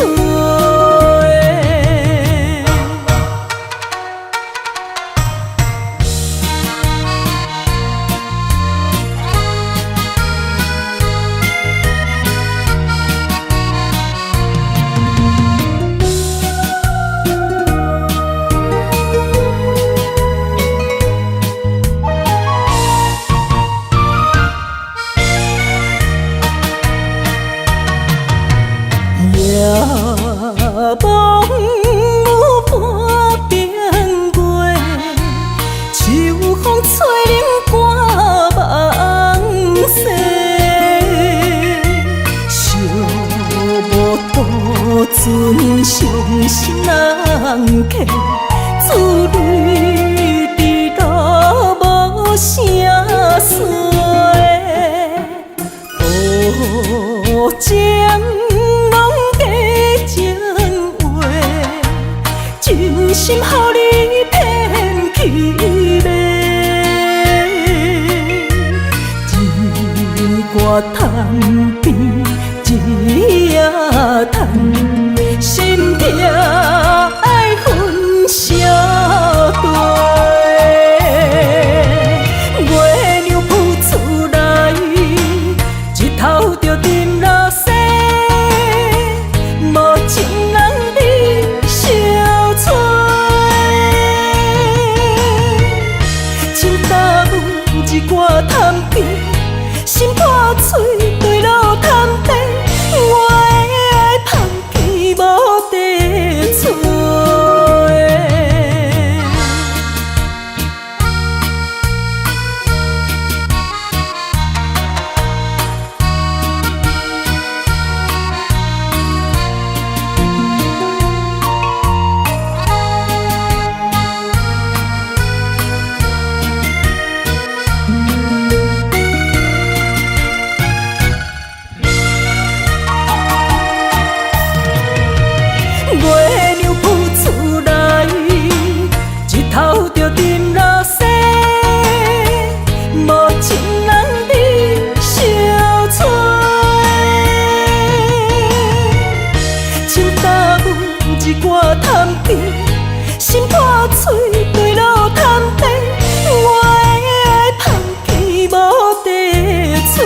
夜晡有半边月，秋風吹冷寒夢西，寂寞獨尊傷心人客，珠淚滴落無聲說。情攏假情話，真心予你騙去迷，一掛談悲，一夜嘆，心痛愛恨相對。月娘浮出來，日頭就沉落西，無情人你相催。真担一寡談悲，心破碎對落潭底，我的愛芳去無地找。月娘浮出來，日頭就沉落西，無情人你相催。真担一寡談悲，心破碎對落潭底，我的愛芳去無地找。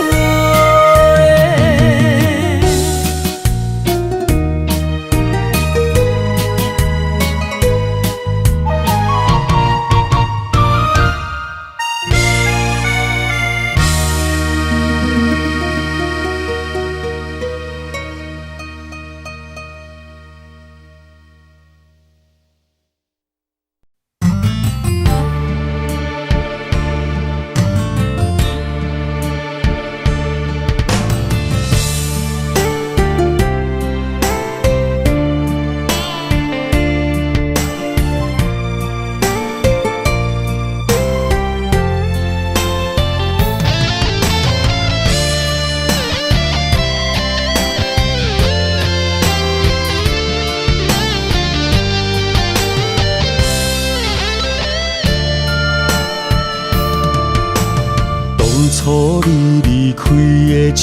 當初你離開的7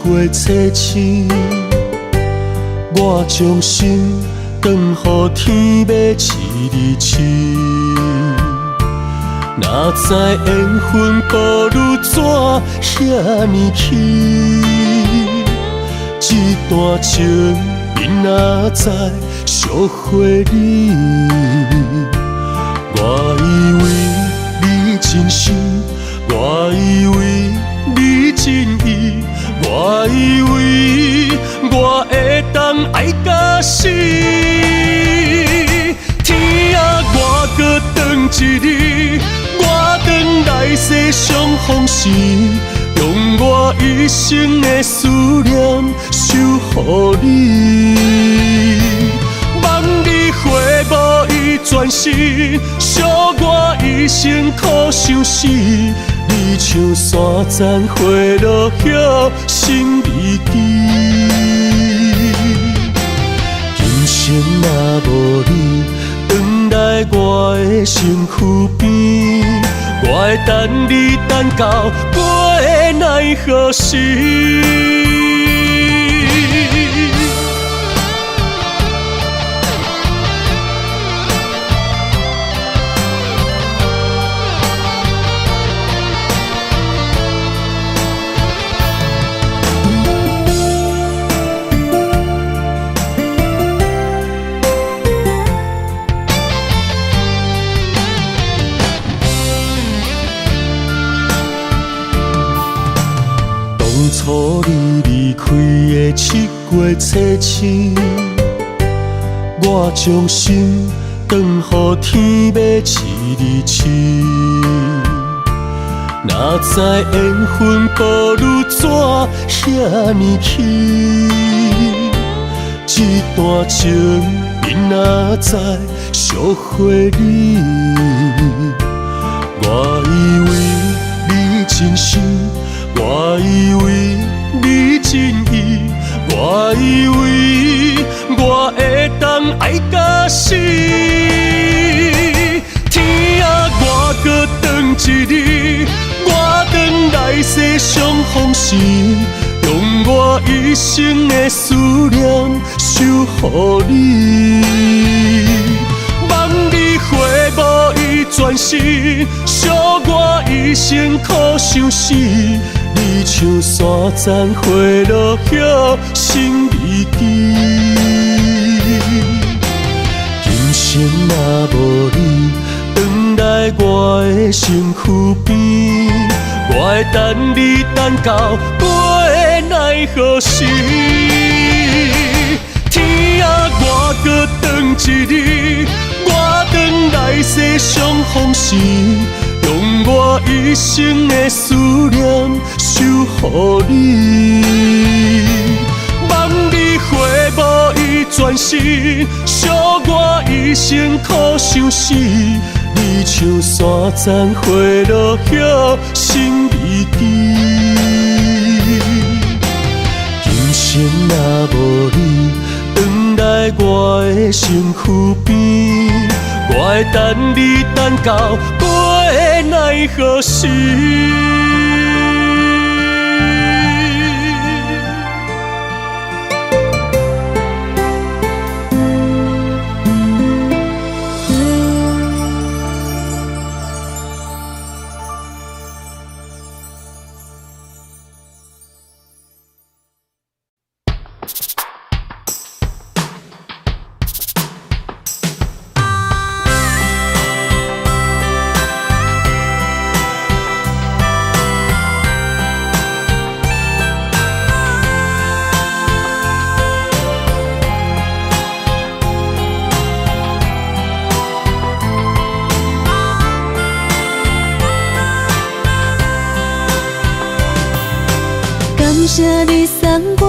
月初7，我將心轉予天欲飼你飼。哪知緣分步入怎遐呢奇？這段情明仔载惜回你。我以為你真心，我以為你真意，我以為我會當愛甲死。天啊，我閣轉一日，我轉來世相逢時，用我一生的思念守護你。望你回无伊全身，惜我一生苦相思。你像山残花落叶，心未记。今生若无你，转来我的身躯边，會等你等到月奈何時？当初你离开的7月初7，我将心转予天欲727。哪知缘分薄如纸，遐呢轻，这段情明仔载惜回你。我以为你真心，我以为你真意，我以为我会当爱到死。天啊，我阁转一日，我转来世相逢时，用我一生的思念守护你。望你回无伊转身，惜我一生苦相思。你像山残花落叶，心未记。今生若无你，转来我的身躯边，我会等你等到月奈何时。天啊，我阁转一日，我转来世相逢时，用我一生的思念守护你。望你回无伊转身，惜我一生苦相思。你像山残花落叶，心未记。今生若无你，转来我的身躯边，我会等你等到月奈何时。感谢你送我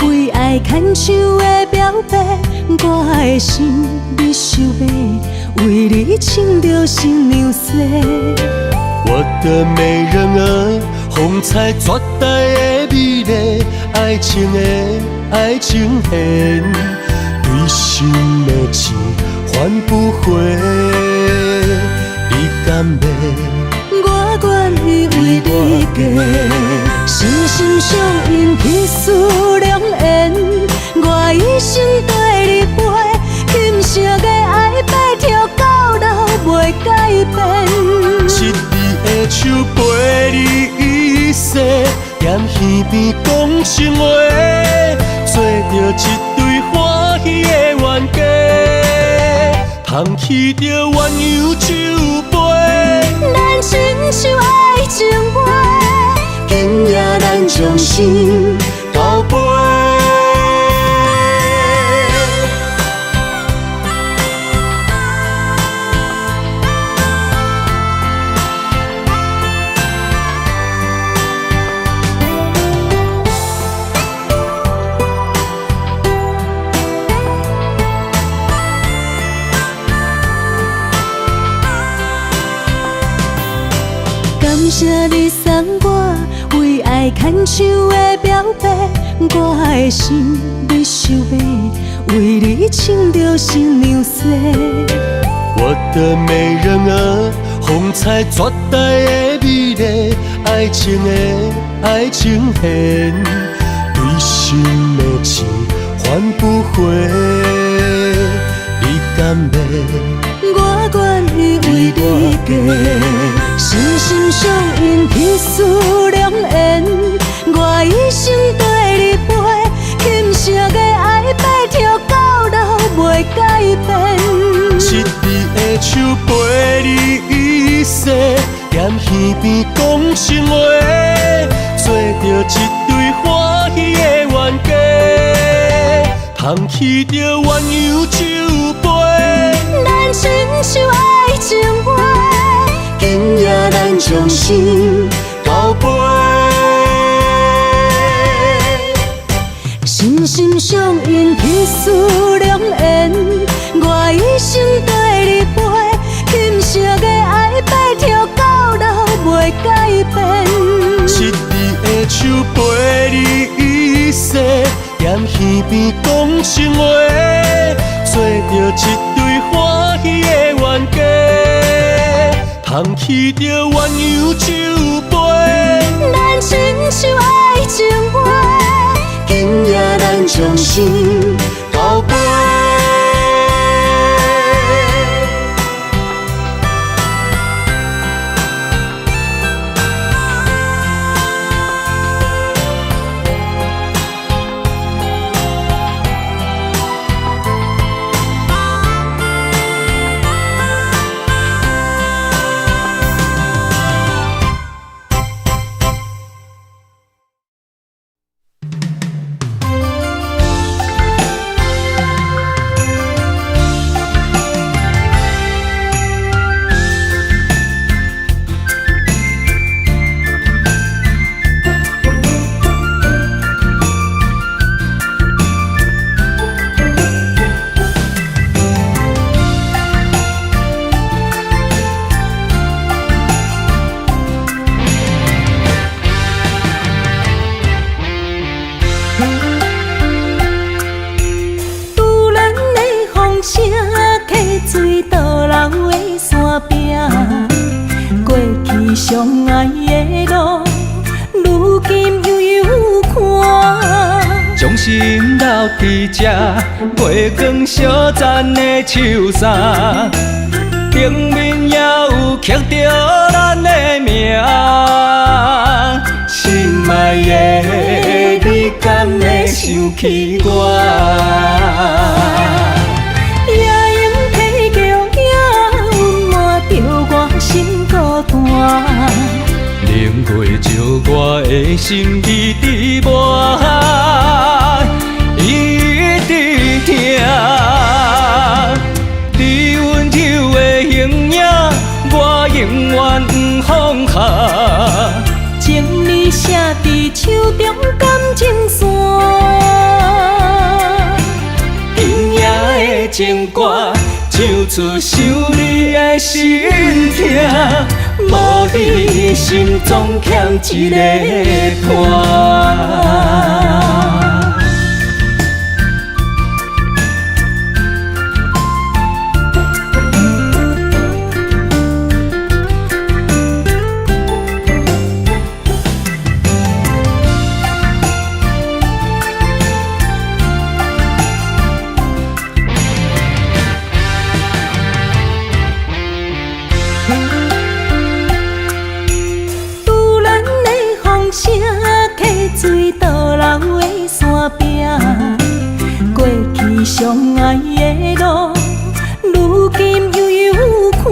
为爱牵手的表白，我的心你收买，为你穿著新娘衫。我的美人儿，风采绝代的美丽，爱情的爱情线，对心的情换不回，你敢袂？我愿意为你嫁，心心相印，彼此良缘。我一生缀你飞，金色的爱白头到老袂改变。七字的手陪你一世，踮耳边讲情话，做著一对欢喜的冤家，捧起著鸳鸯酒杯。咱亲像爱情话，今夜咱将心交陪。感谢你送我为爱牵手的表白，我的心你收买，为你穿著新娘衫。我的美人儿，风风采绝代的美丽，爱情的爱情线，对心的情换不回。你敢会？我愿意为你嫁，心心相印，彼此良缘。我一生缀你陪，琴声的爱白头到老袂改变。七字的手陪你一世，踮耳边讲情话，做著一对欢喜的冤家，捧起著鸳鸯酒杯，咱亲像爱情话，今夜咱将心交陪。心心相印，彼此良缘。我一生缀你陪，琴声的爱白头到老袂改变。七字的手陪你一世，踮耳边讲情话，做著一对欢喜的冤家，捧起著鸳鸯酒杯，咱亲像爱情话，今夜咱将心交陪。突然的风声，溪水倒流的山壁，过去相爱的路，如今悠悠看。将心留伫这，月光相残的树梢，顶面也有刻著咱的名。心爱的，你敢会想起我？夜莺啼叫，也温暖著我心孤单。冷月照我的心一直磨，一直疼。你温柔的形影，我永远不放下。情你写伫手中感情线。今夜的情歌，唱出想你的心痛，无你心总欠一个伴。突然的风声，溪水倒流的山壁，过去相爱的路，如今悠悠看。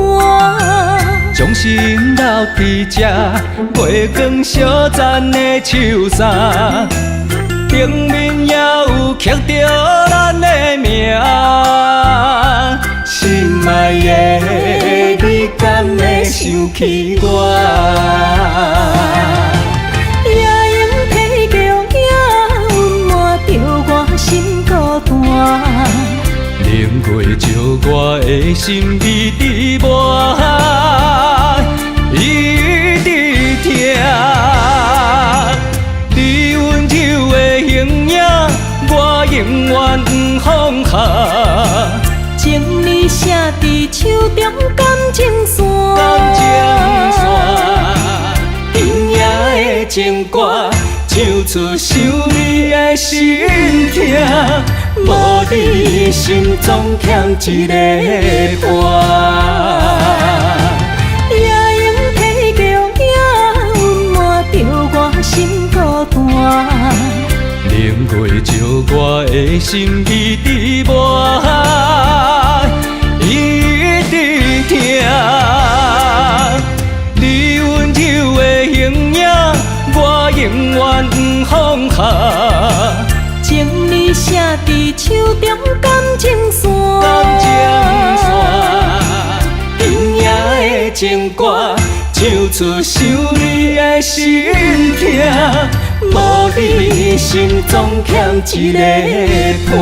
将心留伫这，月光相残的树梢，顶面也有刻著咱的名。心爱的，你敢会想起我？夜莺啼叫，也温暖著我心孤单。冷月照我的心一直磨，一直疼。你温柔的形影，我永远不放下。情你写伫手中感情线，感情歌，唱出想你的心痛。无你心总欠一个伴。夜莺啼叫，也温满著我心孤单。明月照我的心一直磨，一直疼。你温柔的形影，我永远不放下。情你写伫手中感情线，感情线。今夜的情歌，唱出想你的心痛。无你心总欠一个伴。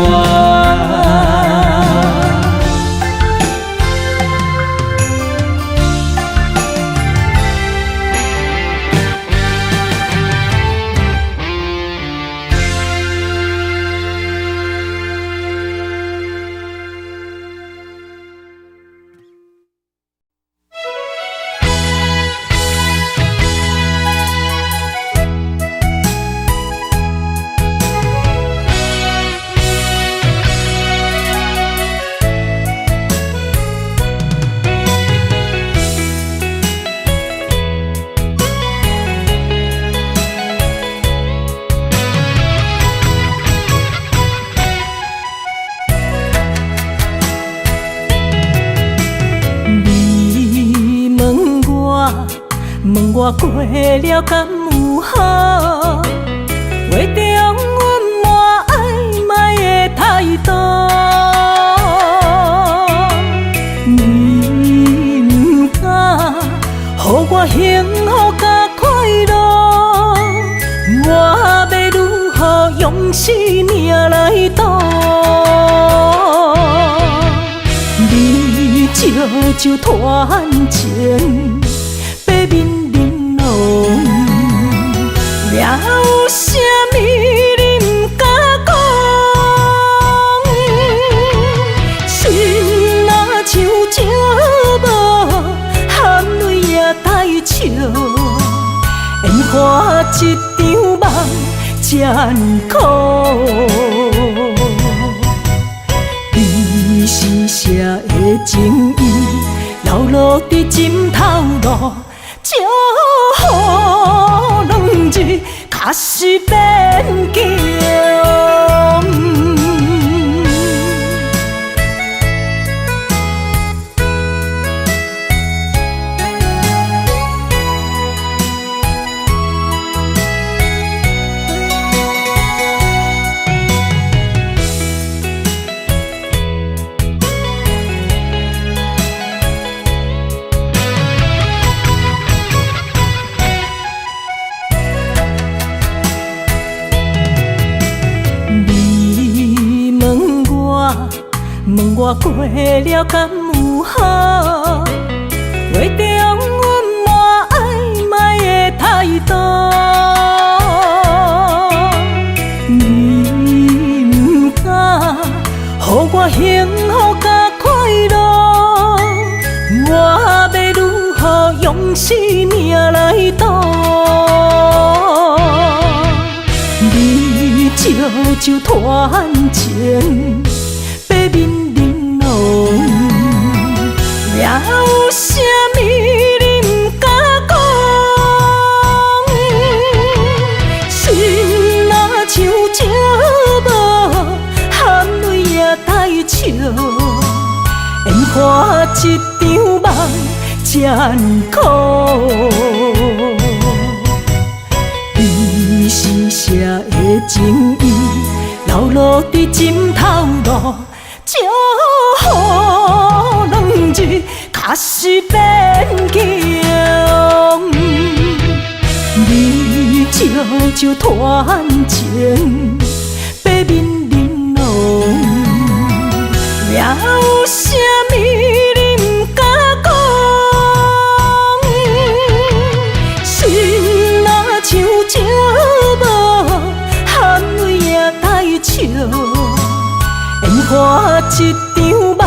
问我过了敢有好？话中隐瞒暧昧的态度，你毋敢予我幸福佮快乐，我欲如何用生命来赌？你借酒传情。也有啥物你毋敢讲？心若像石无，含泪也带笑，烟花一场梦这呢苦。你是谁的情意，流落伫枕头路，祝福两字确实勉强。问我过了敢有好？话中隐瞒暧昧的态度，你毋敢予我幸福佮快乐，我欲如何用生命来赌？你借酒传情。也有啥物你毋敢讲？心若像石无，含泪也带笑，烟花一场梦这呢苦。你是谁的情意，流落伫枕头路，祝福两字确实勉强。你借酒传情，八面玲珑，也有啥物你毋敢讲？心若像石无，含泪也带笑，烟花一场梦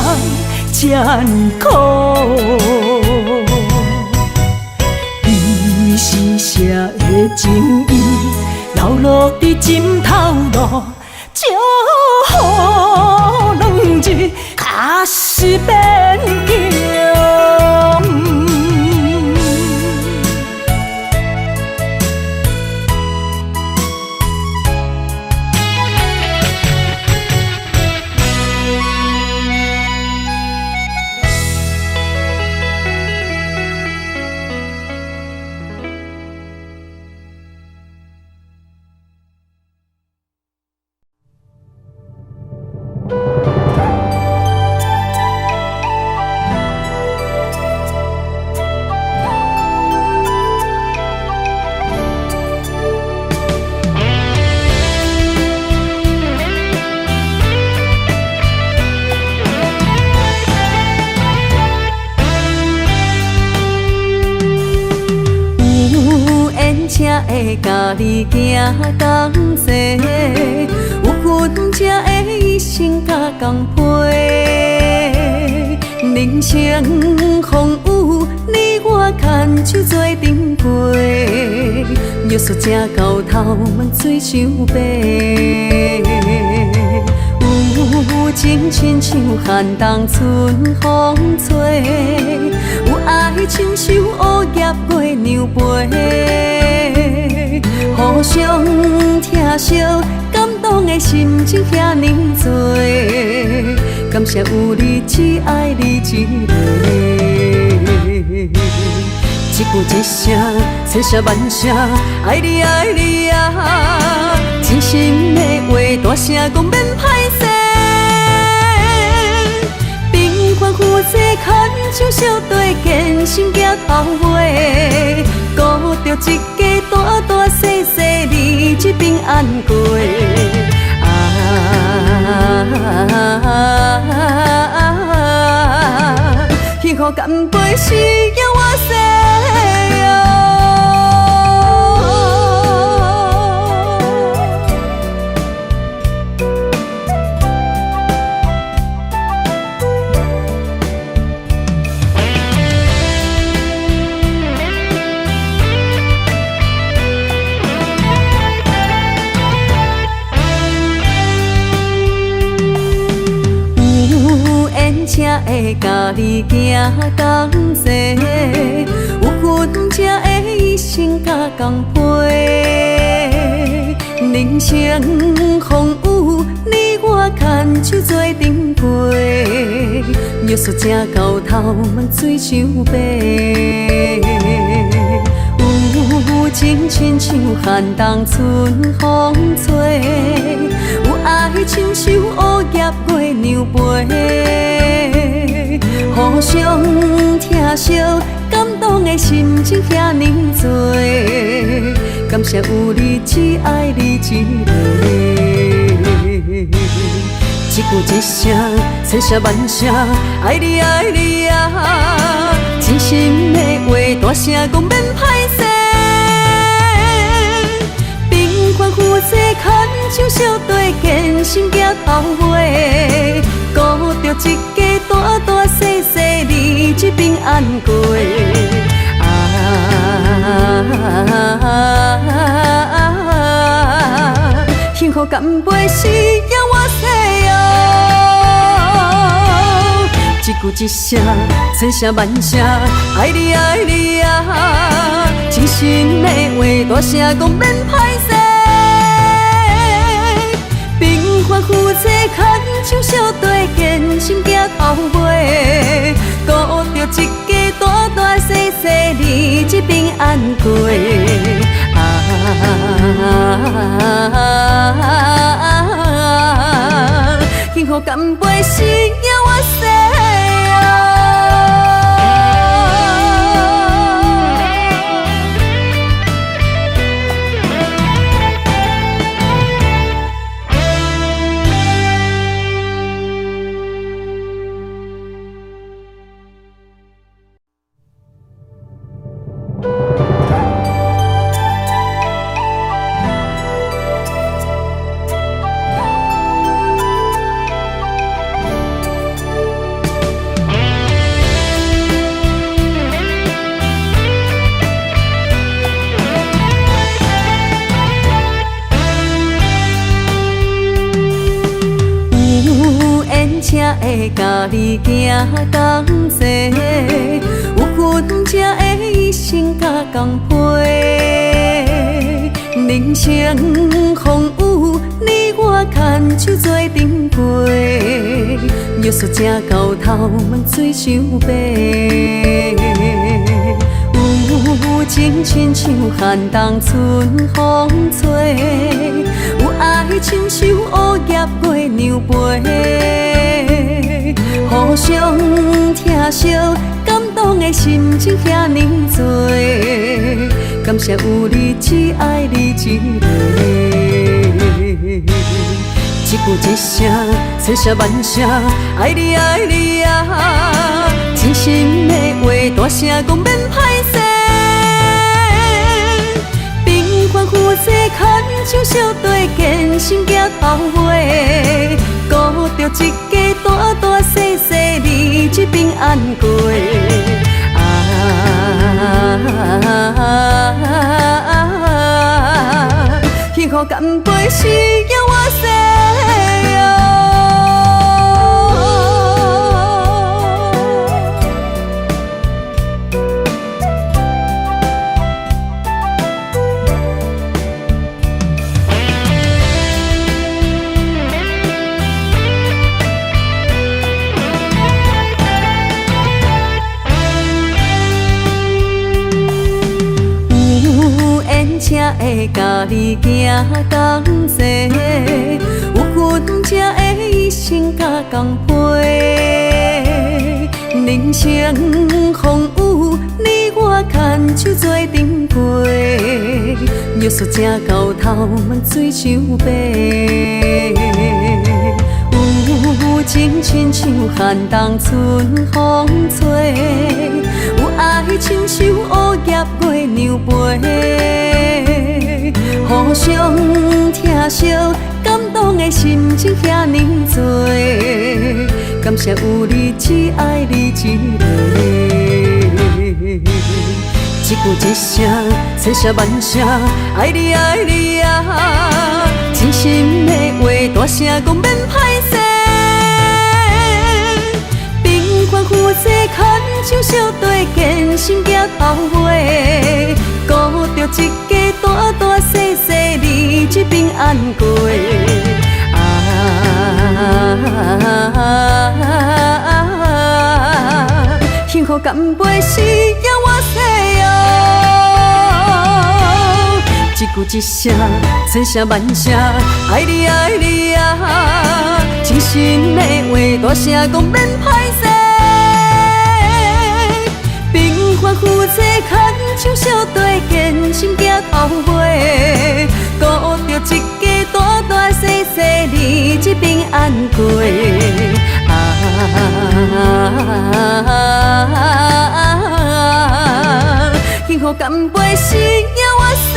这呢苦。你是谁的情意，勉強。有緣才會佮你行仝齊，有份才會一生佮共陪。人生風雨，你我牽手做陣過，玉樹正到頭，問水傷白。有情親像寒冬春風吹，有愛親像烏葉月娘陪，互相疼惜，感動的心情遐爾濟，感謝有你，只愛你一个。一句一聲，千聲萬聲，愛你愛你啊！真心的話，大聲講免歹勢。平凡夫妻牽手相對，堅心行頭尾，顧著一家大大細細，日子平安過。啊，幸福乾杯是要我世哦。有緣才會佮你行仝齊，有份才會一生佮共陪。人生風雨，你我牽手做陣過，玉樹正到頭，問水傷白。有情親像寒冬春風吹，有愛親像烏葉月娘陪，互相疼惜，感動的心情遐爾濟，感謝有你，只愛你一个。一句一聲，千聲萬聲，愛你愛你啊！真心的話，大聲講免歹勢。平凡夫妻牽手相對，堅心行頭尾，顧著一家大大細細，日子平安過。啊，幸福乾杯是要我世哦。一句一聲，千聲萬聲，愛你愛你啊！真心的話，大聲講免歹勢。平凡夫妻牽手相對，堅心行頭尾，顧著一家大大細細，日子平安過。啊，幸福乾杯是要我世哦。會佮你行仝齊，有緣才會一生佮共陪。人生風雨，你我牽手做陣過，約束這到頭，阮水想白。有情親像寒冬春風吹，有愛親像烏葉月娘陪，互相疼惜，感動的心情遐爾濟，感謝有你，只愛你一个。一句一聲，千聲萬聲，愛你愛你啊！真心的話，大聲講免歹勢。平凡夫妻牽手相對，堅心行頭尾，顧著一家大大細細，日子平安過。啊，幸福乾杯是要我世。才會佮你行仝齊，有緣才會一生佮共陪。人生風雨，你我牽手做陣過，約束這到頭，阮水想白。有情親像寒冬春風吹，有愛親像烏葉月娘陪，互相疼惜，感動的心情遐爾濟，感謝有你，只愛你一个。一句一聲，千聲萬聲，愛你愛你啊！真心的話，大聲講免歹勢。平凡夫妻牽手相對，堅心行頭尾，顧著一家大大細細，日子平安過。啊，幸福乾杯是要我世哦。一句一聲，千聲萬聲，愛你愛你啊！真心的話，大聲講免歹勢。平凡夫妻牽手相對，堅心行頭尾，顧著一家大大細細，日子平安過。啊，幸福乾杯是要我世。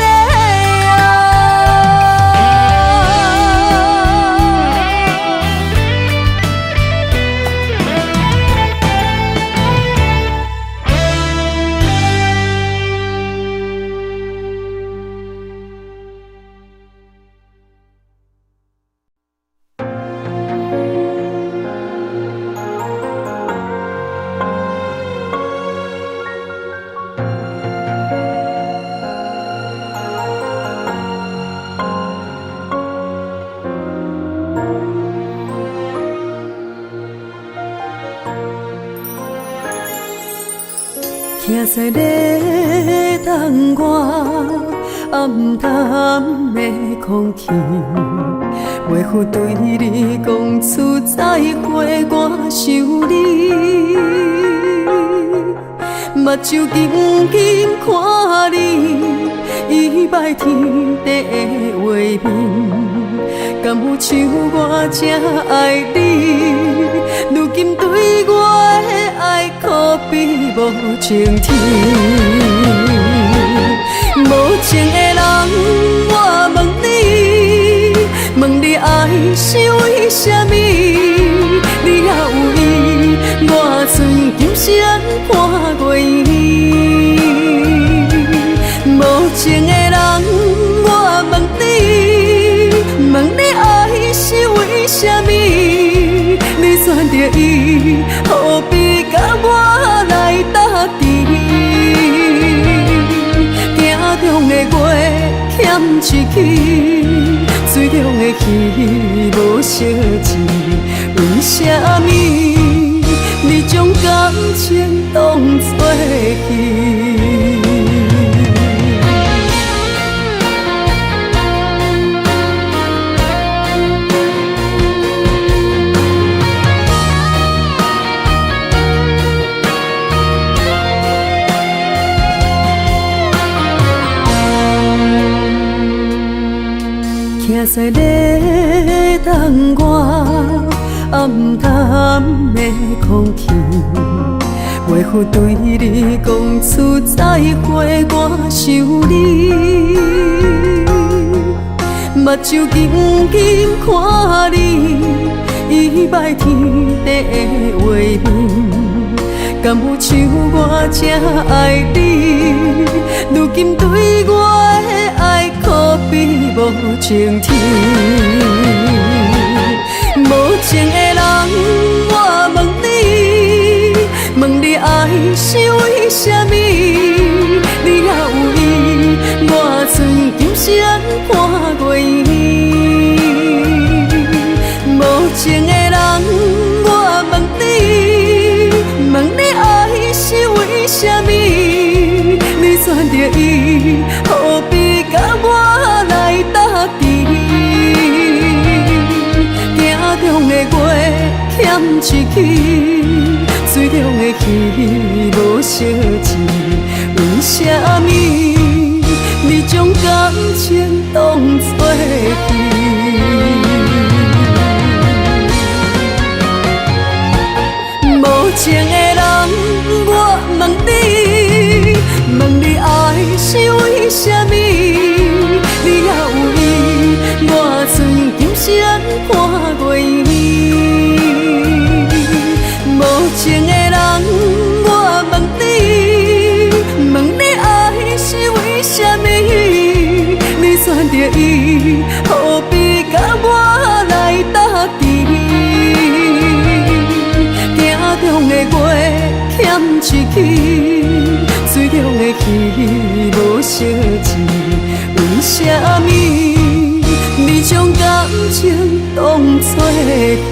徛在咧冬外，暗淡的空气，袂赴对你讲出再会，我想你，目睭紧紧看你，伊捌天地的画面，敢有像我这爱你？如今对我的爱可比无情天。无情的人，我问你，问你爱是为啥物？你也有伊，我剩今生半月圆。无情的人，我问你，问你爱是为啥物？你选择伊，欠一支，水中的鱼无相见，为啥物你将感情当作戏？徛在咧等我，暗淡的空气，袂赴对你讲出再会，我想你，目睭紧紧看你，伊捌天地的画面，敢有像我这爱你？如今对我的爱可比无情天。无情的人，我问你，问你爱是为啥物？你也有伊，我剩今生看月圆。无情的人，我问你，问你爱是为啥物？你选择伊，何必共我来斗阵？镜中的月欠一支，水中的鱼无相见，为啥物你将感情当作戏？无情的人，我问你，问你爱是为啥物？你也有伊，我剩今生看月圆。无情的人，我问你，问你爱是为啥物？你选择伊，何必共我来斗阵？镜中的月欠一支，水中的鱼无相见，为啥物你将感情当作戏？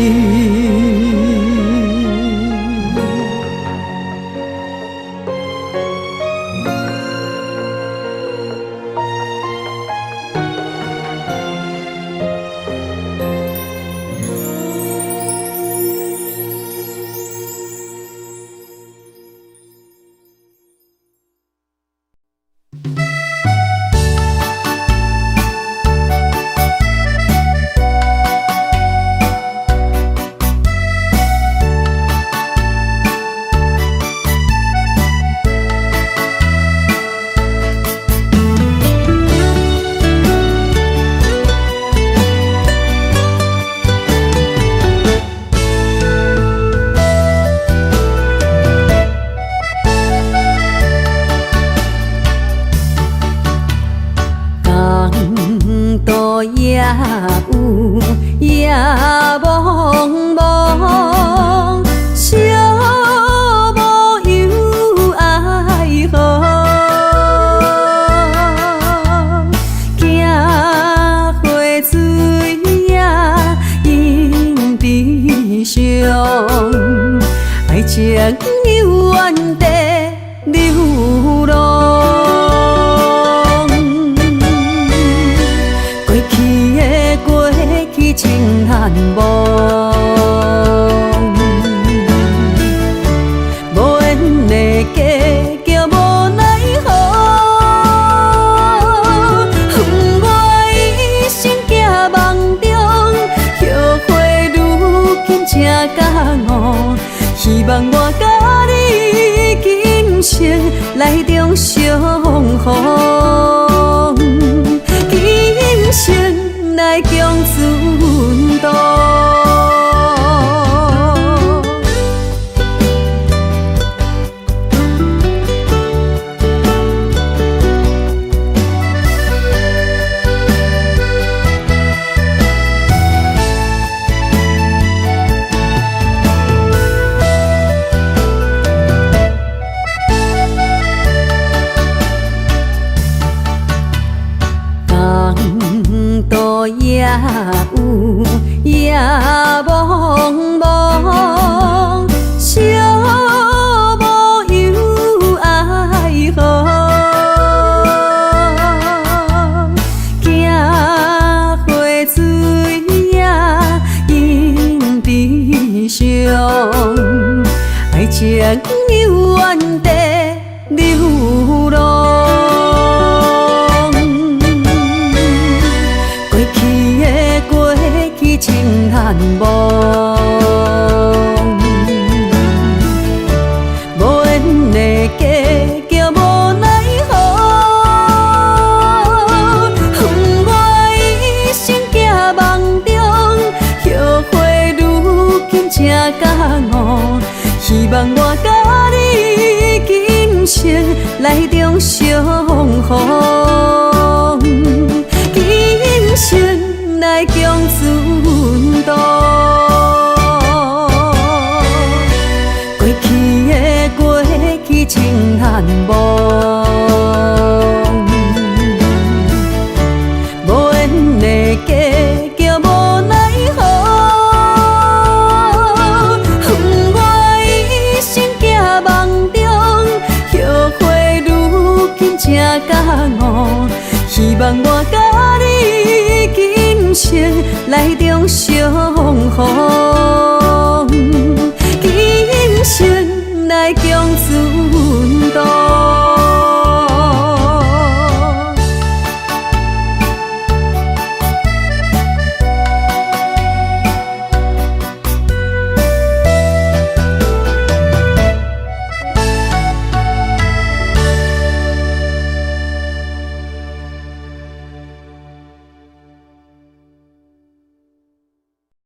有夜茫茫，寂寞又愛河，行過水也因悲傷，愛情猶原在流浪。過去的過去真難忘，無緣的結局無奈何。我一生行夢中，後悔如今才覺悟，希望我佮你今生來重相逢，今生來共船渡。過去的過去真難忘，無緣的結局無奈何。我一生行夢中，後悔如今才覺悟，希望我佮你今生來重相逢。